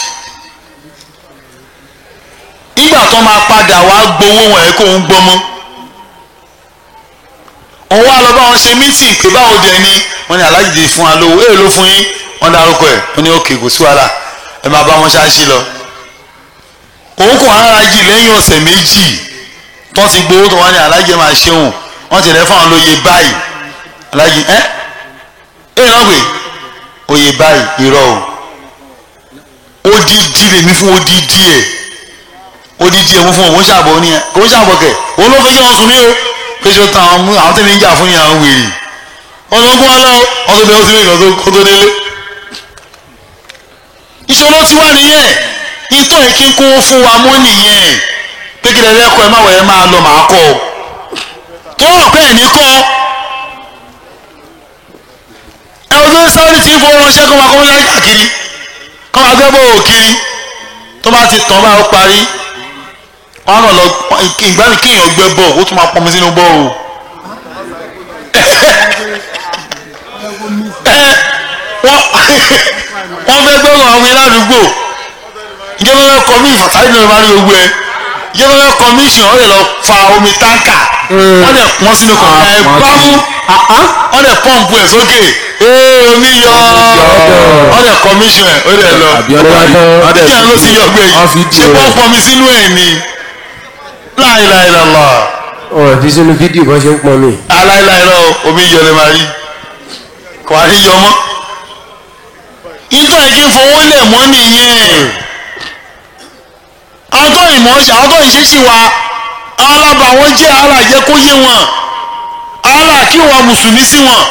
Nígbà tó máa padà wá gbowó wọn ẹ̀ kó ń gbọmọ, òun wá lọ bá wọn ṣe mítìn pé báwo dẹ ni wọn ní aláàjì dé fún wa lówó, èèlò ló fún yín, wọn dárúkọ ẹ, wọn ní òkè kò sí wàhálà, ẹ máa bá wọn ṣáṣí lọ. Òun kò aláàjì lẹ́yìn ọ̀sẹ̀ méjì tó ti gbowó tó wọn ní aláàjì máa ṣeun, wọn ti rẹ fáwọn lóye báyìí. Aláàjì ẹ ẹ náà pé oyè báyìí irọ́ o, odidi lèmi fún odidi ẹ̀, odidi ẹ̀ mú fún òun ṣàbọ̀ ní ẹ̀ kò ń ṣàbọ̀ kẹ̀, òun ló fẹ́ yẹ wọn sùn mí o, pé ṣé o ta àwọn àwọn tẹ̀mí ń jà fún yẹn àwọn wèrè wọn ló ń kó wọn lọ, wọn tó bẹ ó sì lè kó tó délé. Ìṣòro ti wà nìyẹn, ìtọ́ yìí kí n kó fún wa mọ́ nìyẹn, pé kí lẹ́lẹ́ kọ́ ẹ má wọ̀ ẹ máa lọ màá kọ́ ọ tó rọ̀ pé ẹ̀ ní kọ́ ẹ o tó ń sáré tí ń fowó ránṣẹ́ kó máa kọ́ mọ́ṣáláṣí káàkiri, kó máa gbẹ́ bọ́ọ̀ kiri, tó bá ti tàn báyìí ó parí. Wọn náà lọ ìgbà mi kéèyàn gbẹ́ bọ́ọ̀ ó tún máa pọnmi sínú bọ́ọ̀ o. Wọ́n fẹ́ gbọ́dọ̀ àwọn ilé àdúgbò, ìjọba fẹ́ kọmíṣọ̀n tàbí ìjọba máa rí gbogbo ẹ, ìjọba fẹ́ kọmíṣọ̀n wọ́n lè lọ fa omi táǹkà, wọ́n lè pọ́n sínú kọ̀ọ̀kan ẹ bámú, wọ́n lè pọ́ǹpù ẹ̀ sókè, ee omi yọ, wọ́n lè kọmíṣọ̀n ẹ̀ ó lè lọ, kí ẹ̀ ló ti yọ gbé yìí, ṣé wọ́n pọnmi sínú ẹ̀ ni? Láìláìlọ́lá. Ọ̀rọ̀ fi sínú fídíò kan ṣe ń pọn mi. Aláìláìlọ́ omi yọ lè máa rí, kò wá ní yọ mọ́. Nítorí kí n fowó lẹ̀ mọ́ nìyẹn. Àwọn tó ìmọ̀ ṣe, àwọn tó ìṣesí wa, alábà wọn jẹ́ alájẹ́ kó yé wọn, alá kí wọn mùsùlùmí sí wọn.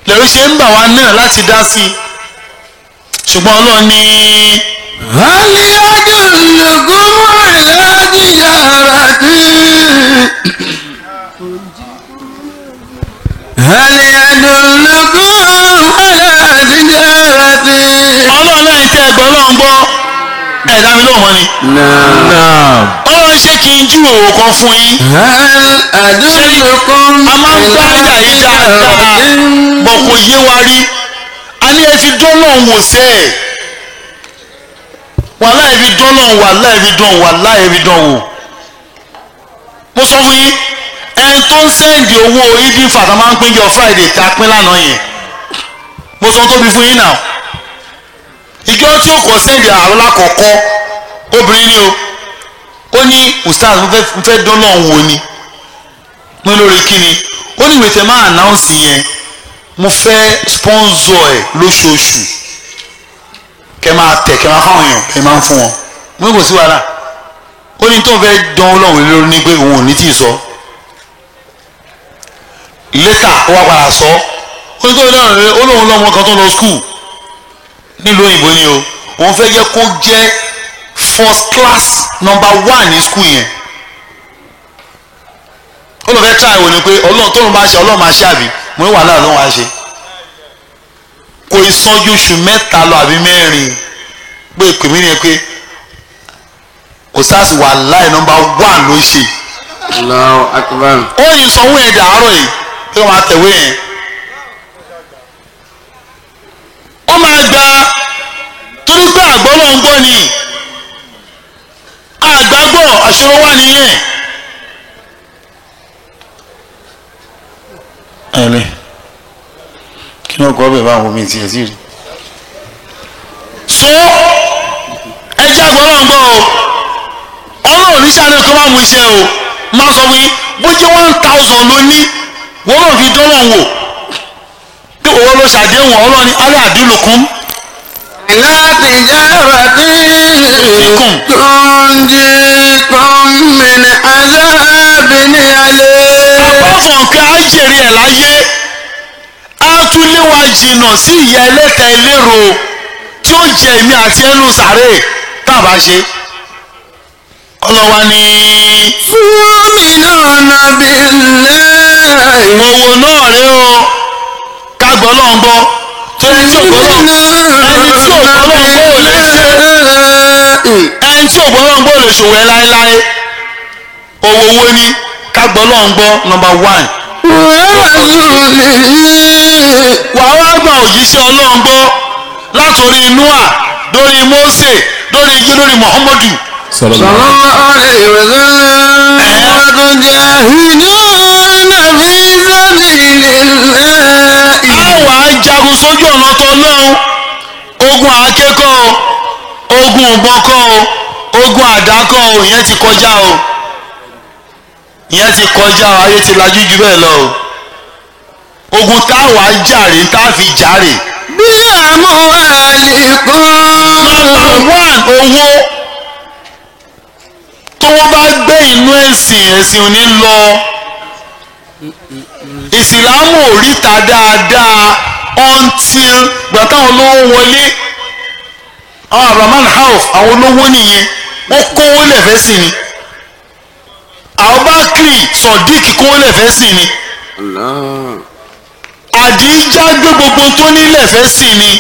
Lẹ́rú ṣe ń bà wá náà láti dá sí i. Ṣùgbọ́n Ọlọ́run ní. هل يدلكم على تجارة هل يدلكم على تجارة Ọlọ́run náà tẹ́ ẹgbẹ́ Ọlọ́run gbọ́, ẹ̀dá mi lóhùn mọ́ ni. نعم Ọlọ́run ṣé kí n jú òwò kan fún yín. هل أدلكم A máa ń gbá àyà yìí dáadáa, bọ̀ kò yé wa rí. A ní ẹ fi dọ́lọ̀ wò sẹ́ ẹ̀. Wàhálà ẹ fi dọ́lọ̀, wàhálà ẹ fi dán, wàhálà ẹ fi dán wò. Mo sọ fún yín, ẹni tó ń sẹ́ǹdì owó ibi fàtà máa ń pín jọ Friday tá a pín lánàá yẹn. Mo sọ tóbi fún yín náà. Ìjọ tí ó kọ sẹ́ǹdì àárọ̀ lákọ̀ọ́kọ́, obìnrin ni o. Ó ní ustaz mo fẹ́ dọ́lọ̀ wò ni. Mo lórí kíni, ó ní ìwé tẹ máa announce yẹn, mo fẹ́ sponsor ẹ̀ lóṣooṣù, kẹ máa tẹ̀ kẹ máa fáwọn èèyàn, ẹ máa ń fún wọn. Mo ní kò sí wàhálà. Ó ní tó ń fẹ́ dán Ọlọ́run lórí ní pé òun ò ní tíì sọ. Létà ó wá padà sọ. Ó ní tó ń lọ́rùn lórí, ó lóun lọ́mọ kan tó lọ school nílùú òyìnbó ni o, òun fẹ́ jẹ́ kó jẹ́ first class number 1 ní school yẹn. Ó lọ fẹ́ try wò ni pé Ọlọ́run tó ń bá ṣe, Ọlọ́run máa ṣe àbí, mo ní wàhálà ló ń wá ṣe. Kò ì sanjú oṣù mẹ́ta lọ àbí mẹ́rin pé pè mí ni pé òsàsì wàhálà nọ́mbà 1 ló ń ṣe. Allahu Akbar. Ó yìí sanwó yẹn dàárọ̀ yìí pé wọ́n máa tẹ̀wé yẹn. Ó máa gba torí pé àgbọ̀ ló ń gbọ́ ni, àgbàgbọ́ àṣọrọ wà nìyẹn. Ẹ̀lẹ́ kí ni ọkọ̀ ọbẹ̀ bá wọn mi tiẹ̀ sí rí. So ẹ jẹ́ àgbọ̀ náà gbọ́ o, Ọlọ́run ní sáré kó má mú iṣẹ́ o, máa sọ fún yín bó jẹ́ 1000 ló ní, wọ́n náà fi dọ́lọ̀ wò pé òwò ló ṣàdéhùn. Ọlọ́run ní alẹ́ àdúlùkún. إلى تجارة تنجيكم من عذاب أليم. Àbọ̀fọ̀n kí á jèrè ẹ̀ láyé, á tún lé wa jìnnà sí ìyà ẹlẹ́ta ẹlẹ́rọ tí ó jẹ èmi àti ẹnu sàárè tá a bá ṣe. Ọlọ́wà ni. Tu'minuna billahi. Òwò náà rèé o, ká gbọ́ Ọlọ́run gbọ́. Torí ẹni tí ò gbọ́ Ọlọ́run, ẹni tí ò gbọ́ Ọlọ́run gbọ́ ò lè ṣe. Ẹni tí ò gbọ́ Ọlọ́run gbọ́ ò lè ṣòwò ẹ láéláé. Owó wo ni ká gbọ́ Ọlọ́run gbọ́ number one. Wàá wá gba òjíṣẹ́ Ọlọ́run gbọ́ látòrí Noah lórí Mósè lórí lórí Muhammadu. Sallallahu alayhi wa sallam. Wa tujahiduna fi sabilillah. A wà á jagun sójú ọ̀nà tọ́lọ́run. Ogun àáké kọ́ o, ogun ìbọn kọ́ o, ogun àdá kọ́ o, ìyẹn ti kọjá o. Ìyẹn ti kọjá o, ayé ti lajú jù bẹ́ẹ̀ lọ o. Ogun táwa jàre tá a fi jàre. Bí amwalikum. Number one, owó. Tó wọ́n bá gbé inú ẹ̀sìn, ẹ̀sìn ò ní lọ. Ìsìlámù ò ríta dáadáa until gbà táwọn olówó wọlé. Àwọn Abraham House, àwọn olówó nìyẹn, wọ́n kówó lẹ̀fẹ́ sí ni. Abubakar Sodiq kówó lẹ̀fẹ́ sí ni. Àdíjà gbé gbogbo tó ní lẹ̀fẹ́ sí ni.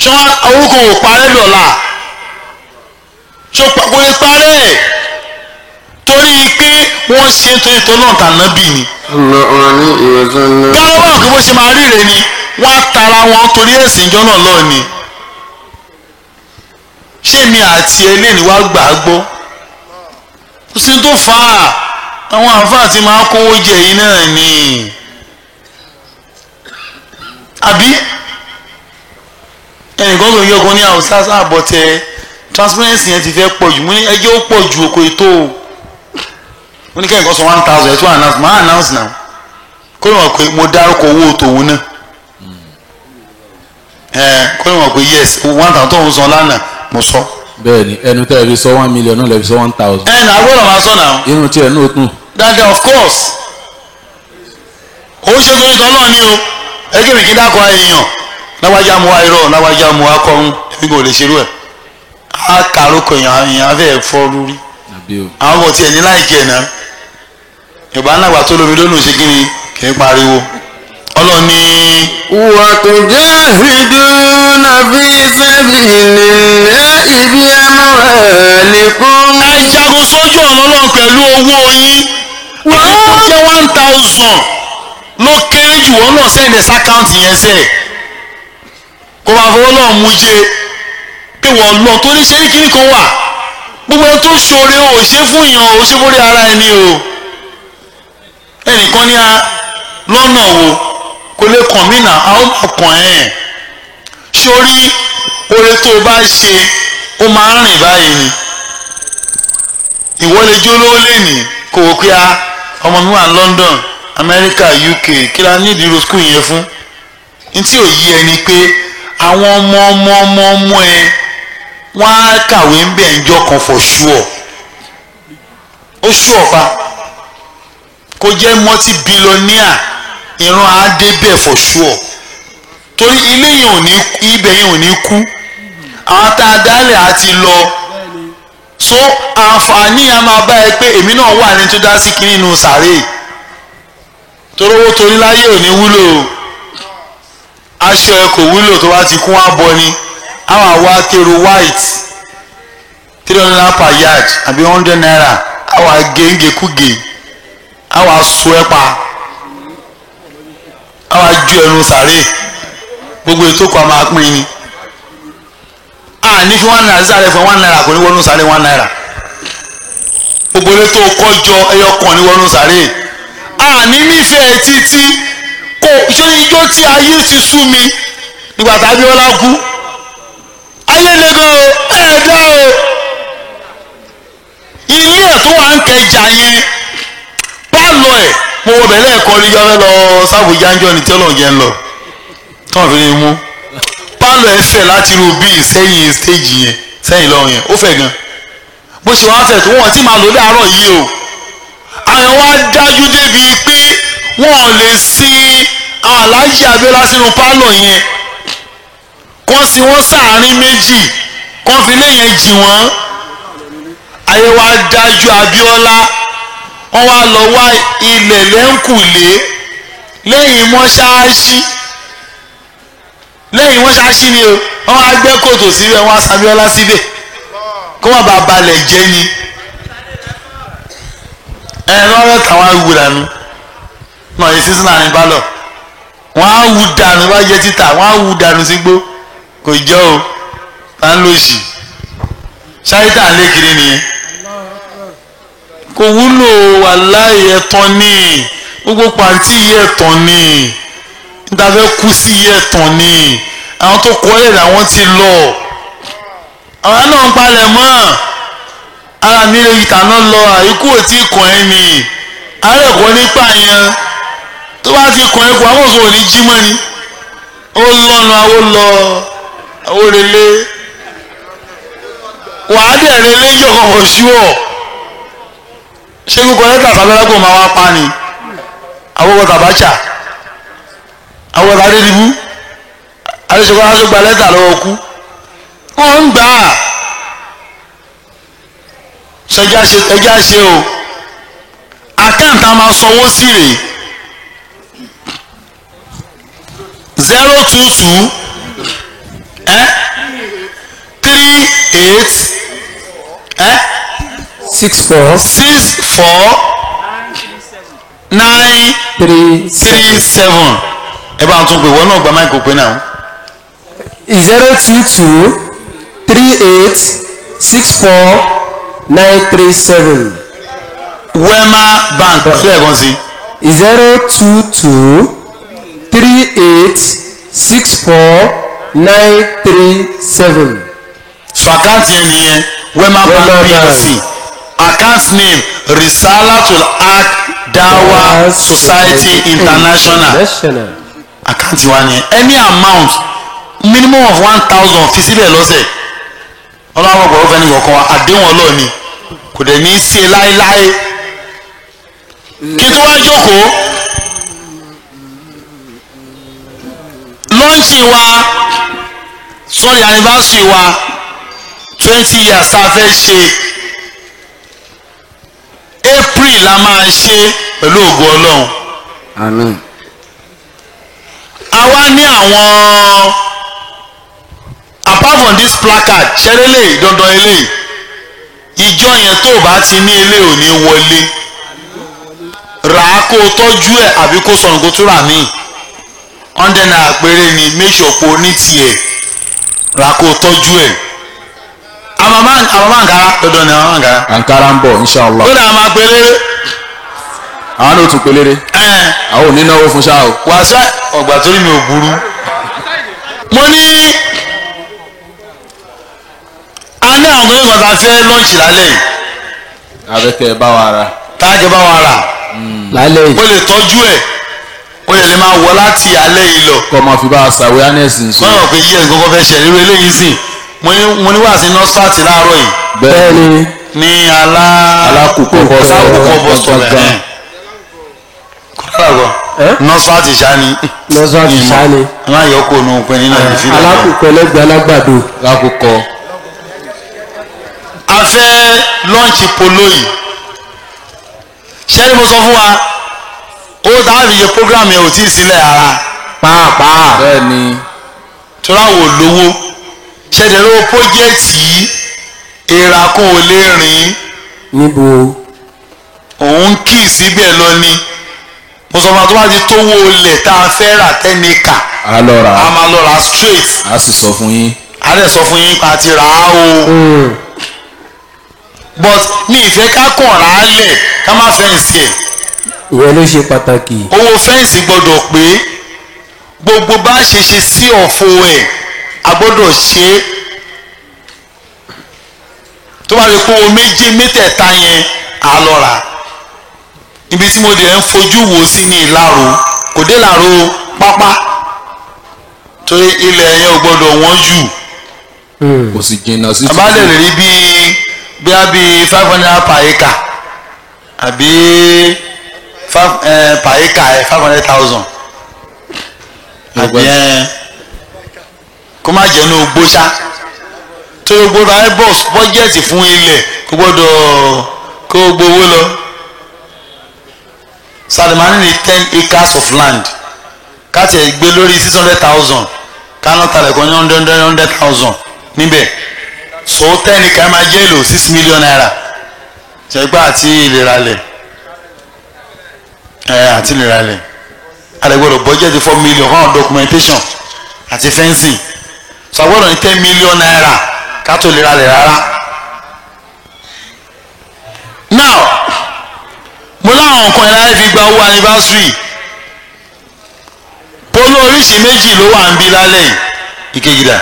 Ṣé wọ́n orúkọ ò parẹ́ dọ̀la? Ṣé kò lè parẹ́? Torí pé wọ́n ṣe ń torí tọ́lọ́ tànábì ni. Káwọn bá òkè bó ṣe máa ríre ni, wọ́n á tara wọn torí ẹ̀sìn ìjọ náà lọ́ọ̀ ni. Ṣé mi àti eléyìí wá gbà á gbọ́? Kò sí tó fà á. Àwọn àǹfààní tí máa kówó jẹ yìí náà ni. Àbí? Ẹnìkan tó ń yọkun ní àwòsá àbọ̀tẹ transparency yẹn ti fẹ́ pọ̀ jù. Mo ní ẹjẹ́ ó pọ̀ ju oko ètò o. Mo ní kẹ́hìnkan sọ 1,000 ẹ̀ tó announce, máa announce now. Kó lè mọ̀ pé mo dárúkọ owó tòun náà. Kó lè mọ̀ pé yes, 1,000 tóun san lánàá mo sọ. Bẹ́ẹ̀ni, ẹnu tẹ́ ẹ fi sọ 1 million náà lẹ fi sọ 1,000. Ẹ nà agbọ́dọ̀ máa sọ náà. Irun tí ẹ náà tún. Dáadáa, of course. Ó ṣe torí tọ́ náà ni o. Ẹ kí mi kí dákọ̀ èèyàn. Láwájá mu wá irọ́, láwájá mu wá kọ́run, èmi kò lè ṣerú ẹ̀. Á kàrókò èèyàn, èèyàn á fẹ́ fọ́ lórí. Àwọn ọmọ tiẹ̀ ní láìkí ẹ̀ náà. Yorùbá náà tó lómi lónìí ṣe kí ni kì í pariwo. Ọlọ́ni. Wa tujahiduna fi sabilillahi bi amwalikum. Ẹ jagun sójú ọ̀nà Ọlọ́run pẹ̀lú owó yín. Wọ́n jẹ́ 1,000 ló kéré jù, wọ́n náà sẹ́ndẹ̀ sákàǹtì yẹn sẹ́ẹ̀. Kó máa fọwọ́ náà mú jẹ pé wọ́n lọ torí ṣe ní kíní kan wà. Gbogbo ẹni tó ṣoore ò ṣe fún yàn, ò ṣe fúnrí ara ẹni o. Ẹnìkan ní a lọ́nà wo kò lè kàn mí nà, a ó máa kàn ẹ́. Sórí oore tó o bá ṣe, ó máa ń rìn báyìí ni. Ìwọ lè jó lówó lẹ́nìí kò wò pé a ọmọ mi wà ní London, America, UK, kí la ní ìdúró school yẹn fún? Ní tí ò yí ẹni pé àwọn ọmọ ọmọ ọmọ ọmọ ẹ wọ́n á kàwé ń bẹ̀ ń jọ kan for sure. Ó sure pa kó jẹ́ multi-billionaire, ìran á dé bẹ̀ for sure. Torí ilé yẹn ò ní, ibẹ̀ yẹn ò ní kú. Àwọn tá a dálẹ̀ á ti lọ. So àǹfààní a máa bá ẹ pé èmi náà wà ní tó dá sí kiri inú sàréè. Torí owó torí láyé ò ní wúlò o. Aṣọ ẹ kò wúlò tó bá ti kún wá bọ ni. Àwọn àwa tèrò white 300 naira per yard àbí 100 naira. Àwọn agéǹgékúgè. Àwọn aṣọ ẹ pa. Àwọn ajú ẹnu sàréè. Gbogbo ètò kan máa pín ni. A ní fi 1 naira sáré fún 1 naira kò ní wọnú sáré 1 naira. Gbogbo ètò kọjọ ẹyọ kan ní wọnú sáré. A ní nífẹ̀ẹ́ títí kò ṣe ijó tí ayé ti sú mi nígbà tá Abíọ́lá kú. Ayé le gan o, ẹ dá o. Ilé ẹ̀ tó wà ń kẹjà yẹn, pálọ̀ ẹ̀ mo wọ bẹ̀lẹ́ ẹ̀kọ́ ní yọ́fẹ́ lọ sábùjá ń jọ ní tí Ọlọ́run jẹ́ ń lọ. Tọ́wọ́n fi ní mú. Pálọ̀ ẹ̀ fẹ̀ láti irú bíi sẹ́yìn stéèjì yẹn, sẹ́yìn lọ́run yẹn, ó fẹ̀ gan. Bó ṣe wá fẹ̀ tó wọ́n ti máa lò láàárọ̀ yìí o. Àwọn wá dájú débi pé Wọn ò lè sin àwọn Aláàjì Abíọ́lá sínú pálọ̀ yẹn, kó sin wọ́n sáàárín méjì, kó fi lé yẹn jì wọ́n. Ayé wa dájú Abíọ́lá, wọ́n wá lọ wá ilẹ̀ lẹ́ńkùlé lẹ́yìn mọ́ṣáláṣí, lẹ́yìn mọ́ṣáláṣí ni o, wọ́n wá gbẹ́ kòtò síbẹ̀, wọ́n á sàbíọ́lá síbẹ̀ kó má bàa balẹ̀ jẹ́ ni. Ẹ lọ́rọ̀ táwọn awu dànù náà yìí sísìn náà ní bálọ̀, wọ́n á wu dànù bá jẹ́ títà, wọ́n á wu dànù sígbó. Kò jọ o, tá ń lò sí ṣáítà lékiri nìyẹn, kò wúlò. Wàláhì ẹ̀tàn ní gbogbo pàǹtí yìí, ẹ̀tàn ní níta fẹ́ kú sí yìí, ẹ̀tàn ní àwọn tó kọ́ ẹ̀ làwọn ti lọ, àwọn náà ń palẹ̀ mọ́. Ara mi lè tàná lọ, àyíkú ò tí kàn ẹ́ ni, àárẹ̀ kọ́ nípa yẹn tó bá ti kàn ẹ́ kó àwọn òṣòwò ní jí mọ́ ni. Ó lọ́nu àwọ̀ lọ àwọ̀ relé, wàá dẹ̀ relé yọ̀kọ̀ kò ṣúọ̀. Ṣé kókó lẹ́tà sábẹ́lá kò máa wá pa ni? Àwọn tàbáṣà, àwọn tàdédìbú, àdéṣekọ́ aṣọ́gba lẹ́tà lọ́wọ́ kú, wọ́n ń gbà á. Ṣẹjá ṣe, ẹjá ṣe o. Àkáǹtì a máa sanwó sí rèé: 022 38 64 64 9 3 3 7. Ẹ bá ń tún pé, wọ́n náà gba máìkì pé náà. 022 38 64 937. Wema Bank, lẹ́ẹ̀kan sí. 022 38 64 937. So àkáǹtì yẹn nìyẹn, Wema Wema Bank Bank. PLC, account name Risalatul Haq Dawa Society International. International. Àkáǹtì wa nìyẹn. Any amount, minimum of 1,000, fi síbẹ̀ lọ́sẹ̀. Ọlọ́run ọ̀pọ̀ ọ̀fẹ́ ní kọ̀ọ̀kan wa, àdéhùn ọlọ́ọ̀ni kò dẹ̀ ní í ṣe láéláé. Kí tó wá jókòó, launch wa, sorry, anniversary wa, 20 years tá a fẹ́ ṣe, April la máa ṣe pẹ̀lú ògo Ọlọ́run. Àmín. Àwa ní àwọn, apart from this placard, ṣẹlẹ́lẹ̀ dandan eléyìí, ìjọ yẹn tó o bá ti ní ilé ò ní wọlé. Rà á kó o tọ́jú ẹ̀, àbí kó sọnù kó tún rà míì. ₦100 péré ni. Make sure pé o ní tiẹ̀, rà á kó o tọ́jú ẹ̀. Àmàmà àǹkárá, dandan ni àmàmà àǹkárá. Ankara ń bọ̀, inshallah. Ó dà máa péré. Àwọn náà tún pelére. Ẹ̀. Àwọn ò ní náwó fún ṣáà o. Wàásù ọgbà torí mi ò burú. Mo ní a ní àwọn kan tá a fẹ́ launch lálẹ́ yìí. Abẹ́kẹ́ bá wa ra. Táàgì bá wa rà. Lálẹ́ O yìí. Lè tọ́jú ẹ̀, o lè lè máa wọ láti alẹ́ yìí lọ. Kọ́ máa fi bá a sa awareness nsọ. Wọ́n mọ̀ pé yíyẹ nǹkan kan fẹ́ ṣe nírú eléyìí sìn. Mo ní wà sí nọ́sfàtì láàárọ̀ yìí. Bẹ́ẹ̀ ni. Ní alá Alákùkọ bus stop. Alákùkọ bus stop. Gangan. Ẹ̀ kọ́dà gan. Ẹ́? Nọ́sfàtì ṣá ni. Nọ́sfàtì ṣá ni. Ẹ má yọ kó nu pin nínú ìfilẹ̀. Alákùkọ ẹlẹ́gbẹ̀ẹ́ alágbàdo. Alákùkọ. A fẹ́ launch polo yìí. Ṣé ni mo sọ fún wa, owó tá a fi ṣe program yẹn ò tí ì sílẹ̀ ara Pàápàá. Bẹ́ẹ̀ ni. Tóra wò lówó ṣẹ̀dẹ̀ lówó project yìí, èèrà kan ò lè rìn. Níbo? Òun kì í síbẹ̀ lọ ni. Mo sọ fún wa, tó bá ti tówó olè tá a fẹ́ rà tẹ́nìkà, A lọ rà. A máa lọ rà straight. A sì sọ fún yín. A dẹ̀ sọ fún yín pa ti rà á o. But mi ìfẹ́ ká kàn rà á lẹ̀, ká má fence ẹ̀. Ìyẹn ló ṣe pàtàkì. Owó fence gbọ́dọ̀ pé, gbogbo bá ṣe ṣe sí ọ̀fọ̀ ẹ̀, a gbọ́dọ̀ ṣe é. Tó bá ti kó o méje mẹ́tẹ̀ẹ̀ta yẹn, á lọ rà. Ibi tí mo dẹ̀ ń fojú wò sí ní Ìlàró, kò dé Ìlàró pápá, torí ilẹ̀ yẹn ò gbọ́dọ̀ wọ́n jù. Kò sì jìnnà sí. A bá lè rí bíi bíi 500 per acre àbí Five per acre 500,000. Àbí ẹ kó má jẹ́ ní ogbó ṣá. Tó gbogbo bá ẹ bọ̀ bọ́jẹ̀tì fún ilẹ̀ kó gbọ́dọ̀ kó gbowó lọ. Salimani ní 10 acres of land. Káàtì ẹ̀ gbé lórí 600,000. Kánú talẹ̀ kan ní 100,000 níbẹ̀. So 10 acres máa jẹ́ èlò 6 million naira. Ṣẹ̀gbá àti ìlera lẹ̀. Àti ìlera lẹ̀. Àdàgbọ́dọ̀ bọ́jẹ̀tì 4 million fún documentation àti fencing. So àgbọ́dọ̀ ní 10 million naira ká tó lè ra lẹ̀ rárá. Now mo láwọn nǹkan ìlànà fi gba owó anniversary. Polo oríṣi méjì ló wà ń bí lálẹ́ yìí. Ìkejì dà.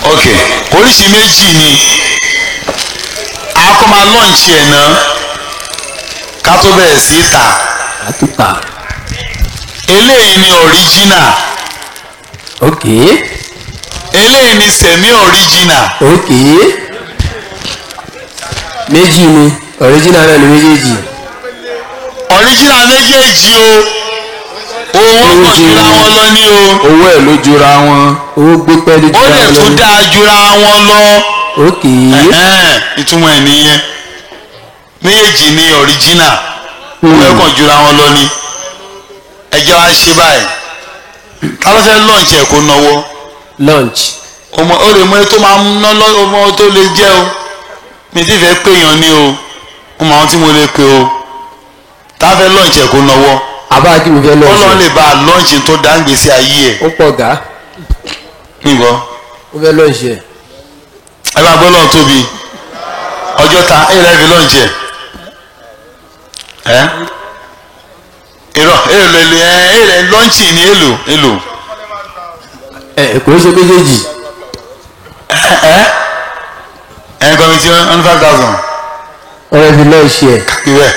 Ok, oríṣi méjì ni a kọ́ máa lọ́ǹṣì ẹ̀ náà ká tó bẹ̀rẹ̀ sí í tà. Eléyìí ni original. Ok. Eléyìí ni semi original. Ok. Méjì ni original náà ni méjèèjì. Original méjèèjì o. Owó kò jura wọn lọ ní o. Owó ẹ̀ ló jura wọn. Owó gbé pẹ́ẹ́lí jura wọn lọ. Ó lè tún dáa jura wọn lọ. Ok. Ìtumọ̀ ẹ̀ nìyẹn. Méjèèjì ni original. Owó ẹ̀ kàn jura wọn lọ ni. Ẹ jẹ́ wá ṣe báyìí. Ta ló fẹ́ lunch ẹ̀ kó náwó? Lunch. Ọmọ ó lè mọ ẹ tó máa ń ná lọ ọmọ tó lè jẹ́ o. Mi ti fẹ́ pè yàn ní o. Mo mọ àwọn tí mo lè pè o. Ta fẹ́ lunch ẹ̀ kó náwó? Àbá kí mi fẹ́ lunch. Ọlọ́run lè bá a lunch tó dá ń gbèsè ayé ẹ̀. Ó pọ̀ gá. Níbo? Ó fẹ́ lunch ẹ̀. Ẹ bá gbọ́ lọ́n tóbi. Ọjọ́ ta ẹ̀ lẹ́ fi lunch ẹ̀. Ẹ́ irọ́ èlò èlò ẹ lọ́ǹchì ni èlò èlò. Ẹ kò ń ṣe méjèèjì. Ẹ ẹ kọ́mítì 105,000. Ọ̀rẹ́ fi lọ́ọ̀ṣì ẹ̀. Ìwẹ̀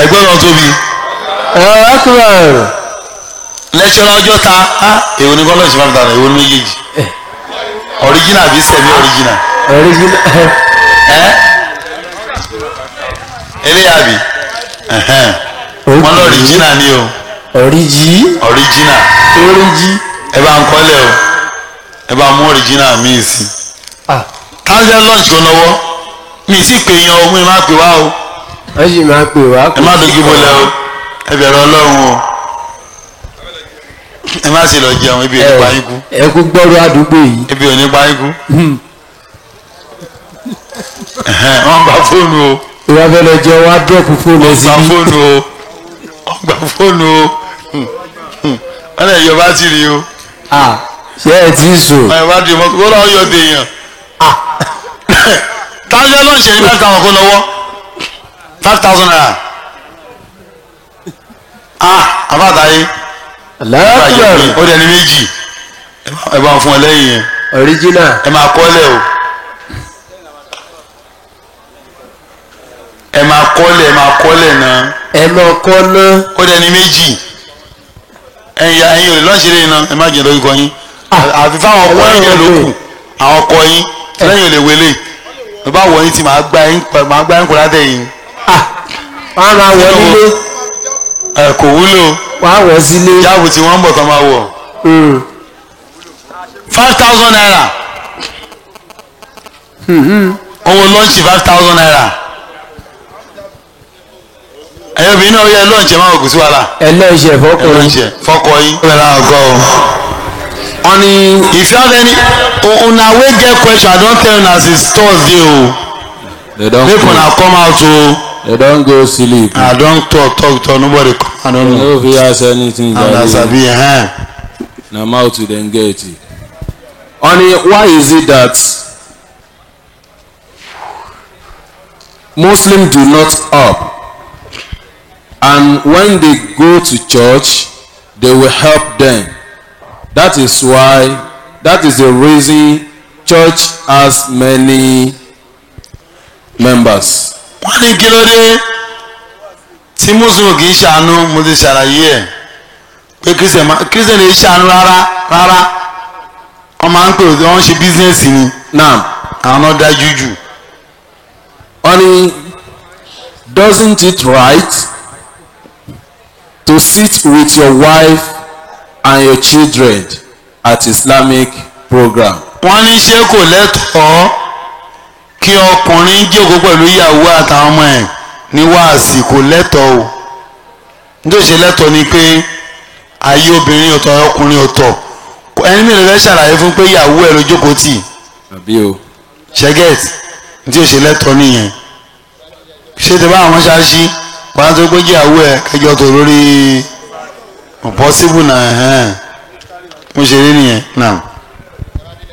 ẹgbẹ́ náà tóbi. Akbar. Lẹ́kṣọ́rọ̀ ọjọ́ ta èwo ni kọ́ lọ́ọ̀ṣì 5,000 èwo ni méjèèjì. Original bí sẹ̀mí original. Original. Ẹ eléyà bí wọ́n lọ original ni o. Origi. Original. Origi. Ẹ bá ń kọ́lẹ̀ o. Ẹ bá mú original míì sí. Táwọn lunch tó lọ́wọ́. Mi sì pè yan o, mi máa pè wá o. Wọ́n sì máa pè wá. Ẹ má dojú bolẹ̀ o. Ẹ bẹ̀rẹ̀ Ọlọ́run o. Ẹ má sì lọ jẹun, ebi ò ní pa yín kú. Ẹ kú gbọ́rọ̀ àdúgbò yìí. Ebi ò ní pa yín kú. Wọ́n gba fóònù o. Ìwà fẹ́ lọ jẹun, wá dọ́ọ̀pù fóònù ẹ̀ síbí. Wọ́n gba fóònù o. Gba fóònù o. Wọ́n lè yọ bátìrì o. Ṣé ẹ ti sùn? Wọ́n yọ bátìrì mọ́tò wọ́n lọ́ọ́ yọ dèèyàn. Táwọn ló ń ṣe ní 5,000 kó lọ́wọ́ 5,000 naira. Àbáàtàyé. Ó dẹni méjì. Ẹ bá ń fún ẹ lẹ́yìn yẹn. Original. Ẹ máa kọ́lẹ̀ o. Ẹ máa kọ́lẹ̀ ẹ máa kọ́lẹ̀ náà. Ẹ máa kọ́ náà. Ó dẹni méjì. Ẹ̀yin ẹ̀yin ò lè lọ́ọ̀ṣì lẹ́yìn náà ẹ má jẹ́ lórúkọ yín. Àfi fáwọn ọkọ yín ló kù. Àwọn ọkọ yín lẹ́yìn ò lè wọlé. Bàbá wọ̀ yín tí màá gbá yín kó látẹ̀ yín. Wọ́n á máa wọ nílé. Ẹ kò wúlò. Wọ́n á wọ̀ sílé. Jáàbù tí wọ́n ń bọ̀ tán máa wọ̀. 5,000 naira. Owó lọ́ọ̀ṣì 5,000 naira. Ẹ̀yin obìnrin náà yẹ lọ́ọ̀ṣì ẹ̀ máa wọ̀ kù sí wàhálà. Ẹ lọ́ọ̀ṣì ẹ̀ fọ́kọ yín. Ẹ lọ́ọ̀ṣì ẹ̀ fọ́kọ yín. Ó bẹ̀rẹ̀ àwọn ọkọ o. Wọ́n ní if you have any una wey get question I don tell una since Thursday o. Make una come out o. They don go sleep. I don talk nobody come. I don't know. No fit ask anything. And na sabi. Na mouth dem get. Wọ́n ní why is it that Muslims do not up, and when they go to church they will help them? That is why, that is the reason church has many members. Wọ́n ní kí ló dé tí Muslim kì í ṣàánú? Mo ti ṣàlàyé ẹ̀. Pé Christian lè ṣàánú rárá rárá. Wọ́n máa ń pè wọ́n ṣe bísíǹsì ni. Naam. Àwọn náà dájú jù. Wọ́n ní doesn't it right to sit with your wife and your children at Islamic program? Wọ́n ní ṣé kò lẹ́tọ̀ọ́ kí ọkùnrin jókòó pẹ̀lú ìyàwó àtàwọn ọmọ ẹ̀ ní wáàsí? Kò lẹ́tọ̀ọ́ o. Nítorí ṣe lẹ́tọ̀ọ́ ni pé ayé obìnrin ọ̀tọ̀ ọkùnrin ọ̀tọ̀. Ẹni mi lè fẹ́ ṣàlàyé fún pé ìyàwó ẹ̀ ló jókòó tì. Àbí o. Ṣẹ́gẹ̀t nítorí ṣe lẹ́tọ̀ọ́ nìyẹn. Ṣé ti bá àwọn ṣáṣí wàá tó gbé ìyàwó ẹ̀ kẹjọ tó lórí possible náà ẹ̀hẹ́n. Mo ṣe rí nìyẹn náà.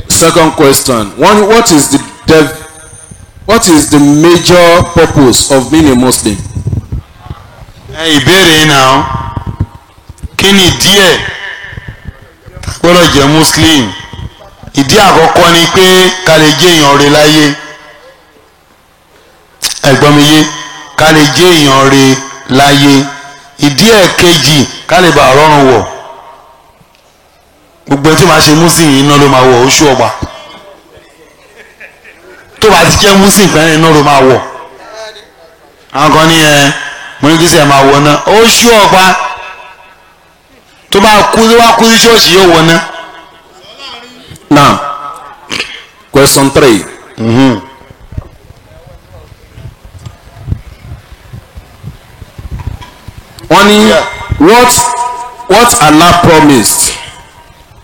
Second question. One, what is the major purpose of being a Muslim? Ìbéèrè náà, kí ni díẹ̀ gbọ́dọ̀ jẹ́ Muslim? Ìdí àkọ́kọ́ ni pé ká lè jẹ́ èèyàn rere láyé. Ẹ̀gbọ́n mi yé, ká lè jẹ́ èèyàn rere láyé. Ìdí ẹ̀kejì, ká lè bá rọrùn wọ̀. Gbogbo ẹni tí màá ṣe Muslim iná ló máa wọ̀, oṣù ọgbà. Tó bá ti jẹ́ Muslim pẹ́ẹ́rẹ́ iná ló máa wọ̀. Àwọn kan ní ẹ mo ní kí sẹ́ máa wọ̀ náà, oṣù ọgbà. Tó bá kú sí ṣọ́ọ̀ṣì yóò wọ̀ náà. Now, question 3. Mm-hmm. Wọ́n ní what Allah promised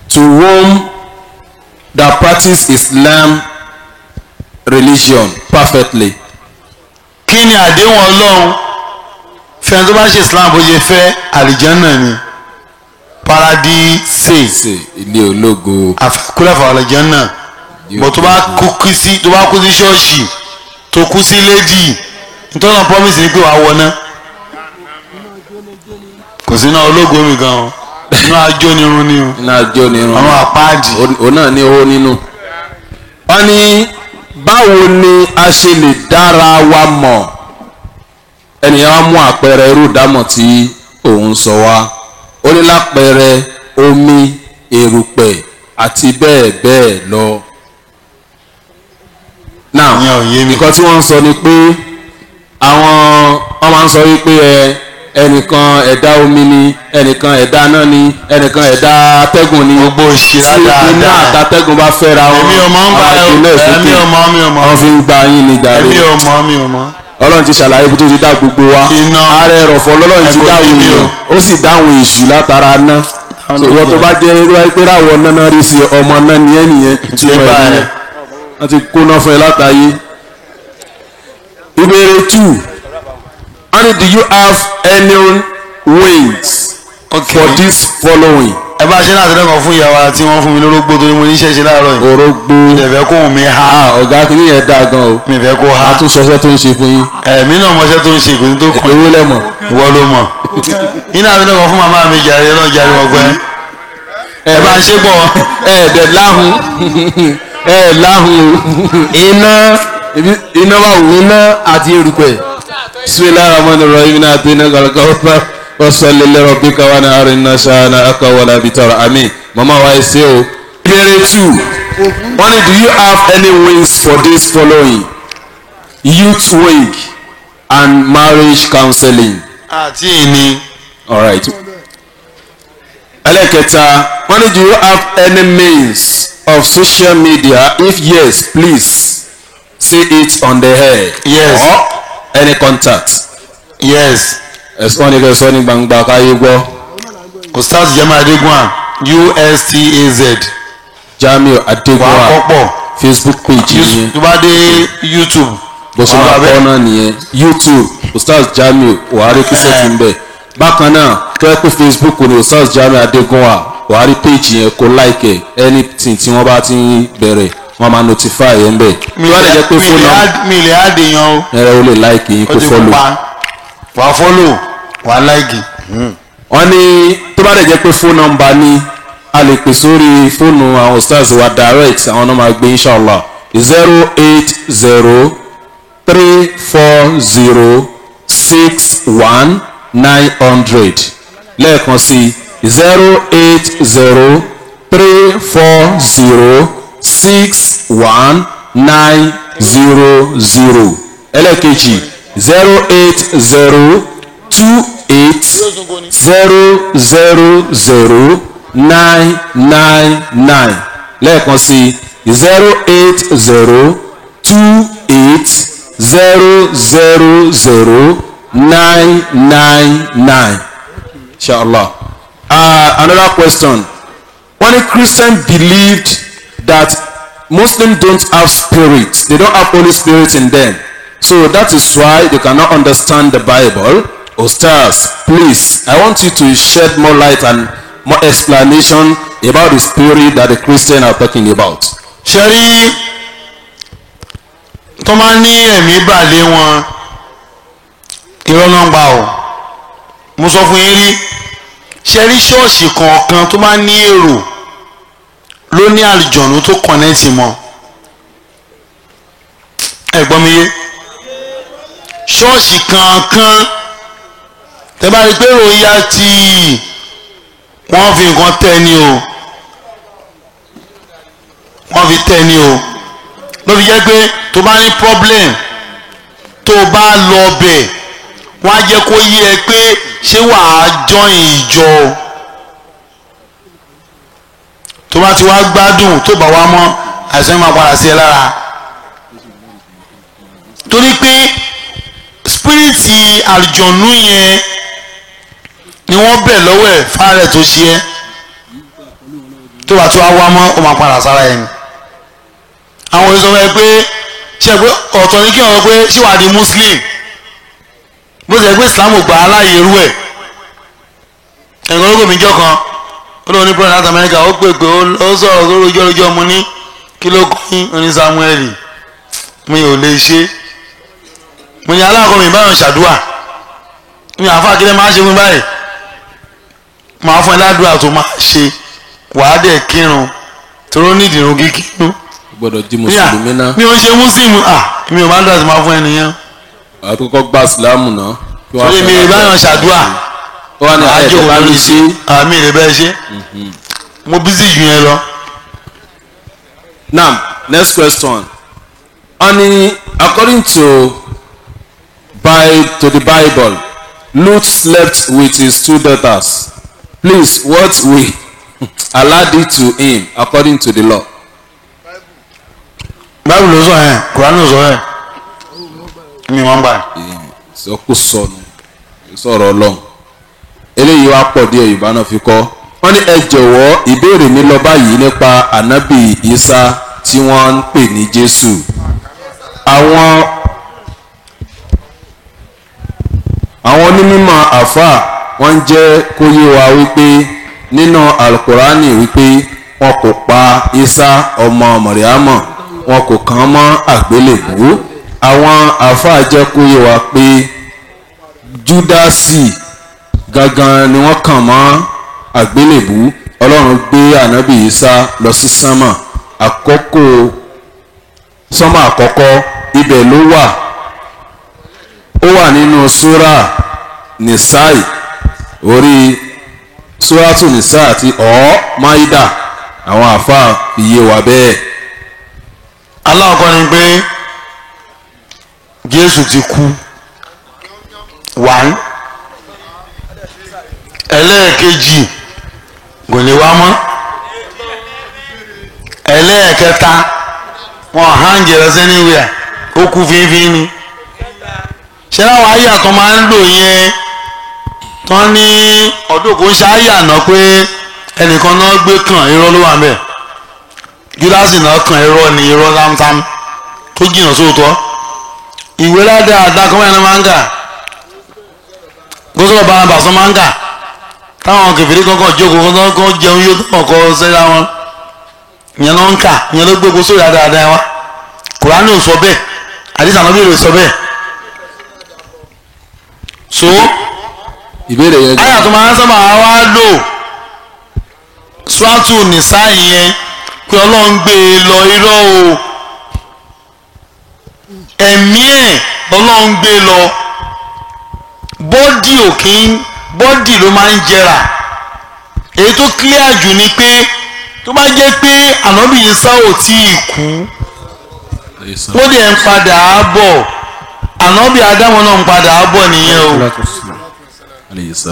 to whom that practice Islam religion perfectly. Kí ni àdéhùn Ọlọ́run fẹ́ni tó bá ṣe Islam bó ṣe fẹ́? Àlìjánà ni, paradíṣe, ilé ológo, àfikúnlẹ̀fọ̀ àlìjánà. Bọ̀ tó bá kú sí ṣọ́ọ̀ṣì tó kú sí lédì, nítorí promise ni pé wàá wọná. Kò sí náà ológo mi gan-an, inú ajónirun ni o. Iná ajónirun. Àwọn àpáàdì. Òun náà ní owó nínú. Wọ́n ní báwo ni a ṣe lè dára wa mọ̀? Ẹnìyàn á mú àpẹẹrẹ irú ìdámọ̀ tí òun sọ wá. Ó ní lápẹẹrẹ omi, erùpẹ̀ àti bẹ́ẹ̀ bẹ́ẹ̀ lọ. Now, nǹkan tí wọ́n ń sọ ni pé àwọn wọ́n máa ń sọ wípé ẹnìkan ẹ̀dá omi ni, ẹnìkan ẹ̀dá náà ni, ẹnìkan ẹ̀dá atẹ́gùn ni. Gbogbo òṣìṣẹ́ dáadáa. Tí iná àtàtẹ́gùn bá fẹ́ra wọn. Èmi ò mọ̀ ń bá ẹ, èmi ò mọ̀, mi ò mọ̀. Wọ́n fi ń gba yín ní jàre. Èmi ò mọ̀, mi ò mọ̀. Ọlọ́run ti ṣàlàyé ibi tó ti dá gbogbo wa. Iná. Ààrẹ ẹ̀rọ̀fọ̀ lọ́lọ́run ti dá àwọn èèyàn. Ó sì dá àwọn èṣù látara ná. Ìwọ tó bá jẹ́ pé ráwọ̀ náná rí sí ọmọ náà ni ẹ́ nìyẹn. Wọ́n ti kóná fún ẹ látàyé. Ìbéèrè 2. Honey, do you have any wings for this following? Ẹ bá ṣe láti lẹ́kọ̀ọ́ fún ìyàwó tí wọ́n fún mi lórógbó torí mo níṣẹ́ ṣe láàárọ̀ yìí. Orógbó. Mi fẹ́ kó mi ha. Ọ̀gá kìíní yẹn dáa gan o. Mi fẹ́ kó ha. A tún sọṣẹ́ tó ń ṣe fún yín. Ẹ̀mí náà mọṣẹ́ tó ń ṣe, kò ní tó kàn. Ewé lẹ́mọ̀. Ìwọ ló mọ̀. Iná àti lẹ́kọ̀ọ́ fún màmá mi jàre náà jàre wọ́n gbẹ́. Ẹ bá ṣe pọ̀. Ẹ dẹ̀ láhùn. Ẹ láhùn. Iná wà wù. Iná àti erùpẹ̀. Bismillahir Rahmanir Rahim inna a'tainaka al-kawthar fasalli li rabbika wanhar inna shani'aka huwal abtar. Àmín. Màmá wa ẹ ṣé o. Ìbéèrè 2. Wọ́n ní do you have any wings for this following? Youth wing and marriage counseling. Àti ìní. All right. Ẹlẹ́kẹta, wọ́n ní do you have any means of social media? If yes, please say it on the air. Yes. Or any contact. Yes. Ẹ̀sùn ní kẹsàn-án ní gbangba káyé gbọ́. Ustaz Jamiu Adegunwa, USTAZ. Jamiu Adegunwa. Wà á kọ́pọ̀. Facebook page yẹn. Tó bá dé YouTube. Bó ṣe máa kọ́ náà nìyẹn. YouTube Ustaz Jamiu wàá rí kíṣẹ́ ti ń bẹ̀. Bákan náà tó yẹ pé Facebook ni Ustaz Jamiu Adegunwa wàá rí page yẹn kó like ẹ̀ anything tí wọ́n bá ti ń bẹ̀rẹ̀ wọ́n máa notify ẹ̀ ń bẹ̀. Mi lè á dè yan o. Ẹ̀rọ o lè like yín kó follow. Wà á follow, wà á like. Wọ́n ní tó bá dẹ̀ jẹ́ pé phone number ni a lè pè sórí fóònù àwọn ustaz wa direct, àwọn náà máa gbé inshallah 080 340 61 900 lẹ́ẹ̀kan sí 08034061900. Ẹlẹ́ẹ̀kejì 08028000999. Lẹ́ẹ̀kan sí 08028000999. Inshallah. Another question. When a Christian believed that Muslims don't have spirit, they don't have Holy Spirit in them, so that is why they cannot understand the Bible. Ustaz, please, I want you to shed more light and more explanation about the spirit that the Christians are talking about. Ṣe rí tó máa ní ẹ̀mí bàlẹ̀ wọn, irọ́ náà ń gbà o. Mo sọ fún yín rí, ṣe rí ṣọ́ọ̀ṣì kọ̀ọ̀kan tó máa ní èrò ló ní àlùjọ̀nù tó kọ̀nẹ́tì mọ́. Ẹ gbọ́ mi yé? Ṣọ́ọ̀ṣì kankan tẹ́ bá rí pé ròyà tí wọ́n fi nǹkan tẹ́ ni o, wọ́n fi tẹ́ ni o. Ló fi jẹ́ pé tó bá ní problem, tó bá lọ bẹ̀, wọ́n á jẹ́ kó yé ẹ pé ṣé wàá join ìjọ. Tó bá ti wá gbádùn, tó bá wá mọ́, àìsàn máa padà sí ẹ lára. Torí pé spiriti àlùjọ̀nú yẹn ni wọ́n bẹ̀ lọ́wọ́ ẹ̀ fáárẹ̀ tó ṣe ẹ́. Tó bá ti wá wá mọ́, ó máa padà sára ẹni. Àwọn oníṣòwò sọ pé ṣe pé ọ̀tọ̀ ní kí ọ̀rọ̀ pé ṣé wàá di Muslim, bó ṣe pé Islam ò gbà á láàyè irú ẹ̀. Ẹnìkan ló gbòmí jọ kan, ó lóun ní president láti Amẹ́ríkà, ó pè pé ó sọ̀rọ̀ lórí ojú ọjọ́. Mo ní kí ló kọ́ yín? Oní Samuel, mi ò lè ṣe. Mo ní aláàkọ́ mi báyọ̀ ṣàdúà mi àfa kílẹ̀ máa ṣe fún báyìí, máa fún ẹ ládùúà tó máa ṣe, wàá dẹ̀ kírun toró nídìí irun kíkírun. Gbọ́dọ̀ di mùsùlùmí náà. Mi ò ń ṣe muslim, mi ò máa ń dàsí máa fún ẹnìyẹn. Àtúkọ́ gba ìsìlámù náà. Torí mi ìbáyọ̀ ṣàdúà. Ó wà ní àjò bá mi ṣe. Àmì rẹ̀ bẹ́ẹ̀ ṣe. Mo bísí jù yẹn lọ. Now, next question. Oni, according to the Bible, Lot slept with his two daughters. Please, what will Allah did to him according to the law? Bible ló sọ yẹn, Quran ló sọ yẹn, mi wọ́n gbà. Sọkúsọ sọ̀rọ̀ Ọlọ́run. Eléyìí wá pọ̀ díẹ̀, Yorùbá náà fi kọ́. Wọ́n ní ẹ jọ̀wọ́, ìbéèrè mi lọ báyìí nípa ànábì Isa tí wọ́n ń pè ní Jésù. Àwọn onímọ̀ àfáà wọ́n jẹ́ kó yé wa wípé nínú Alukurani wípé wọn kò pa Isa ọmọ Mọ̀ríámọ̀, wọn kò kàn mọ́ àgbélébùú. Àwọn àfáà jẹ́ kó yé wa pé Júdásì gangan ni wọ́n kàn mọ́ àgbélébùú. Ọlọ́run gbé ànábì Isa lọ sí sánmà àkọ́kọ́, sánmà àkọ́kọ́, ibẹ̀ ló wà. Ó wà nínú súrà Nìsáì, orí súràtù Nìsáì àti ọ̀ Máídà. Àwọn àfáà fi yé wa bẹ́ẹ̀. Aláwọ̀kọ́ ni pé Jésù ti kú wàn, ẹlẹ́ẹ̀kejì kò lè wá mọ́, ẹlẹ́ẹ̀kẹta wọn hàn jẹrẹ sẹ́niwìà, ó kú fínfín ni. Ṣé láwọn àyà tó máa ń lò yẹn tán ní ọdún kò ń ṣe àyà náà pé ẹnìkan náà gbé kàn, irọ́ ló wà ńbẹ̀. Júdásì náà kàn, irọ́ ni, irọ́ lámtám tó jìnnà sóòótọ́. Ìwé ládàá àdàkọ́ mẹ́rin máa ń kà, gósòlò bá bàṣọ máa ń kà, táwọn kẹfìrí kankan jókòó kankan jẹun yóò tó kàn sẹ́ra wọn, ìyẹn ló ń kà, ìyẹn ló gbégbó sórí àdáadáa wa. Kùránì ò sọ bẹ́ẹ̀, àdìsí ànábì ò sọ bẹ́ẹ̀. So ìbéèrè yẹn. Àyà tó máa ń sábà wá lò swatu nìsá yẹn pé Ọlọ́run gbé e lọ, irọ́ o, ẹ̀mí ẹ̀ lọ́lọ́run gbé lọ. Bọ́dì ò kí ń, bọ́dì ló máa ń jẹrà. Èyí tó clear jù ni pé tó bá jẹ́ pé ànábì Ìsá ò tí ì kú, ó dẹ̀ ń padà á bọ̀, ànábì Ádámù náà ń padà á bọ̀ nìyẹn o.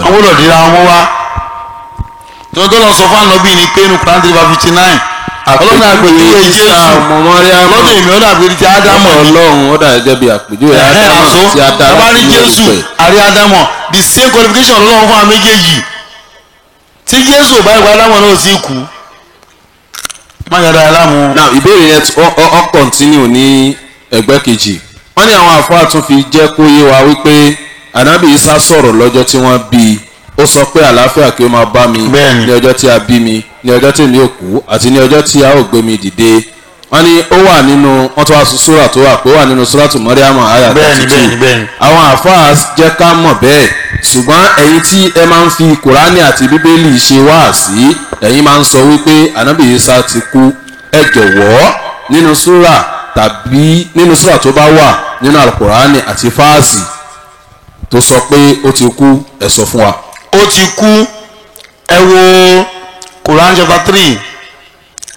Àwọn olùdíra wọn wá tó tó lọ sọ fún ànábì ni pé inú Quran 3:59 ọlọ́run àpèjúwe Jésù lọ́dọ̀ èmi ọ̀dọ̀ àpèjúwe ti Ádámù ni. Ọlọ́run ó dà gẹ́gẹ́ bí àpèjúwe Ádámù tí a dá láti inú Jésù. Àrí Ádámù the same qualification ọlọ́run fún àwọn méjèèjì. Tí Jésù bá ìwà Ádámù náà sì kú, má yàrá aláàmú. Now ìbéèrè yẹn ó continue ní ẹgbẹ́ kejì. Wọ́n ní àwọn àfáà tún fi jẹ́ kó yé wa wípé Ànábì Ìsá sọ̀rọ̀ lọ́jọ́ tí wọ́n bí i. Ó sọ pé àlàáfíà kí ó máa bá mi ní ọjọ́ tí a bí mi, ní ọjọ́ tí èmi ò kú, àti ní ọjọ́ tí a ó gbé mi dìde. Wọ́n ní ó wà nínú wọ́n tó wá sọ sóra tó wà pé ó wà nínú Suratu Mọ́ríámà àyà 32. Àwọn àfáà jẹ́ ká mọ̀ bẹ́ẹ̀, ṣùgbọ́n ẹ̀yin tí ẹ máa ń fi Kùránì àti Bíbélì ṣe wáàsí, ẹ̀yin máa ń sọ wípé Ànábì Ìsá ti kú. Ẹ jọ̀wọ́ nínú súrà tàbí nínú súrà tó bá wà nínú Àlùkùránì àti fáàsì tó sọ pé ó ti kú, ẹ sọ fún wa. Ó ti kú. Ẹ wo Quran chapter 3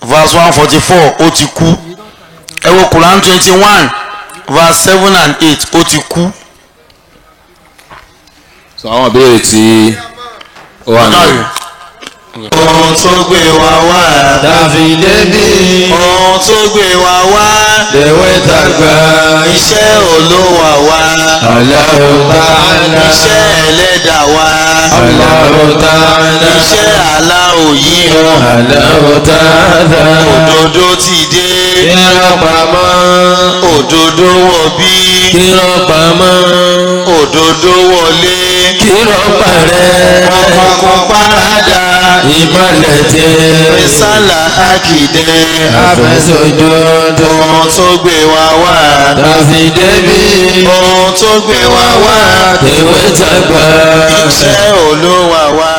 verse 144, ó ti kú. Ẹ wo Quran 21 verse 7 and 8, ó ti kú. Sọ àwọn ìbéèrè tí ó wà ní. Ohun tó gbé wa wá tàbí débi. Ohun tó gbé wa wá lèwe tàgbà. Iṣẹ́ Olúwa wa. Allahu ta'ala. Iṣẹ́ ẹlẹ́dàá wa. Allahu ta'ala. Iṣẹ́ aláwọ̀ yìí. Allahu ta'ala. Òdodo ti dé. Kírọ̀ pamọ́. Òdodo wọ̀ bí. Kírọ̀ pamọ́. Òdodo wọlé. Kírọ̀ parẹ́. Ọkọ̀ parada. Ìmọ̀lẹ̀ tẹ́. Mísàlà àkìdẹ́. Àfẹsọ̀jọ́dọ̀. Ohun tó gbé wa wá. Tàbí débi. Ohun tó gbé wa wá. Tèwe tàgbà. Iṣẹ́ Olúwa wa.